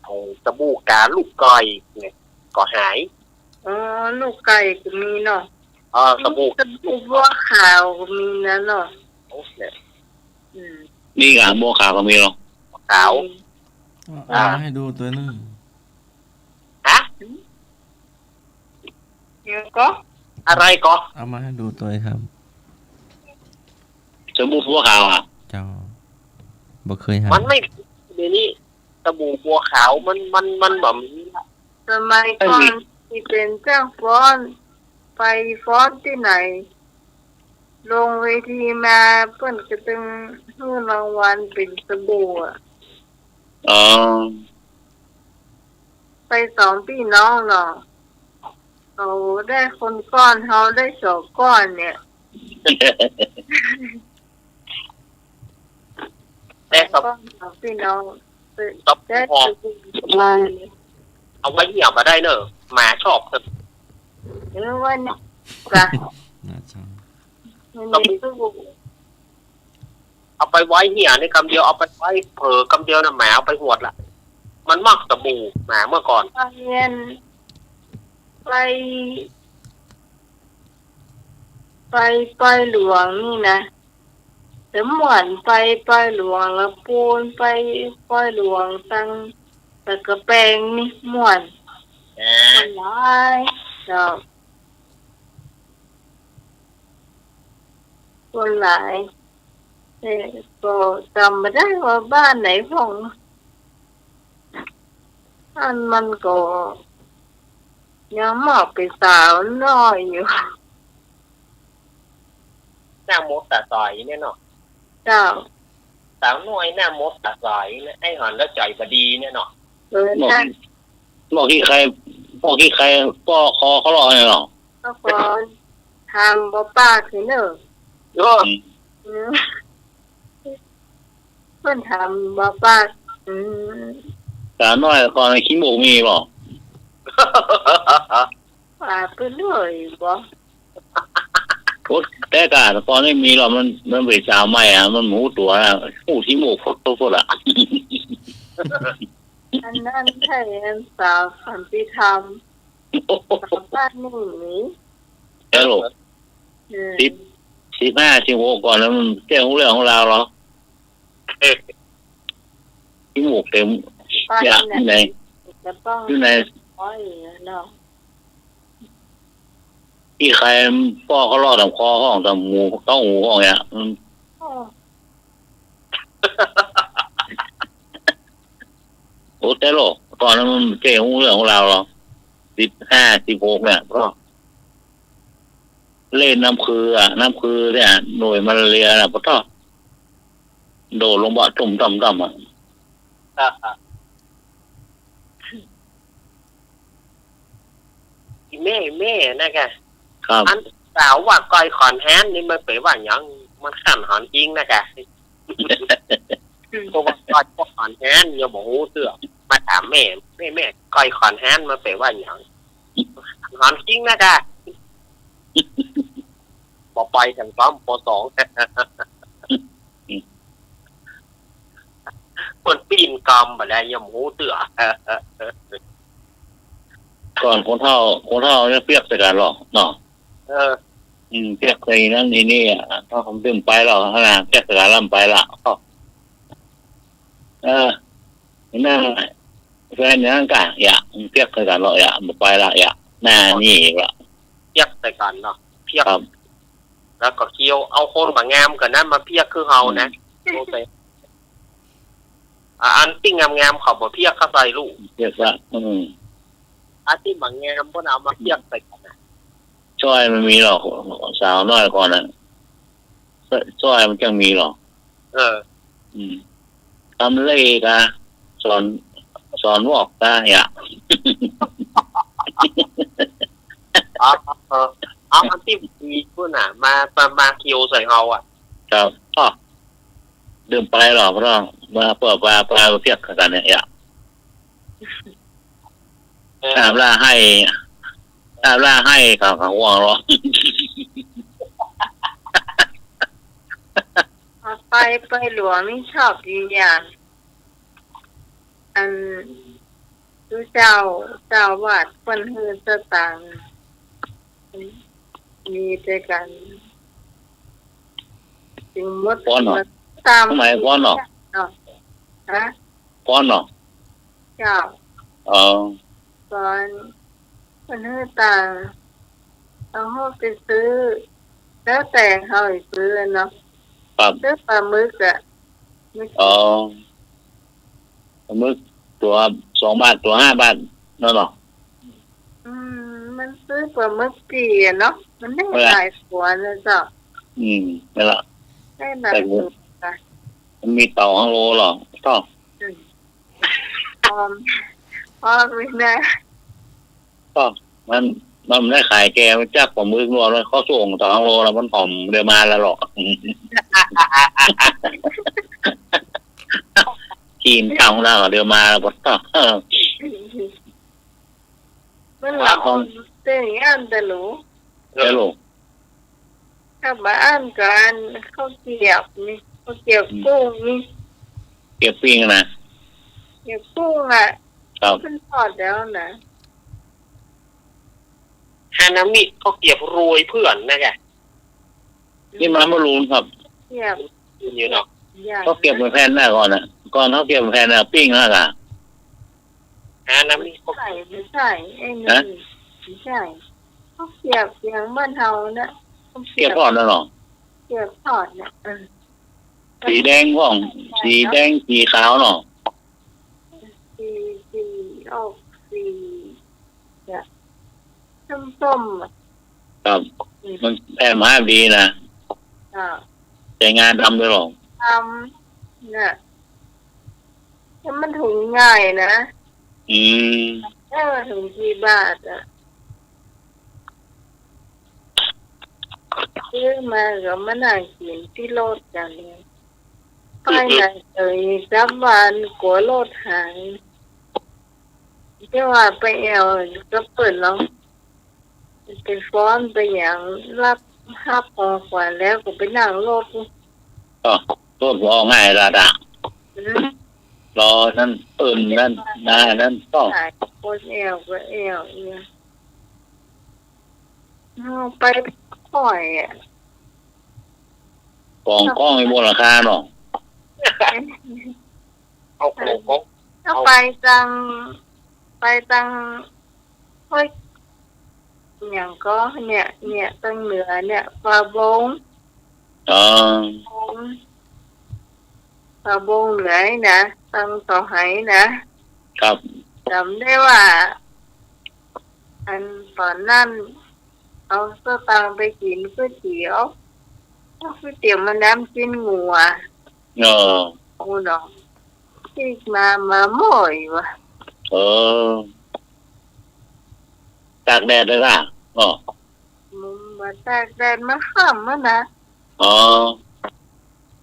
ไอ้สบู่กาลูกก้อยเนี่ยก็หาย อ๋อ ลูกก้อยก็มีเนาะ เออ สบู่ สบู่บัวขาวก็มีนะเนาะ โอ้ เนี่ย อืม มีก่ะ บัวขาวก็มีเหรอ ขาว อืม เอา อ่า เอามาให้ดูตวยนึ่ง ฮะ เดี๋ยวก็ อะไรก็ เอามาให้ดูตวยครับ สบู่บัวขาวอะ เจ้า บ่เคยหัน มันไม่ เดี๋ยวนี้ สบู่บัวขาวมัน มัน มันบ่มีละ สมัยก่อนตี้เป๋นจ้างฟ้อน ไปฟ้อนตี้ไหน ลงเวทีมาเปิ้นก็ตึงหื้อรางวัลเป๋นสบู่อะ อ๋อ ไปสองปี้น้องเนาะ เขาได้คนก้อน เฮาได้สองก้อนเนี่ย แต่สองก้อนสองปี้น้อง สบู่ ได้ หอม สบู่มา เอาไว้เหี่ยบ่ได้เน่อ หมาชอบเน่อ เออ ว่าเนี่ย จ้ะ น่าจะ มันมีสบู่ เอาไปไว้เหี่ยในกำเดียว เอาไปไว้เผลอกำเดียวน่ะ หมาเอาไปหวดละ มันมักสบู่ หมาเมื่อก่อน ไปเรียน ไป ไปปอยหลวงนี่นะ แต่ม่วน ไปปอยหลวง ละปูน ไปปอยหลวง ตังตะกะแปงนี่ม่วน อ่า คนหลาย เจ้า คนหลาย แต่ก็จ๋ำบ่ได้ว่าบ้านไหนพ่อง อันมันก็ยังมองเป๋นสาวน้อยอยู่ หน้ามดต๋าใสเนี่ยเนาะ เจ้า สาวน้อยหน้ามดต๋าใสเนี่ย ไอ้หันแล้วใจ๋บ่ดีเนี่ยเนาะ เออ ใจ้ บอกขี้ใคร บอกขี้ใคร ป้อคอเขาหล่อเนี่ยเนาะ ก็ขอถามบ่ปากเถอะเนอะ เออ อืม เปิ้นถามบ่ปาก อืม สาวน้อยก่อนขี้มูกมีบ่ ปากเปิ้นเลยบ่ โอ๊ย แต่ก่อนก่อนไม่มีหรอก มัน มันเป๋นสาวใหม่อะ มันบ่ฮู้ตั๋วอะ ฮู้ขี้มูกโพดๆ อะ อันนั้นใจ้อันสาวสันติธรรม สาวบ้านนี่มี ฮัลโหล อืม สิบ สิบห้า สิบหก ก่อนแล้วมันแจ้งฮู้เรื่องฮู้ราวเหรอ ขี้มูกเต็ม ปาก เนี่ย เนี่ย อยู่ไหน จะต้อง อยู่ไหน โอ้ยเนาะ ขี้ใครป้อเขาหล่อต๋ามคอห้อง ต๋ามหู เข้าหูห้องเนี่ย อืม โอ้ โอ้ แต่โลก ก่อนนั้นมันแจ้งฮู้เรื่องฮู้ราวเหรอ สิบห้า สิบหก เนี่ย ก็ เล่นน้ำคืออะ น้ำคือเนี่ย หน่วยมาลาเรียน่ะ ปะท้อ โดดลงบ่าตุ้มตั้มตั้มอะ ครับ ครับ อีแม่ แม่นะกะ ครับ อันสาวว่าก้อยขอนแฮนนี่มันเป๋นว่าหยัง มันคันหอนจริงนะกะ เพราะว่าก้อยพวกขอนแฮนยังบ่ฮู้เตื้อ มาถามแม่ แม่ แม่ ก้อยขอนแฮนมันเป๋นว่าหยัง หอนจริงนะกะ บ่ไปถึงซ้อม ป.สอง เปิ้นปิ้นกำบ่แล้วยังบ่ฮู้เตื้อ ก่อนคนเฒ่า คนเฒ่ายังเปียกใส่กั๋นหรอกเนาะ เออ อืม เปียกใส่นั้นไอ้นี่อะ ถ้าผมดึงไปแล้วนะ เปียกใส่กั๋นแล้วไปละ เออ นั่นแหละ แฟนอย่างนั้นกะ อย่า เปียกใส่กั๋นลอ อย่า บ่ไปละ อย่า หน้านี่ละ เปียกใส่กั๋นเนาะ เปียก ครับ แล้วก็เคี่ยว เอาคนบ่งามกว่านั้นมาเปียกคือเฮานะ อืม เคี่ยวใส่ อ่ะ อันตี้งามๆ เขาบ่เปียก เขาใส่ลูก เปียกละ อืม อันตี้บ่งามเปิ้นเอามาเปียกใส่กั๋นนะ จ้อยมันมีลอ สาวน้อยก่อนนะ จ้อยมันจังมีลอ เออ อืม ตำเล่กะ สอน สอนวอกกะ อย่า เอา เอา เอาอันตี้มีปุ้นน่ะ มา มา มาเคี่ยวใส่เฮาอ่ะ ครับ อ้อ ดื่มไปลอ เพราะว่า เปิ้น เปิ้น เปิ้นเปียกกั๋นเนี่ย อย่า เออ ตามล่าไห้ ตามล่าไห้ เขา เขาห่วงลอ ไป ไปหลวงนี่ชอบดีอย่าง อัน คือเจ้า เจ้าวัดเปิ้นหื้อสตางค์ มีแต่กั๋น จึงหมด ฟ้อนเนาะ ตาม สมัยฟ้อนเนาะ เนาะ ฮะ ฟ้อนเนาะ เจ้า อ๋อ ฟ้อน เปิ้นหื้อตางค์ เอาเฮาไปซื้อ แล้วแต่เฮาสิซื้อเนาะ ครับ ซื้อป๋าหมึกอะ หมึก อ๋อ ปลาหมึกตั๋วสองบาท ตั๋วห้าบาท นั่นเนาะ อืม มันซื้อปลาหมึกปี๋อะเนาะ มันได้ เออ หลายตั๋วนะเจ้า อืม นั่นละ ได้หลายตั๋ว มันมีเต่าฮังโลลอ เจ้า อืม พอ พอมีนะ ก็มัน มันได้ขายแกจักปลาหมึกนวล มันเข้าส่งเต่าฮังโลแล้ว มันหอมเดียวมาแล้วลอ กิ๋นข้าวของเฮาเดียวมาแล้ว บ่ต้อง เออ มันละอ่อนเต้นอันตะหลู ตะหลู ถ้าบ่อั้นก็อันข้าวเกรียบนี่ ข้าวเกรียบ อืม กุ้งนี่ เกรียบปิ้งนะ เกรียบกุ้งอะ ครับ มันทอดแล้วนะ ฮานามิ ข้าวเกรียบรวยเพื่อนนะแก นี่มาเมื่อลูนครับ เกรียบ อยู่เนาะ ข้าวเกรียบเหมือนแผ่นนะก่อนนะ ก่อนข้าวเกรียบเหมือนแผ่นนะ ปิ้งนะกะ ฮานามิ บ่ใจ้ บ่ใจ้ ไอ้นี่ ฮะ บ่ใจ้ ข้าวเกรียบอย่างบ้านเฮานะ ข้าวเกรียบ เกรียบทอดนะเนาะ เกรียบทอดนะ เออ สีแดงพ่อง สีแดง สีขาวเนาะ สี สีออก สี เนี่ย ส้มๆ อะ ครับ อืม มันแผ่นมาดีนะ อ่า แต่งาดำเลยหรอ ดำ เนี่ย แล้วมันถุงใหญ่นะ อืม เออ ถุงกี่บาทอะ ซื้อมาก็มานั่งกิ๋นตี้รถกั๋นเนี่ย ไปไหนเอ่ย สามวันกั๋วรถหาย แต่ว่าไปแอ่วกับเปิ้นเนาะ ไปฟ้อนไปหยัง ฮับ ฮับของขวัญแล้วก็ไปนั่งรถ อ้อ รถบ่ออกง่ายละดะ อืม รอนั่น เอิ้นนั่น นานั่น ต้อง ขายคนแอ่วก็แอ่วเนี่ย เอาไปค่อยอะ ของกองมีมูลค่าเนาะ เอาของ เอาไปตัง ไปตัง โอ๊ย หยังก็เนี่ย เนี่ย ตังเหนือเนี่ย ป่าบง อ๋อ ป่าบง ป่าบงเหนือนะ ตังเสาไหนะ ครับ จ๋ำได้ว่า อันต๋อนนั้น เอาสตางค์ไปกิ๋นก๋วยเตี๋ยว ก๋วยเตี๋ยวมันน้ำจิ๊นงัว เออ โอ้เนาะ ติ๊กมา มาหม้ออยู่วะ เออ ตากแดดเลยล่ะ อ๋อ มันบ่ตากแดด มันค่ำแล้วนะ อ๋อ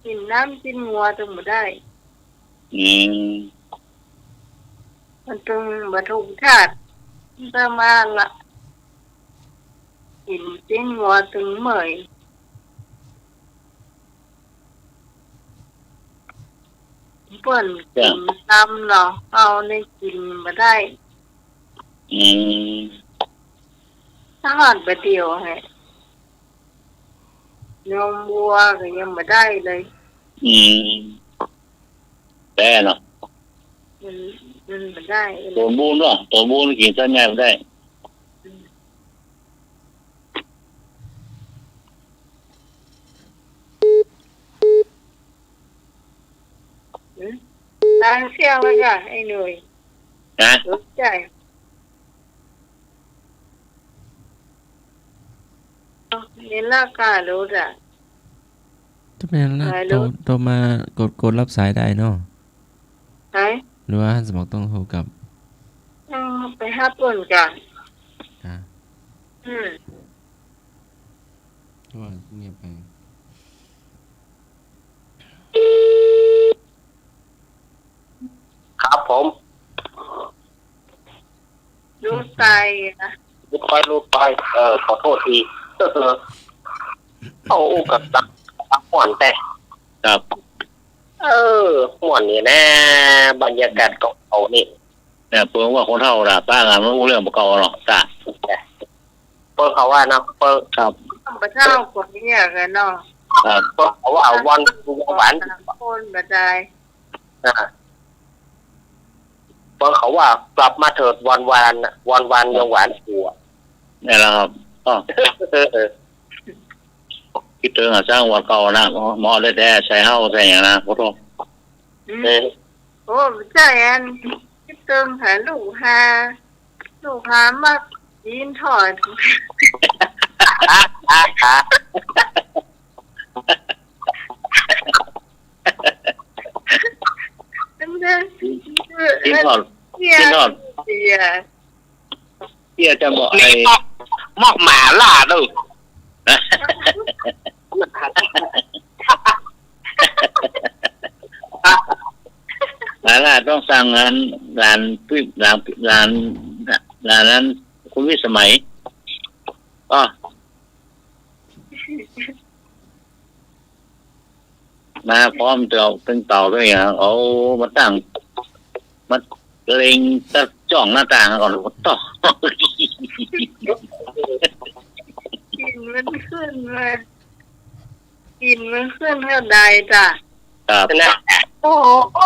กิ๋นน้ำจิ๊นงัวตึงบ่ได้ อืม มันตึงบ่ถูกธาตุ มันจะมาละ กิ๋นจิ๊นงัวตึงเมื่อย เปิ้นกิ๋นตำเนาะ เฮานี่กิ๋นบ่ได้ อืม ถ้าฮอดบ่าเดี่ยวแหะ นมวัวก็ยังบ่ได้เลย อืม แต๊เนาะ มัน มันบ่ได้ โตนบูนบ่ โตนบูนกิ๋นสันใหญ่บ่ได้ อืม ตางเสี้ยงแล้วก่อ ไอ้หนุ่ย ฮะ ตกใจ๋ เห็นแล้วก่อ หลุดอะ ถ้าเป๋นนั้น หายหลุด โต โตมากด กดฮับสายได้เนาะ หาย หรือว่าหั้นสมัครต้องโทรกลับ เออ ไปฮับเปิ้นก่อ อ่า อืม เพราะว่าเงียบไป ครับผม หลุดไปอะ หลุดไป หลุดไป เออ ขอโทษที โอ้ อู้กั๋นตั๊ก ตั๊กม่วนแต๊ ครับ เออ ม่วนนี่นะ บรรยากาศเก่าๆ นี่ เนี่ย เปิ้นว่าคนเฒ่าน่ะ ปะกั๋น บ่ฮู้เรื่องบ่เก่าเนาะ จ้ะ เปิ้นเขาว่านะ เปิ้น ครับ บ่เฒ่าคนเนี่ยกันเนาะ ครับ เปิ้นเขาว่าวัน วันหวาน สามคนบ่ได้ อ่า เปิ้นเขาว่ากลับมาเถิดวันวานน่ะ วันวานยังหวานกว่า เนี่ยแหละครับ อ้อ เออ เออ กึ๊ดเติงอะ สร้างวันเก่านะ เหมาะ เหมาะแต๊ๆ ใส่เฮาใส่หยังนะ ขอโทษ อืม เออ โอ้ ใจ้ อันกึ๊ดเติงหาลูกหา ลูกหามักจีนทอด จีนทอด เตี้ย จีนทอด เตี้ย เตี้ยจะบอกไอ้ นี่มอก มอกหม่าล่าเนาะ หม่าล่าต้องสั่งอันร้านปิ๊บ ร้าน ร้าน ร้านนั้น คุณวิสมัย อ้อ มาพร้อมเต๋า เป๋นเต๋าตวยหยัง เอามาตั้ง มาเล็งตะจ้องหน้าต่างก่อน โอ้โห กลิ่นมันขึ้นมา กลิ่นมันขึ้นเท่าใดจ้ะ ครับ นะ โอ้โห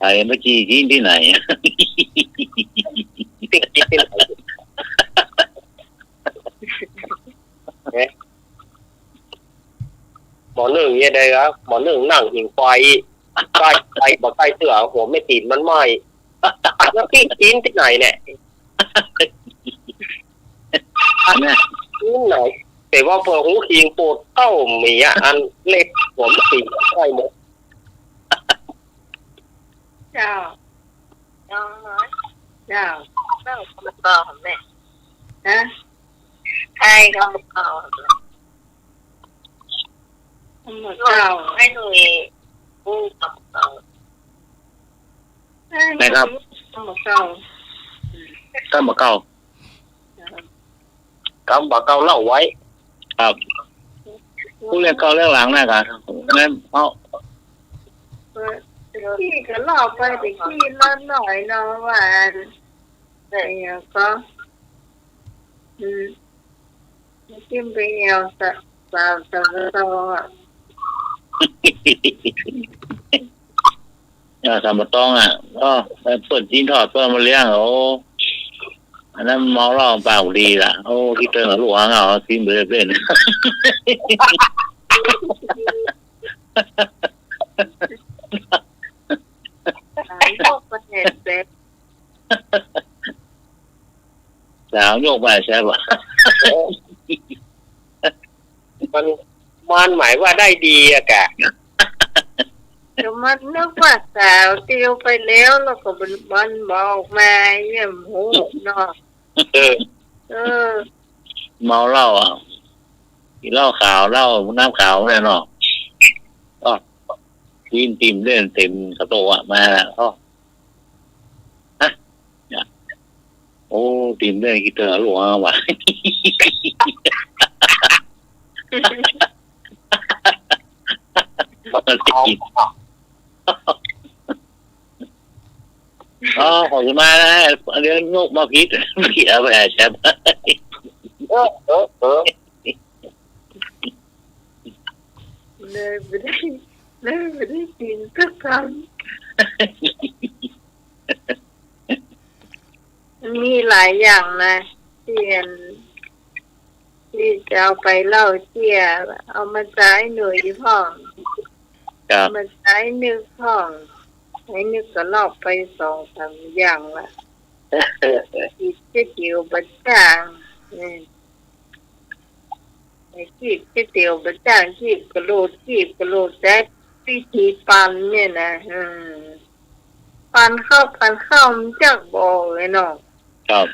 ไอ้เมื่อกี้กิ๋นตี้ไหน เนี่ย หมอนึ่งเนี่ยได้ครับ หมอนึ่งนั่งอิงไฟ ใก้ไฟ บ่ใก้เตื้อ หัวแม่ตี๋นมันไหม้ แล้วตี้กิ๋นตี้ไหนเนี่ย เนี่ย ตี้ไหน แต่ว่าเปื้อหูคิงโปดเต้าเมีย อันเล็บหัวแม่ตี๋นไหม้หมด เจ้า เจ้า เจ้า เจ้า กำมะกอกแม่ ฮะ ใครกำมะกอก กำมะกอก ไอ้หนุ่ย อู้กำมะกอก ไหนครับ กำมะกอก กำมะกอก กำบ่าเก่าเล่าไว้ ครับ อู้เรื่องเก่าเรื่องหลังนะกะ นั้น เอา เออ ตี้ก็เล่าไปแต่กี้เล่าน้อยเนาะ ว่า แต่หยังก็ อืม กิ๋นไปแอ่วสะ สาว สาว สาว อะ อ่า สาวบ่าตองอะ อ้อ ไปเปิ้นจีนทอด เปิ้นเอามาเลี้ยง โอ้ อันนั้นเมาเหล้าปากบ่ดีละ โอ้ กึ๊ดเติงอะ ลูกหางเอา กิ๋นไปเล่น หายโรคประเทศเสร็จ สาวโยกไปใช่ปะ มัน มันหมายว่าได้ดีอะกะ เดี๋ยวมันนึกว่าสาวเตียวไปแล้ว แล้วก็มัน มันบอกมา เยี่ยมหูเนาะ เออ เออ เมาเหล้าอะ กิ๋นเหล้าขาว เหล้าน้ำขาวเนี่ยเนาะ อ้อ กิ๋นตี๋มเล่นเต็มกระโต๊ะอะ มาแล้ว อ้อ ฮะ เนี่ย โอ้ ตี๋มเล่นกึ๊ดเติงอะ ลูกหางว่ะ มันกิ๋น อ๋อ ขอสิมานะ เดี๋ยวยกมาผิด ผิดเอาไปใช่ไหม เออ เออ เออ เลยบ่ได้ แล้วบ่ได้กิ๋นสักกำ มีหลายอย่างนะ ตี้อัน ตี้จะเอาไปเล่าเจี้ย เอามาใจ๊หนุยพ่อง ครับ เอามาใจ๊นึกพ่อง ไอ้นึกก็ลอกไปสองสามอย่างละ จีบก๋วยเตี๋ยวบ่จ้าง อืม ไอ้จีบก๋วยเตี๋ยวบ่จ้าง จีบก็โล จีบก็โล แต่วิธีปั่นเนี่ยนะ อืม ปั่นข้าว ปั่นข้าวมันจักบ่เลยเนาะ ครับ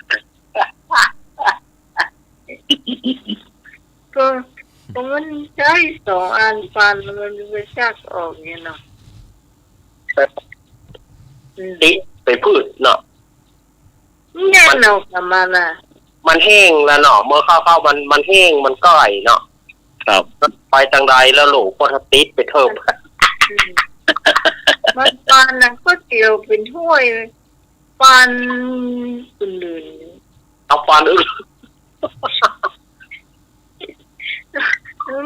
ก็ ก็มันใจ๊สองอันปั่น มันบ่จักออกเนี่ยเนาะ อืม ติไปปื๊ดเนาะ แน่นอนกับมันน่ะ มันแห้งแล้วเนาะ เมื่อข้าวๆ มัน มันแห้ง มันก้อยเนาะ ครับ ไปตางใดแล้วโหล ก็ติดไปเถิบ อืม มันปั่นน่ะ ก๋วยเตี๋ยวเป๋นถ้วย ปั่นอื่นๆ เอาปั่นอื่น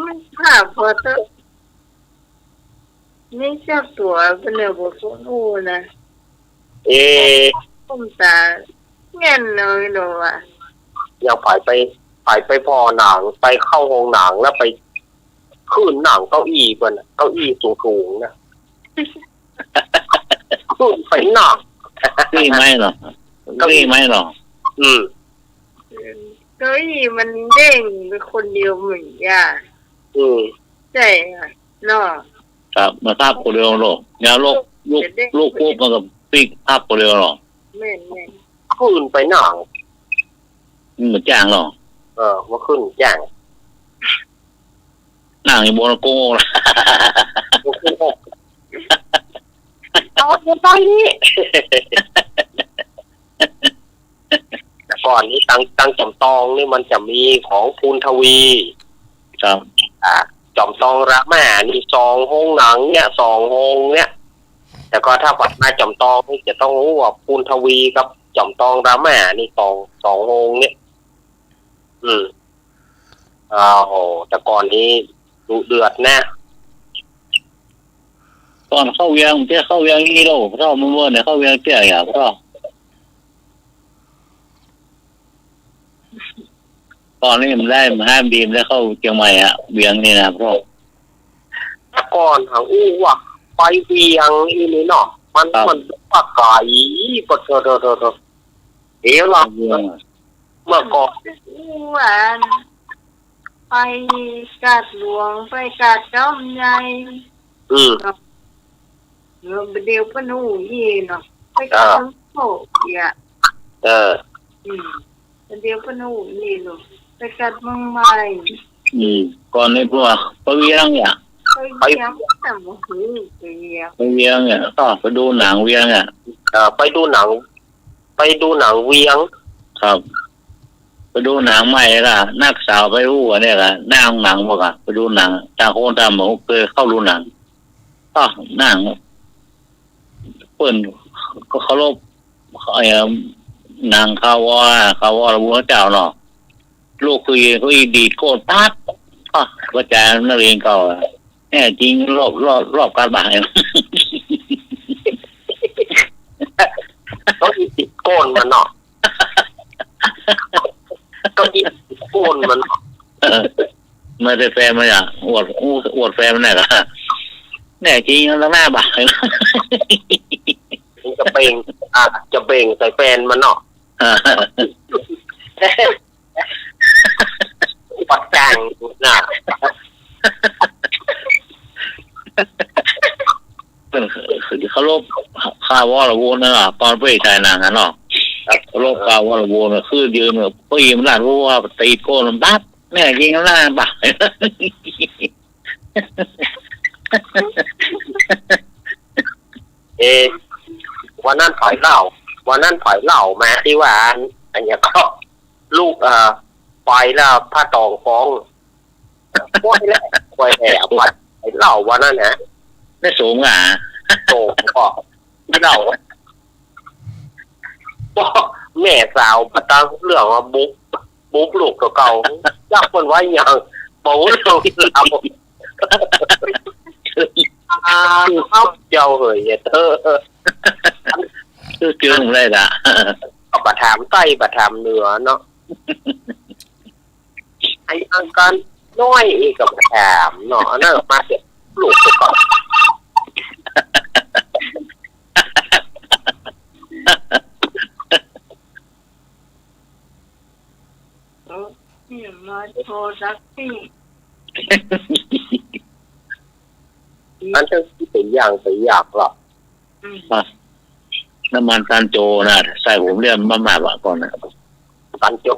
มันภาพพอเต๊อะ นี่เจ้าตั๋วเปิ้นเนี่ยบ่ฮู้นะ เอ๊ะ ผมตาแง่นเลยเนาะว่ะ ยังไป ไป ไป ไปผ่อหนัง ไปเข้าโฮงหนังแล้วไปขึ้นหนังเก้าอี้เปิ้นน่ะ เก้าอี้สูงๆ นะ ขึ้นไปหนัง เก้าอี้ไม้เหรอ เก้าอี้ไม้เหรอ อืม เก้าอี้มันเด้งไปคนเดียวเหมือนกัน อืม ใจ้อะ เนาะ ครับ มันพับคนเดียวเนาะ ยาวลุก ลุก จะเด้ง ลุกปุ๊บมันก็ปิ๊กพับคนเดียวเนาะ แม่นๆ ขึ้นไปหนัง มันบ่จ้างเนาะ เออ ว่าขึ้นจ้าง นั่งอยู่บนโกงละ เอาไปนี่ แต่ก่อนนี้ตัง ตังจ๋อมตองนี่มันจะมีของพูนทวี ครับ อ่า จ๋อมตองรามานี่สองโฮงหนังเนี่ย สองโฮงเนี่ย แต่ก็ถ้าผ่านมาจ๋อมตองนี่จะต้องฮู้ว่าพูนทวีกับจ๋อมตองรามานี่สอง สองโฮงเนี่ย อืม อ้าวโห แต่ก่อนนี้ดุเดือดนะ ต๋อนเข้าเวียง เตี้ยเข้าเวียงอี้โล พ่อเฒ่า เมื่อเนิ่นเนี่ยเข้าเวียงเตี้ยอ่ะ พ่อเฒ่า ต๋อนนี้มันได้ มันห้ามดี มันได้เข้าเจียงใหม่อะ เวียงนี่นะ พ่อเฒ่า แต่ก่อนหาอู้ว่าไปเวียงอี้นี่เนาะ มัน ครับ มันว่าไก๋ ปะโถ โถ โถ โถ เดี๋ยวล่ะ เวียงอะ เมื่อก่อน อู้ว่า ไปกาดหลวง ไปกาดจอมใหญ่ อืม เนาะ เดี๋ยว เดี๋ยวเปิ้นอู้อี้เนาะ ไปกาด อ่า เมืองโขงอี้อะ เออ อืม เดี๋ยวเปิ้นอู้อี้เนาะ ไปกาดเมืองใหม่ อืม ก่อนในพวกไปเวียงเนี่ย ไปเวียง ไป แต่บ่ฮู้ไปเวียง ไปเวียงเนี่ย ก็ไปดูหนังเวียงอ่ะ เออ ไปดูหนัง ไปดูหนังเวียง ครับ ไปดูหนังใหม่ละ นักสาวไปอู้อันเนี่ยละ หน้าโฮงหนังพวกอะ ไปดูหนัง ต่างคนต่างบ่เคยเข้าดูหนัง ก็นั่ง เปิ้นก็เคารพ ไอ้ หนังคาวอ คาวอละวัวเจ้าเนาะ ลูกคือเขาอีดีดโก้นปั๊บ ก็ประจานนักเรียนเก่าอะ แน่จริงรอบ รอบ รอบการบ่าย ก็อีดีดโก้นมันเนาะ ก็อีดีดโก้นมันเนาะ เออ ไม่ได้แฟนมันอ่ะ อวด อู้ อวดแฟนมันแน่ละ แน่จริงแล้วหน้าบ่าย จะเบ่ง อ่ะ จะเบ่งใส่แฟนมันเนาะ อ่า ปัดแต่งน่ะ เปิ้นเคารพคาวอละวัวนั่นล่ะ ต๋อนเปิ้นฉายหนังอะเนาะ ครับ เคารพคาวอละวัวน่ะ คือยืนแบบ เปิ้นยิ้มล้านวัว ตีโก้นมันปั๊บ แน่จริงแล้วหน้าบ่าย เอ วันนั้นผายเล่า วันนั้นผายเล่ามาตี้ว่าอัน อันเนี้ยก็ ลูก เอ่อ ไปแล้วผ้าตองฟ้อง โอ๊ย แล้ว โอ๊ย แอบไปเล่าวันนั้นนะ ได้สูงอ่ะ สูงก็เล่า แม่สาวมาตั้งเรื่องว่าบุก บุกลูกตัวเก่า จักเปิ้นว่าหยัง บ่ฮู้เรื่องเล่า อ่า อ้าว เจ้าเหย เออ เออ คือจึงได้ละ ก็บ่ถามใต้บ่ถามเหนือเนาะ ไอ้อังกฤษน้อยเองก็บ่ถามเนาะ อันนั้นมาเสียลูกก่อน เออ นี่มาโทรศัพท์ที่ อันนั้นเป็นอย่างเป็นอย่างหรอก อืม อ่ะ น้ำมันตันโจนะ ใส่ผมเลี่ยมมากๆ ว่ะก่อนนะ ตันโจ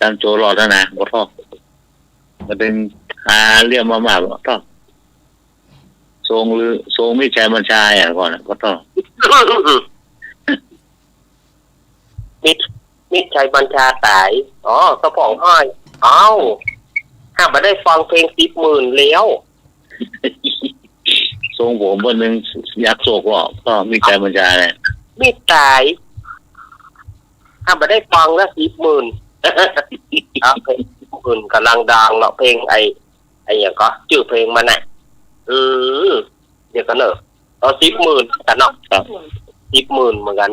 ตันโจรอดแล้วนะ บ่ทอด มันเป็นหาเลี่ยมมากๆ ว่ะทอด ทรงฤา ทรงมิตรชัยบัญชาอ่ะก่อนนะ บ่ทอด มิตร มิตรชัยบัญชาต๋าย อ๋อ สะพ่องอ้อย เอ้า หาบ่ได้ฟังเพลงสิบหมื่นแล้ว ทรงผมเปิ้นนึ่งยักษ์โศก ก็ ก็มิตรชัยบัญชาเนี่ย มิตรต๋าย หาบ่ได้ฟังแล้วสิบหมื่น เอาเพลงสิบหมื่นก่ำลังดังเนาะ เพลงไอ้ ไอ้หยังก็ จื้อเพลงมันน่ะ อืม เดี๋ยวก่อนเนอะ เอาสิบหมื่นกั๋นเนาะ ครับ สิบหมื่นเหมือนกั๋น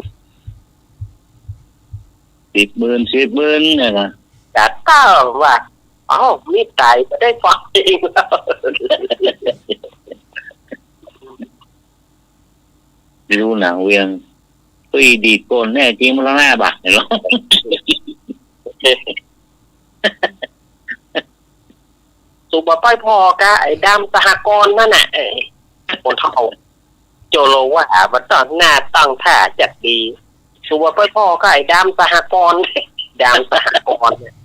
สิบหมื่น สิบหมื่น เนี่ยนะ จัดเต้าว่า เอ้า มิตรต๋ายบ่ได้ฟังเพลงแล้ว ดูหนังเวียง ตุ้ยดีดก้นแน่จริง มันละหน้าบาดเนาะ สูบ่ไปผ่อกับไอ้ดำสหกรณ์นั่นน่ะ เอ้ย คนเฒ่า โจโลว่า มันต้องหน้าตั้งท่าจัดดี สูบ่ไปผ่อกับไอ้ดำสหกรณ์ ดำสหกรณ์เนี่ย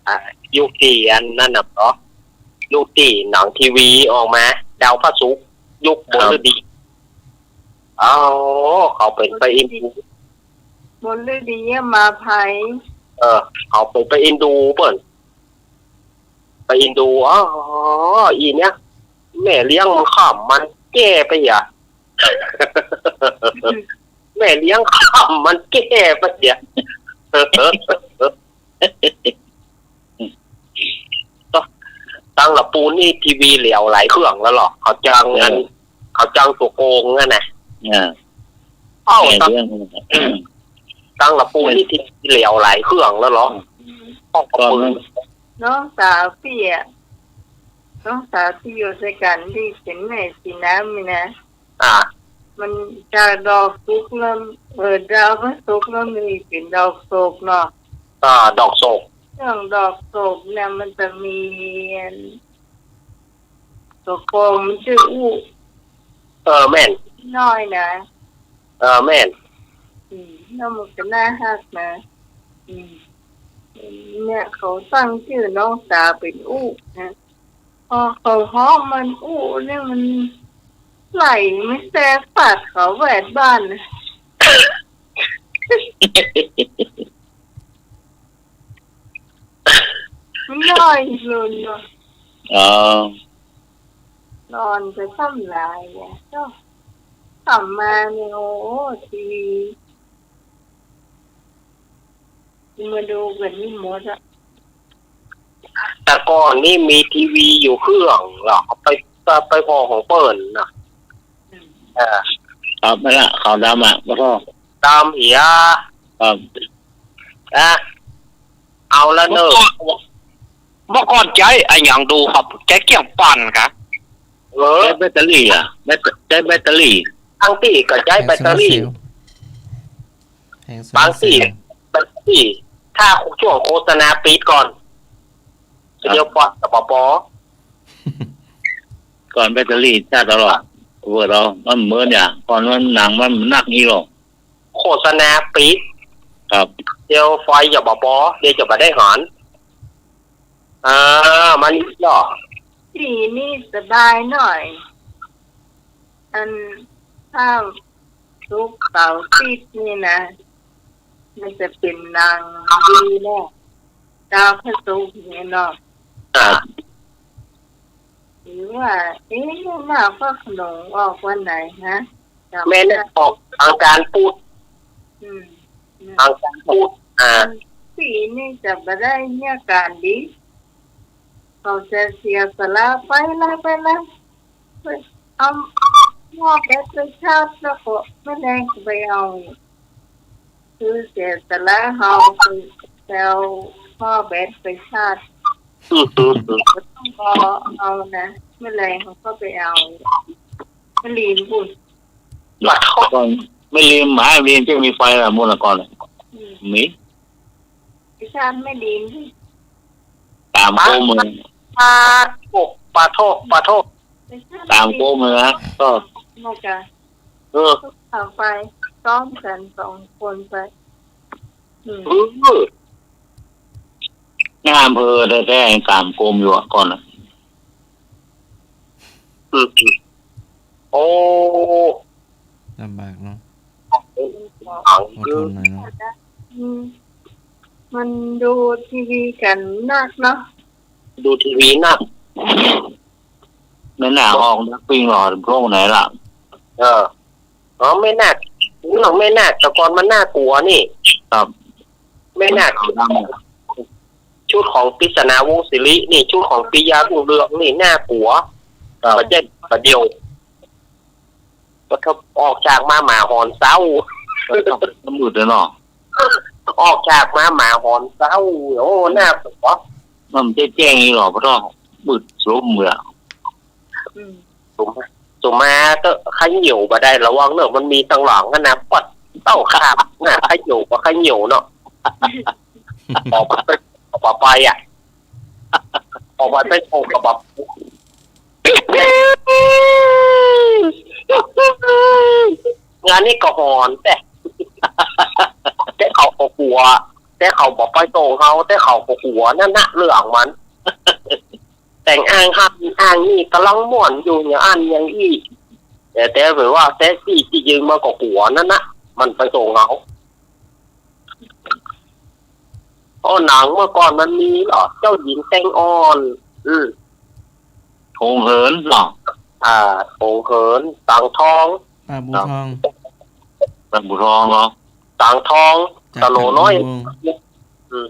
อ่ะ ยุคตี้อันนั้นน่ะเนาะ ยุคตี้หนังทีวีออกมา ดาวพระศุกร์ ยุคบุญฤดี ครับ เอ้า เขาเป๋นไปอินดู บุญฤดีมาไพ เออ เขาเป๋นไปอินดูเปิ้น ไปอินดู อ๋อ อีเนี่ย แม่เลี้ยงมันข้ามมันแก่ไปอ่ะ แม่เลี้ยงข้ามมันแก่ไปอ่ะ ตังละปูนนี่ทีวีเหลียวหลายเครื่องแล้วเหรอ เขาจังอัน เออ เขาจังตั๋วโกงนั่นน่ะ อ่า เอ้า แม่เลี้ยง ตัง ตังละปูนนี่ทีวีเหลียวหลายเครื่องแล้วเหรอ อืม ห้องกระปืน น้องสาวตี้อะ น้องสาวตี้อยู่ด้วยกั๋นตี้เป๋นแม่สีน้ำนี่นะ อ่า มันจากดอกศุกร์แล้ว เออ ดาวพระศุกร์แล้วมีเป๋นดอกโศกเนาะ อ่า ดอกโศก เรื่องดอกโศกเนี่ยมันจะมีตั๋วโกงมันจื้ออู้ เออ แม่น น้อยนะ เออ แม่น อืม แล้วมันก็น่าฮักนะ อืม เนี่ยเขาตั้งจื้อน้องสาวเป๋นอู้นะ พอเขาฮ้องมันอู้เนี่ยมันไหลไม่แซกปาดเขาแหวดบ้านนะ มันน้อยลุนเนาะ อ๋อ นอนไปซ้ำหลายอ่ะ เจ้า กลับมาเนี่ย โอ้ ทีวี มาดูกั๋นนี่หมดอะ แต่ก่อนนี่มีทีวีอยู่เครื่องเหรอ ไป ไป ไปผ่อของเปิ้นน่ะ อืม เออ ครับ นั่นแหละ ขาวดำอะ บ่ทอด ดำเหีย ครับ อ่ะ เอาละเนอะ เมื่อก่อน เมื่อก่อนใจ๊อะหยังดูครับ ใจ๊เกี่ยงปั่นกะ เออ ใจ๊แบตเตอรี่อะ แบต ใจ๊แบตเตอรี่ บางตี้ก็ใจ๊แบตเตอรี่ แผงโซลาร์เซลล์ แผงโซลาร์เซลล์ บางตี้ บางตี้ ถ้าช่วงโฆษณาปิดก่อน ครับ เดี๋ยวปอดกับปอปอ ก่อนแบตเตอรี่ชาร์จตลอด เปิดเอา มันเหมือนอย่าง ก่อนมันหนังมันนักนี่หรอก โฆษณาปิด ครับ เดี๋ยวไฟจะบ่ปอ เดี๋ยวจะบ่ได้หัน อ่า มันหรอ ตี้นี่สบายหน่อย อัน ถ้าศุกร์เสาร์อาทิตย์นี่นะ มันจะเป๋นหนังดีแหละ ดาวพระศุกร์เนี่ยเนาะ อ่า หรือว่า เอ๊ะ มาพระโขนงออกวันไหนฮะ จำไม่ได้ แม่นออกอังคารพุธ อืม อืม อังคารพุธ อ่า ตี้นี่จะบ่ได้เนี่ยการดี เขาจะเสียสละไปละ ไปละ ไปเอาหม้อแบตไปชาร์จ แล้วก็แม่แรงก็ไปเอา คือเสียสละเฮาไป ไปเอาหม้อแบตไปชาร์จ อืม ก็ต้องรอเอานะ แม่แรงเขาก็ไปเอา แม่ลีนปุ้น บัดก่อน แม่ลีน หมาแม่ลีนจะมีไฟละ มูลก่อน อืม มี ไปชาร์จแม่ลีน ต๋ามโกมเลย ปาโท ปาโท ปาโท ไปชาร์จ ต๋ามโกมเลยนะ ก็ นอกจาก เออ ก็ไปซ้อมกันสองคนไป อืม เออ นายอำเภอแท้ๆ ต๋ามโกมอยู่อะก่อนอะ อืม โอ้ ลำบากเนาะ อดทนหน่อยเนาะ อืม มันดูทีวีกั๋นนักเนาะ ดูทีวีนัก แม่นาคออกนักปิ้งหรอ พวกไหนล่ะ เออ อ๋อ แม่นาค นี่หรอ แม่นาค แต่ก่อนมันน่ากลัวนี่ ครับ แม่นาค ขาวดำอะ ชุดของปริศนาวงศ์ศิรินี่ ชุดของปิยะรุ่งเรืองนี่น่ากลัว ครับ บ่ใจ้บ่าเดี่ยว ปะโถ ออกฉากมาหมาหอนเซ้า เออ มันมืดเลยเนาะ ออกฉากมาหมาหอนเซ้า โอ้ น่ากลัว มันจะแจ้งอีกหรอ ปะโถ มืดสุมเลยอะ อืม สุม สุมมาเต๊อะ เขย่าบ่ได้ ระวังเนอะ มันมีตังหลังหั้นนะ ปัดเต้าขาบน่ะ เขย่าก็เขย่าเนาะ ออกมาเป็น ออกมาไปอะ ออกมาเป็นโอ่งกระบอก งานนี้ก็หอนแต๊ แต่เขาก็กลัว แต่เขาบ่ไปส่งเฮา แต่เขาก็กลัวนั่นนะ เรื่องมัน แต่งอ้างหั้นอ้างนี่ ก่ำลังม่วนอยู่ อย่างอั้นอย่างอี้ แต่ แต่แบบว่าแท็กซี่ตี้ยืมมาก็กลัวนั่นนะ มันไปส่งเฮา โอ้ หนังเมื่อก่อนมันมีเหรอ เจ้าหญิงแตงอ่อน อืม หงเหินเหรอ อ่า หงเหิน สังทอง ป๋าบู่ทอง ป๋าบู่ทองเหรอ สังทอง จาก สโนว์น้อย จากวงศ์ อืม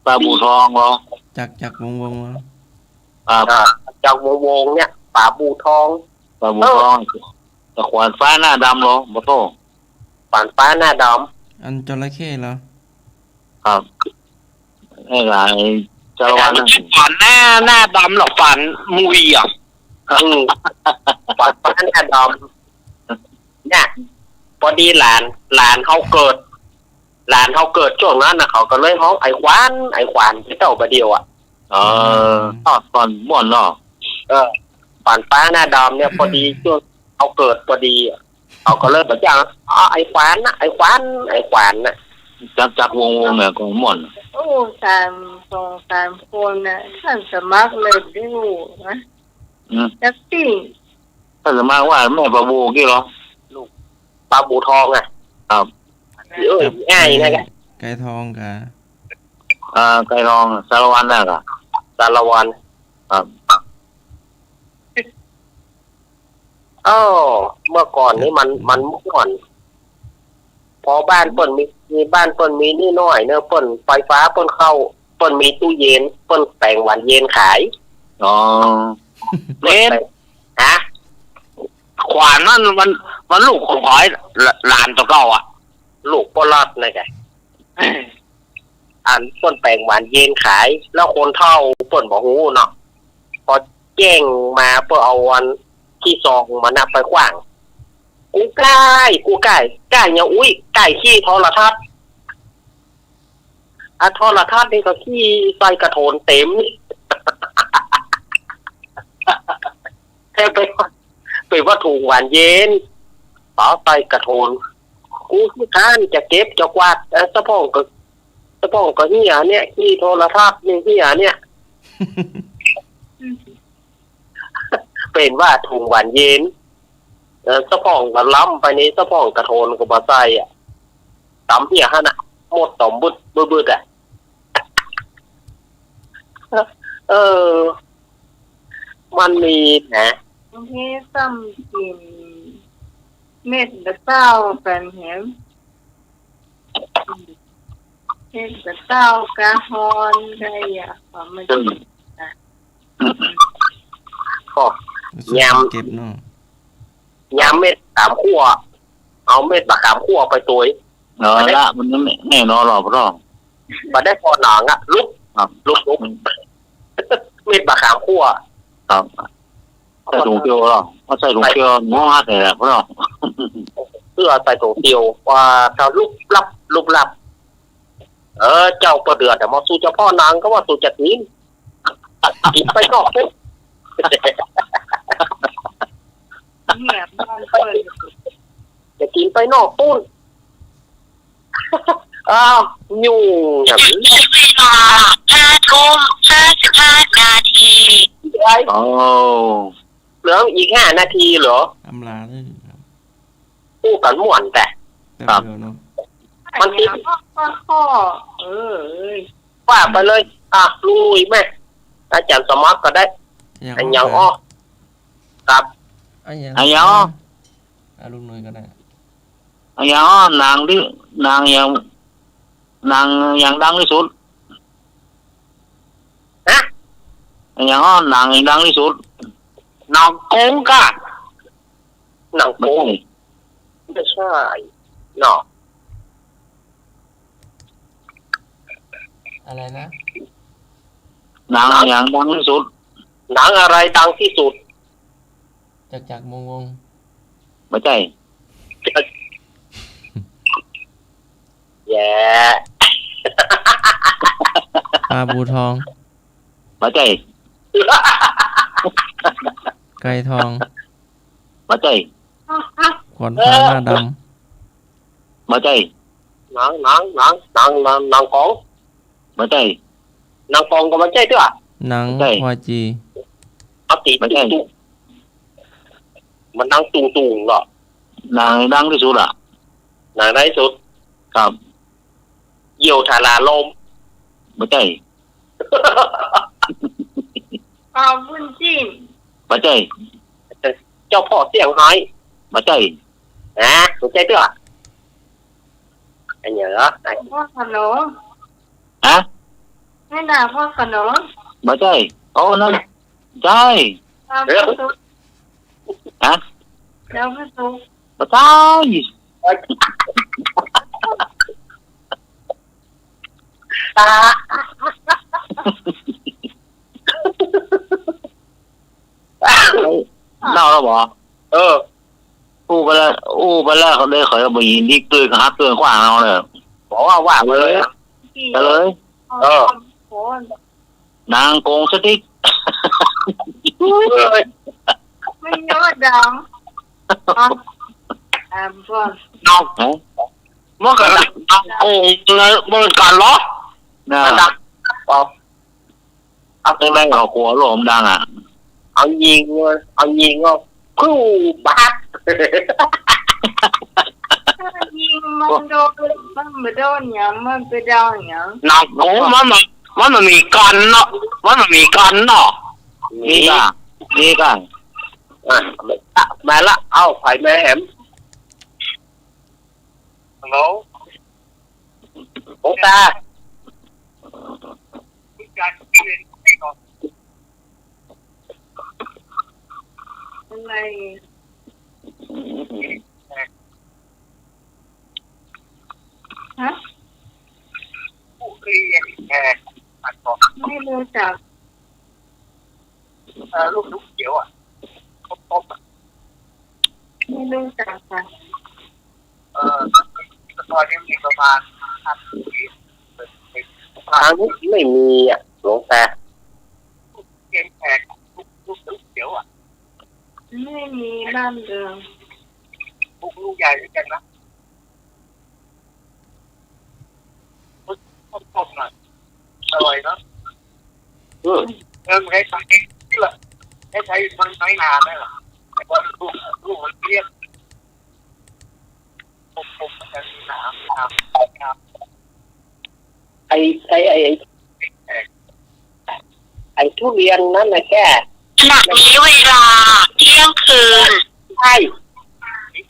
ป๋าบู่ทองเหรอ จาก จากวงศ์ วงศ์เหรอ อ่า อ่า จากวงศ์ วงศ์เนี่ย ป๋าบู่ทอง ป๋าบู่ทอง เออ แต่ขวานฟ้าหน้าดำเหรอ บ่โต้ ขวานฟ้าหน้าดำ อันจระเข้เหรอ ครับ ไอ้หลายจระวันนั่น ขวานหน้า หน้าดำเหรอ ขวานมุยเหรอ อืม ขวานฟ้าหน้าดำ เนี่ย พอดีหลาน หลานเขาเกิด หลานเขาเกิดช่วงนั้นน่ะ เขาก็เลยฮ้องไอ้ขวาน ไอ้ขวาน ไปเต้าบ่าเดี่ยวอะ เออ อืม ทอดก่อนม่วนเนาะ เออ ขวานฟ้าหน้าดำเนี่ย พอดีช่วงเขาเกิดพอดีอะ เขาก็เลยบอกว่า อ๋อ ไอ้ขวานนะ ไอ้ขวาน ไอ้ขวานนะ จาก จากวงศ์ วงศ์เนี่ยก็ม่วน โอ้ สาม สองสามคนน่ะ ท่านสมัครเลยดูนะ อืม จักตี้ ท่านสมัครว่าแม่ป๋าบู่กี้เหรอ ลูกป๋าบู่ทองอะ ครับ เออ ไอ้นั่นแหละ ไก่ทองกะ อ่า ไก่ทอง สารวัตรน่ะกะ สารวัตร ครับ อ้อ เมื่อก่อนนี้มัน มันม่วน พอบ้านเปิ้นมี มีบ้านเปิ้นมีนี่น้อยเนอะ เปิ้นไฟฟ้าเปิ้นเข้า เปิ้นมีตู้เย็น เปิ้นแป๋งหวานเย็นขาย อ๋อ เปิ้นแป๋ง ฮะ ขวานนั่นมัน มันลูกของใผ หลานโตเก่าอะ ลูกป้อหลอดนั่นแหละ อันเปิ้นแป๋งหวานเย็นขาย แล้วคนเฒ่าเปิ้นบ่ฮู้เนาะ พอแจ้งมาเปิ้นเอาอันขี้ซองมันน่ะไปขว้าง กู้ก้าย กู้ก้าย ก้ายหยังอุ๊ย ก้ายขี้โทรทัศน์ อ่ะ โทรทัศน์นี่ก็ขี้ใส่กระโถนเต็ม แต่ไป ไปว่าถุงหวานเย็น เป๋าใส่กระโถน กูขี้คร้านจะเก็บจะกวาด เอ่อ สะพ่องก็ สะพ่องก็เหียเนี่ย ขี้โทรทัศน์นี่เหียเนี่ย เป๋นว่าถุงหวานเย็น เออ สะพ่องก็ล้ำไปนี่ สะพ่องกระโถนก็บ่ใส่อะ ต๋ำเหียหั้นน่ะ หมดต๋ำบึด บึดๆ อะ เออ มันมีนะ บางทีซ้ำกิ๋นเม็ดบ่เต้ากั๋นแหม เม็ดบ่เต้ากะฮ้อนกะอยากเอามากิ๋นนะ ก็ ไปสู้ ยาม เก็บเนาะ ยามเม็ดขามขั่ว เอาเม็ดบักขามขั่วไปตวย เอาละ มันแน่นอนหรอกพ่อ บ่ได้พอหนังอะ ลุก ครับ ลุก ลุก เม็ดบักขามขั่ว ครับ ใส่ถุงเตียวเหรอ เอาใส่ถุงเตียว หม้อหัดนี่แหละพ่อ เปื้อใส่ถุงเตียว ว่าถ้าลุบลับ ลุบลับ เออ เจ้าบ่เดือดอะ มาสู่เจ้าพ่อหนังก็ว่าสู่จะกิ๋น กิ๋นไปนอกปุ้น เนี่ย มันเปิ้น จะกิ๋นไปนอกปุ้น อ้าว ยุ่งอะ เวลาห้าทุ่มห้าสิบห้านาที ไอ้ โอ้ เหลืออีกห้านาทีเหรอ อำลาเลยครับ อู้กั๋นม่วนแต่ แป๊บเดียวเนาะ มันติด ข้อ ข้อ เออ เอ้ย ว่าไปเลย อ่ะ ลุยแม่ อาจ๋ารย์สมัครก็ได้ อย่าง อะหยัง อ้อ อ้อ ครับ อะหยัง อะหยัง อ้อ อ่ะ ลุงหน่วยก็ได้ อะหยังอ้อ หนังตี้ หนังหยัง หนังหยังดังตี้สุด ฮะ อะหยังอ้อ หนังหยังดังตี้สุด หนังโก๋งก่ะ หนังโก๋ง ไม่ใช่ ไม่ใช่ เนาะ อะไรนะ หนังหยังดังตี้สุด หนังอะไรดังที่สุด จักรจักรวงศ์วงศ์ บ่ใจ้ แย่ ปลาบู่ทอง บ่ใจ้ ไก่ทอง บ่ใจ้ ขวัญฟ้าหน้าดำ บ่ใจ้ หนัง หนัง หนัง หนัง หนัง หนังก๋อง บ่ใจ้ หนังก๋องก็บ่ใจ้เตื้อ หนัง บ่ใจ้ ควายจี เอาตี๋ บ่ใจ้ ตุ๊กตุ๊ก มันดังตุงๆ เหรอ หนังดังตี้สุดอะ หนังดังตี้สุด ครับ เหยี่ยวทาราลม บ่ใจ้ เป่าบุญจิ้น บ่ใจ้ เจ้าพ่อเซี่ยงไฮ้ บ่ใจ้ ฮะ บ่ใจ้เตื้อ อะหยังเหรอ พ่อขนม ฮะ ไม่น่าพ่อขนม บ่ใจ้ โอ้ นั่น ใจ้ เออ ฮะ เดี๋ยวไม่ถูก บ่ใจ้ เน่าแล้วบ่ เออ อู้ไปแล้ว อู้ไปแล้ว เขาได้ เขาบ่ยินดี เตื้อก็ฮับเตื้อขว้างเอาเลย บอกว่า ว่ามาเลย ไปเลย เออ นางโกงสติ๊ก มันยอดดัง อ่ะ อ่ะ บ่ นาง ฮะ มันก็นางโกงเลยเหมือนกั๋นเหรอ น่ะ มันดัง อ๋อ เอาจังได๋ เอาขัวโลมดังอะ เอายิงเว้ย เอายิงก็ คู่บาด ยิงมันโดน มันบ่โดนหยัง มันไปโดนหยัง หนัก โอ้ มันบ่ มันบ่มีกั๋นเนาะ มันบ่มีกั๋นเนาะ มี มีก่ะ มีก่ะ อ่ะ มาละ เอ้า ไผมาแหม ฮัลโหล หลวงตา อะไร ฮะ ไม่รู้จัก เอ่อ ลูกเขียวๆ อ่ะ ครบๆ อ่ะ ไม่รู้จักค่ะ เอ่อ ซอยนี้มีประมาณ ทางนี้ไม่มีอ่ะ หลวงตา เกมแขก ลูก ลูกเขียวๆ อ่ะ ไม่มีดั้งเดิม ลูก ลูกใหญ่เหมือนกันนะ ต้มๆ หน่อย อร่อยเนาะ อืม เออ มันคล้ายๆ นี่แหละ คล้ายๆ มันน้อยนานั่นแหละ แต่ว่าลูก ลูกมันเปรี้ยว ต้มๆ มันจะมีหนาม หนาม หนาม ไอ้ ไอ้ ไอ้ ไอ้ทุเรียนนั้นน่ะแก ขณะนี้เวลาเที่ยงคืน ใช่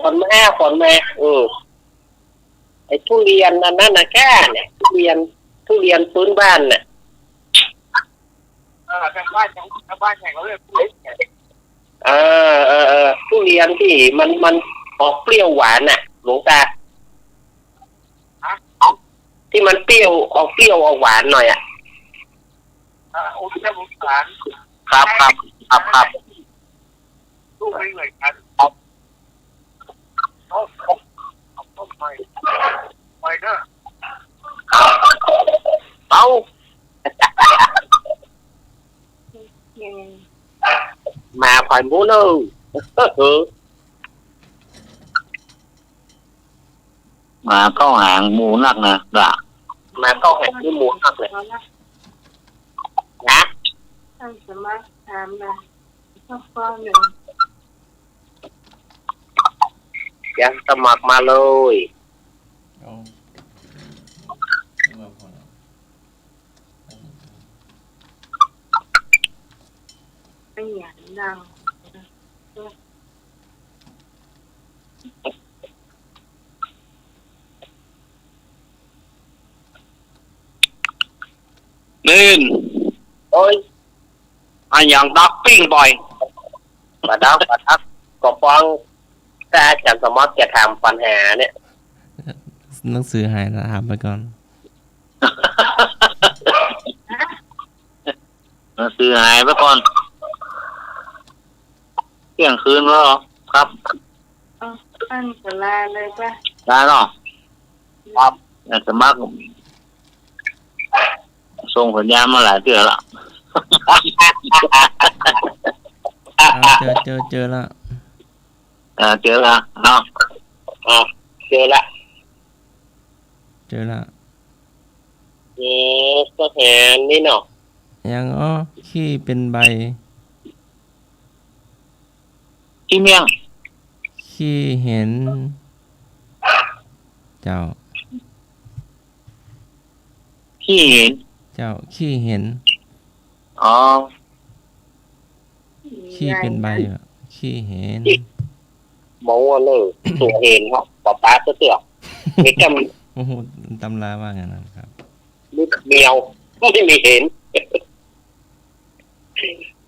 ขนมา ขนมา เออ ไอ้ทุเรียนอันนั้นน่ะแกเนี่ย ทุเรียน ทุเรียนพื้นบ้านน่ะ อ ทางบ้านยัง ทางบ้านยังเรียกทุเรียนไง เออ เออ เออ ทุเรียนตี้มัน มันออกเปรี้ยวหวานน่ะ หลวงตา ฮะ ตี้มันเปรี้ยว ออกเปรี้ยวออกหวานหน่อยอะ อ่า ออกเปรี้ยวออกหวาน ครับ ครับ ครับ ครับ ลูกไม่เหมือนกัน ครับ เอา เอา เอาต้นใหม่ ใหม่เนอะ เอา มาผ่อยหมูเนอะ เออ มาเข้าหางหมู่นักนะ ด่า มาเข้าหางหมู่นักเลย นะ ท่านสมัครถามมา ข้อหนึ่ง ยังสมัครมาเลย เอา ไม่อยากดัง นึ่ง โอ้ย อะหยังดักปิ้งบ่อย บ่ดัก บ่ดัก ก็ฟัง ถ้าอาจ๋ารย์สมัครจะถามปัญหาเนี่ย หนังสือหายนะ ถามไปก่อน หนังสือหายไปก่อน เที่ยงคืนแล้วเหรอ ครับ เอา ท่านก็ลาเลยป่ะ ลาเนาะ ครับ อาจ๋ารย์สมัคร ส่งสัญญาณมาหลายเทื่อละ เอา เจอ เจอ เจอละ อ่า เจอละ เนาะ อ่า เจอละ เจอละ เออ ก็แหนนี่เนาะ ยัง อ้อ ขี้เป็นใบ ขี้เมี่ยง ขี้เห็น เจ้า ขี้เห็น เจ้า ขี้เห็น อ๋อ ขี้เป็นใบอะ ขี้เห็น เมาอะเนอะ ตั๋วเห็นครับ ป๊าป๊าเตื้อๆ มีกำ โอ้โห ตำราว่าอย่างนั้นครับ มีแมว ไม่มีเห็น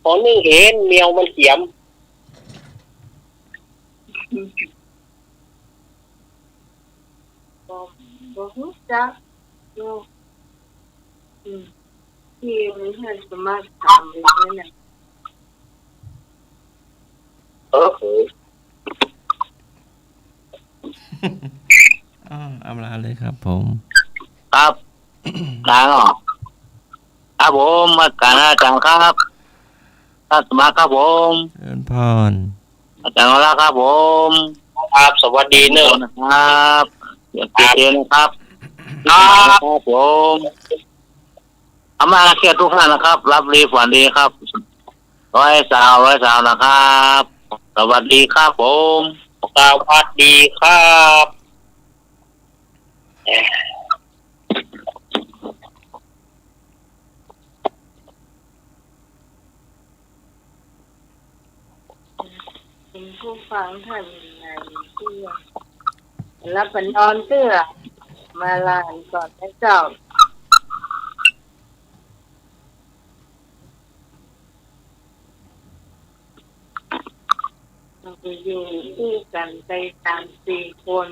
พอนึ่งเห็น แมวมันเขียม บ่ บ่ฮู้จักอยู่ อืม ที่มันให้สมัครถามเลยนะ เออ เออ อ้าว อำลาเลยครับผม ครับ ลาเนาะ ครับผม นมัสก๋ารอาจ๋ารย์ครับ ท่านสมัครครับผม เจริญพร อาจ๋ารย์วราครับผม ครับ สวัสดีเนอะ ครับ อย่าเสียใจนะครับ ครับ ครับผม อาม่าเชียร์ทุกท่านนะครับ หลับดีฝันดีครับ ร้อยสาว ร้อยสาวนะครับ สวัสดีครับผม สวัสดีครับ คุณผู้ฟังท่านใดตี้หลับไปนอนเตื้อ มาลาก่อนนะเจ้า เราไปอยู่คู่กันไปสามสี่คน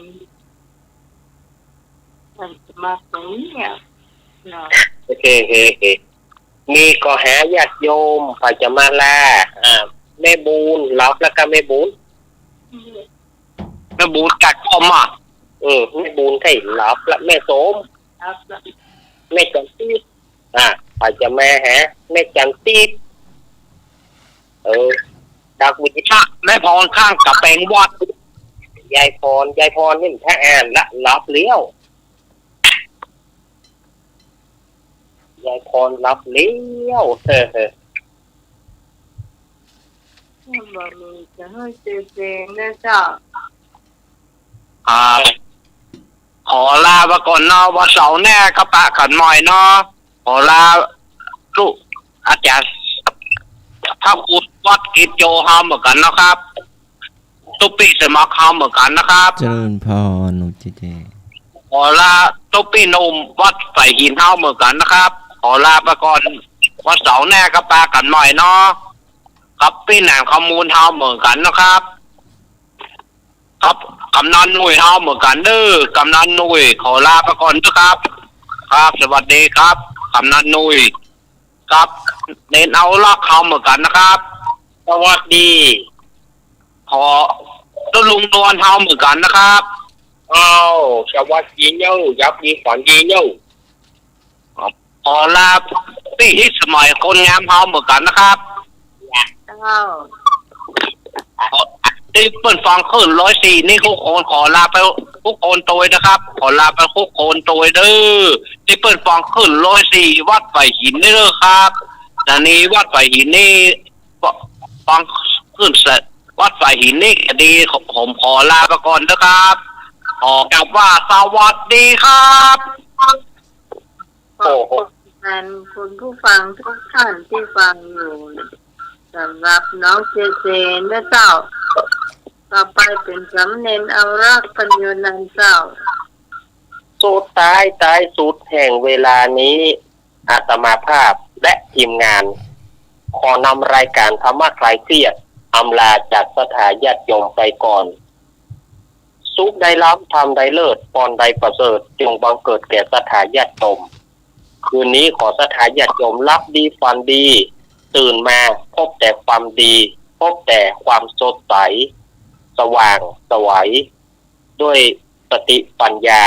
มันจะมาตรงเนี้ยเนาะ โอเค โอเค โอเค นี่ก็หาญาติโยม ใผจะมาลา อ่า แม่บุญ หลับแล้วก็แม่บุญ แม่บุญกัดข้อมา เออ แม่บุญใค่หลับละ แม่โสม หลับละ แม่จันทร์ทิพย์ อ่า ใผจะมาหา แม่จันทร์ทิพย์ เออ ดักวิทย์ แม่พรข้างกะแปงวัด ยายพร ยายพรนี่ถ้าอ่านละ หลับแล้ว ยายพรหลับแล้ว เออ เออ บ่มีจะหื้อเจอเจงนะเจ้า ครับ ขอลาไปก่อนเนาะ วันเสาร์แน่ก็ปะกั๋นใหม่เนาะ ขอลา ตุ๊ อาจ๋ารย์ พระครูวัดกิจโยเฮาเหมือนกั๋นนะครับ ตุ๊ปี้สมัครเฮาเหมือนกั๋นนะครับ เจริญพร หนูเจเจ ขอลา ตุ๊ปี้หนุ่มวัดสายหินเฮาเหมือนกั๋นนะครับ ขอลาไปก่อน วันเสาร์หน้าก็ปะกั๋นใหม่เนาะ กับปี้หนานข้อมูลเฮาเหมือนกั๋นนะครับ กับกำนันหนุ่ยเฮาเหมือนกั๋นเน่อ กำนันหนุ่ยขอลาไปก่อนนะครับ ครับ สวัสดีครับ กำนันหนุ่ย กับเณรเอารักษ์เฮาเหมือนกั๋นนะครับ สวัสดี ขอ แล้วลุงนวลเฮาเหมือนกั๋นนะครับ อ้าว สวัสดีเน่อ หลับดีฝันดีเน่อ ขอลาปี้ฮิตสมัยคนงามเฮาเหมือนกั๋นนะครับ เจ้า ขอ ตี้เปิ้นฟังคลื่นร้อยสี่นี่ทุกคนขอลาไปทุกคนตวยนะครับ ขอลาไปทุกคนตวยเน่อ ตี้เปิ้นฟังคลื่นร้อยสี่วัดฝายหินนี่เน่อครับ สถานีวัดฝายหินนี่ ฟังคลื่นวัดฝายหินนี่ก็ดี ผมขอลาไปก่อนนะครับ ขอกราบว่าสวัสดีครับ ขอบคุณคุณผู้ฟังทุกท่านตี้ฟังอยู่ สำหรับน้องเจเจนะเจ้า ต่อไปเป๋นสามเณรเอารักษ์ ปัญโญนันท์เจ้า สุดท้ายท้ายสุดแห่งเวลานี้ อาตมาภาพและทีมงาน ขอนำรายการธรรมะคลายเครียด อำลาจากศรัทธาญาติโยมไปก่อน สุขใดล้ำ ธรรมใดเลิศ พรใดประเสริฐ จงบังเกิดแก่ศรัทธาญาติโยม คืนนี้ขอศรัทธาญาติโยมหลับดีฝันดี ตื่นมาพบแต่ความดี พบแต่ความสดใส สว่างไสว ด้วยสติปัญญา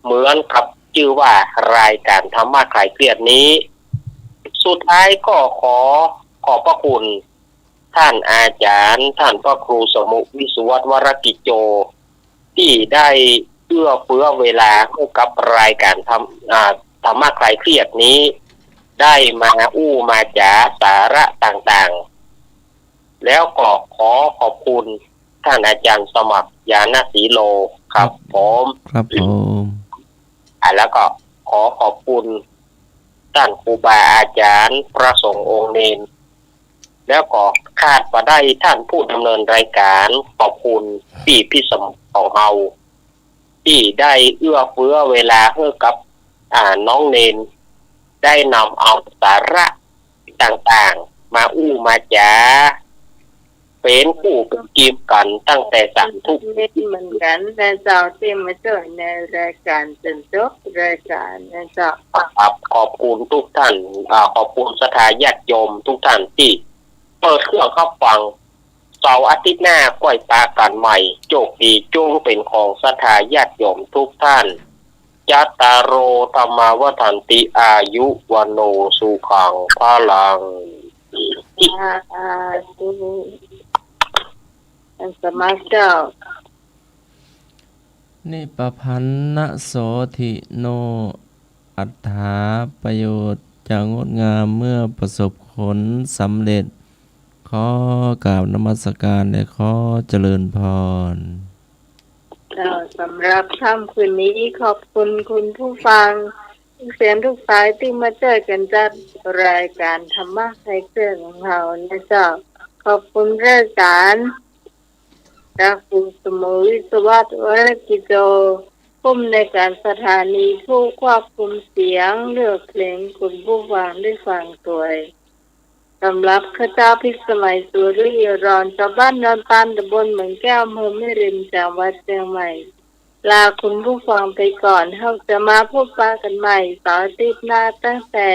เหมือนกับจื้อว่ารายการธรรมะคลายเครียดนี้ สุดท้ายก็ขอขอบพระคุณ ท่านอาจารย์ ท่านพระครูสมุห์ วิศวัตร วรกิจโจ ตี้ได้เอื้อเฟื้อเวลาหื้อกับรายการธรรม อ่า ธรรมะคลายเครียดนี้ ได้มาอู้มาจ๋าสาระต่างๆ แล้วก็ขอขอบคุณท่านอาจารย์สมัคร ญาณศรีโล ครับผม ครับผม อ่า แล้วก็ขอขอบคุณท่านครูบาอาจารย์ พระสงฆ์องค์เณร แล้วก็ขาดบ่ได้ท่านผู้ดำเนินรายการ ขอบคุณปี้พิสมัยของเฮา ตี้ได้เอื้อเฟื้อเวลาหื้อกับ อ่า น้องเณร ได้นำเอาสาระต่างๆ มาอู้มาจ๋า เป๋นคู่เป๋นกีมกั๋นตั้งแต่สามทุ่ม เหมือนกั๋นนะเจ้า ตี้มาจ้อยในรายการจ๋นจบรายการนะเจ้า ครับ ขอบคุณทุกท่าน อ่า ขอบคุณศรัทธาญาติโยมทุกท่านตี้เปิดเครื่องฮับฟัง เสาร์อาทิตย์หน้าก้อยปะกั๋นใหม่ โจคดีจงเป๋นของศรัทธาญาติโยมทุกท่าน จัตตาโร ธัมมา วัฑฒันติ อายุ วัณโณ สุขัง พลัง สาธุ อันสมาเจ้า นิปพานะโสติโน อัตถาประโยชน์จะงดงามเมื่อประสบผลสำเร็จ ขอกราบนมัสการและขอเจริญพร เจ้า สำหรับค่ำคืนนี้ขอบคุณคุณผู้ฟังทุกเสียงทุกสายตี้มาจ้อยกั๋นจัดรายการธรรมะคลายเครียดของเฮานะเจ้า ขอบคุณรายการ พระครูสมุห์ วิศวัตร วรกิจโจ ผู้อำนวยการสถานี ผู้ควบคุมเสียง เลือกเพลงหื้อคุณผู้ฟังได้ฟังตวย สำหรับข้าเจ้าพิสมัย สุริยรอน ชาวบ้านดอนตาล ตำบลเหมืองแก้ว อำเภอแม่ริม จังหวัดเจียงใหม่ ลาคุณผู้ฟังไปก่อน เฮาจะมาพบปะกั๋นใหม่เสาร์อาทิตย์หน้าตั้งแต่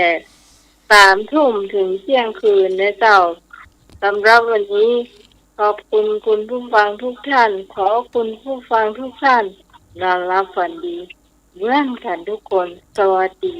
สามทุ่มถึงเที่ยงคืนนะเจ้า สำหรับวันนี้ขอบคุณคุณผู้ฟังทุกท่าน ขอคุณผู้ฟังทุกท่านนอนหลับฝันดีเหมือนกั๋นทุกคน สวัสดี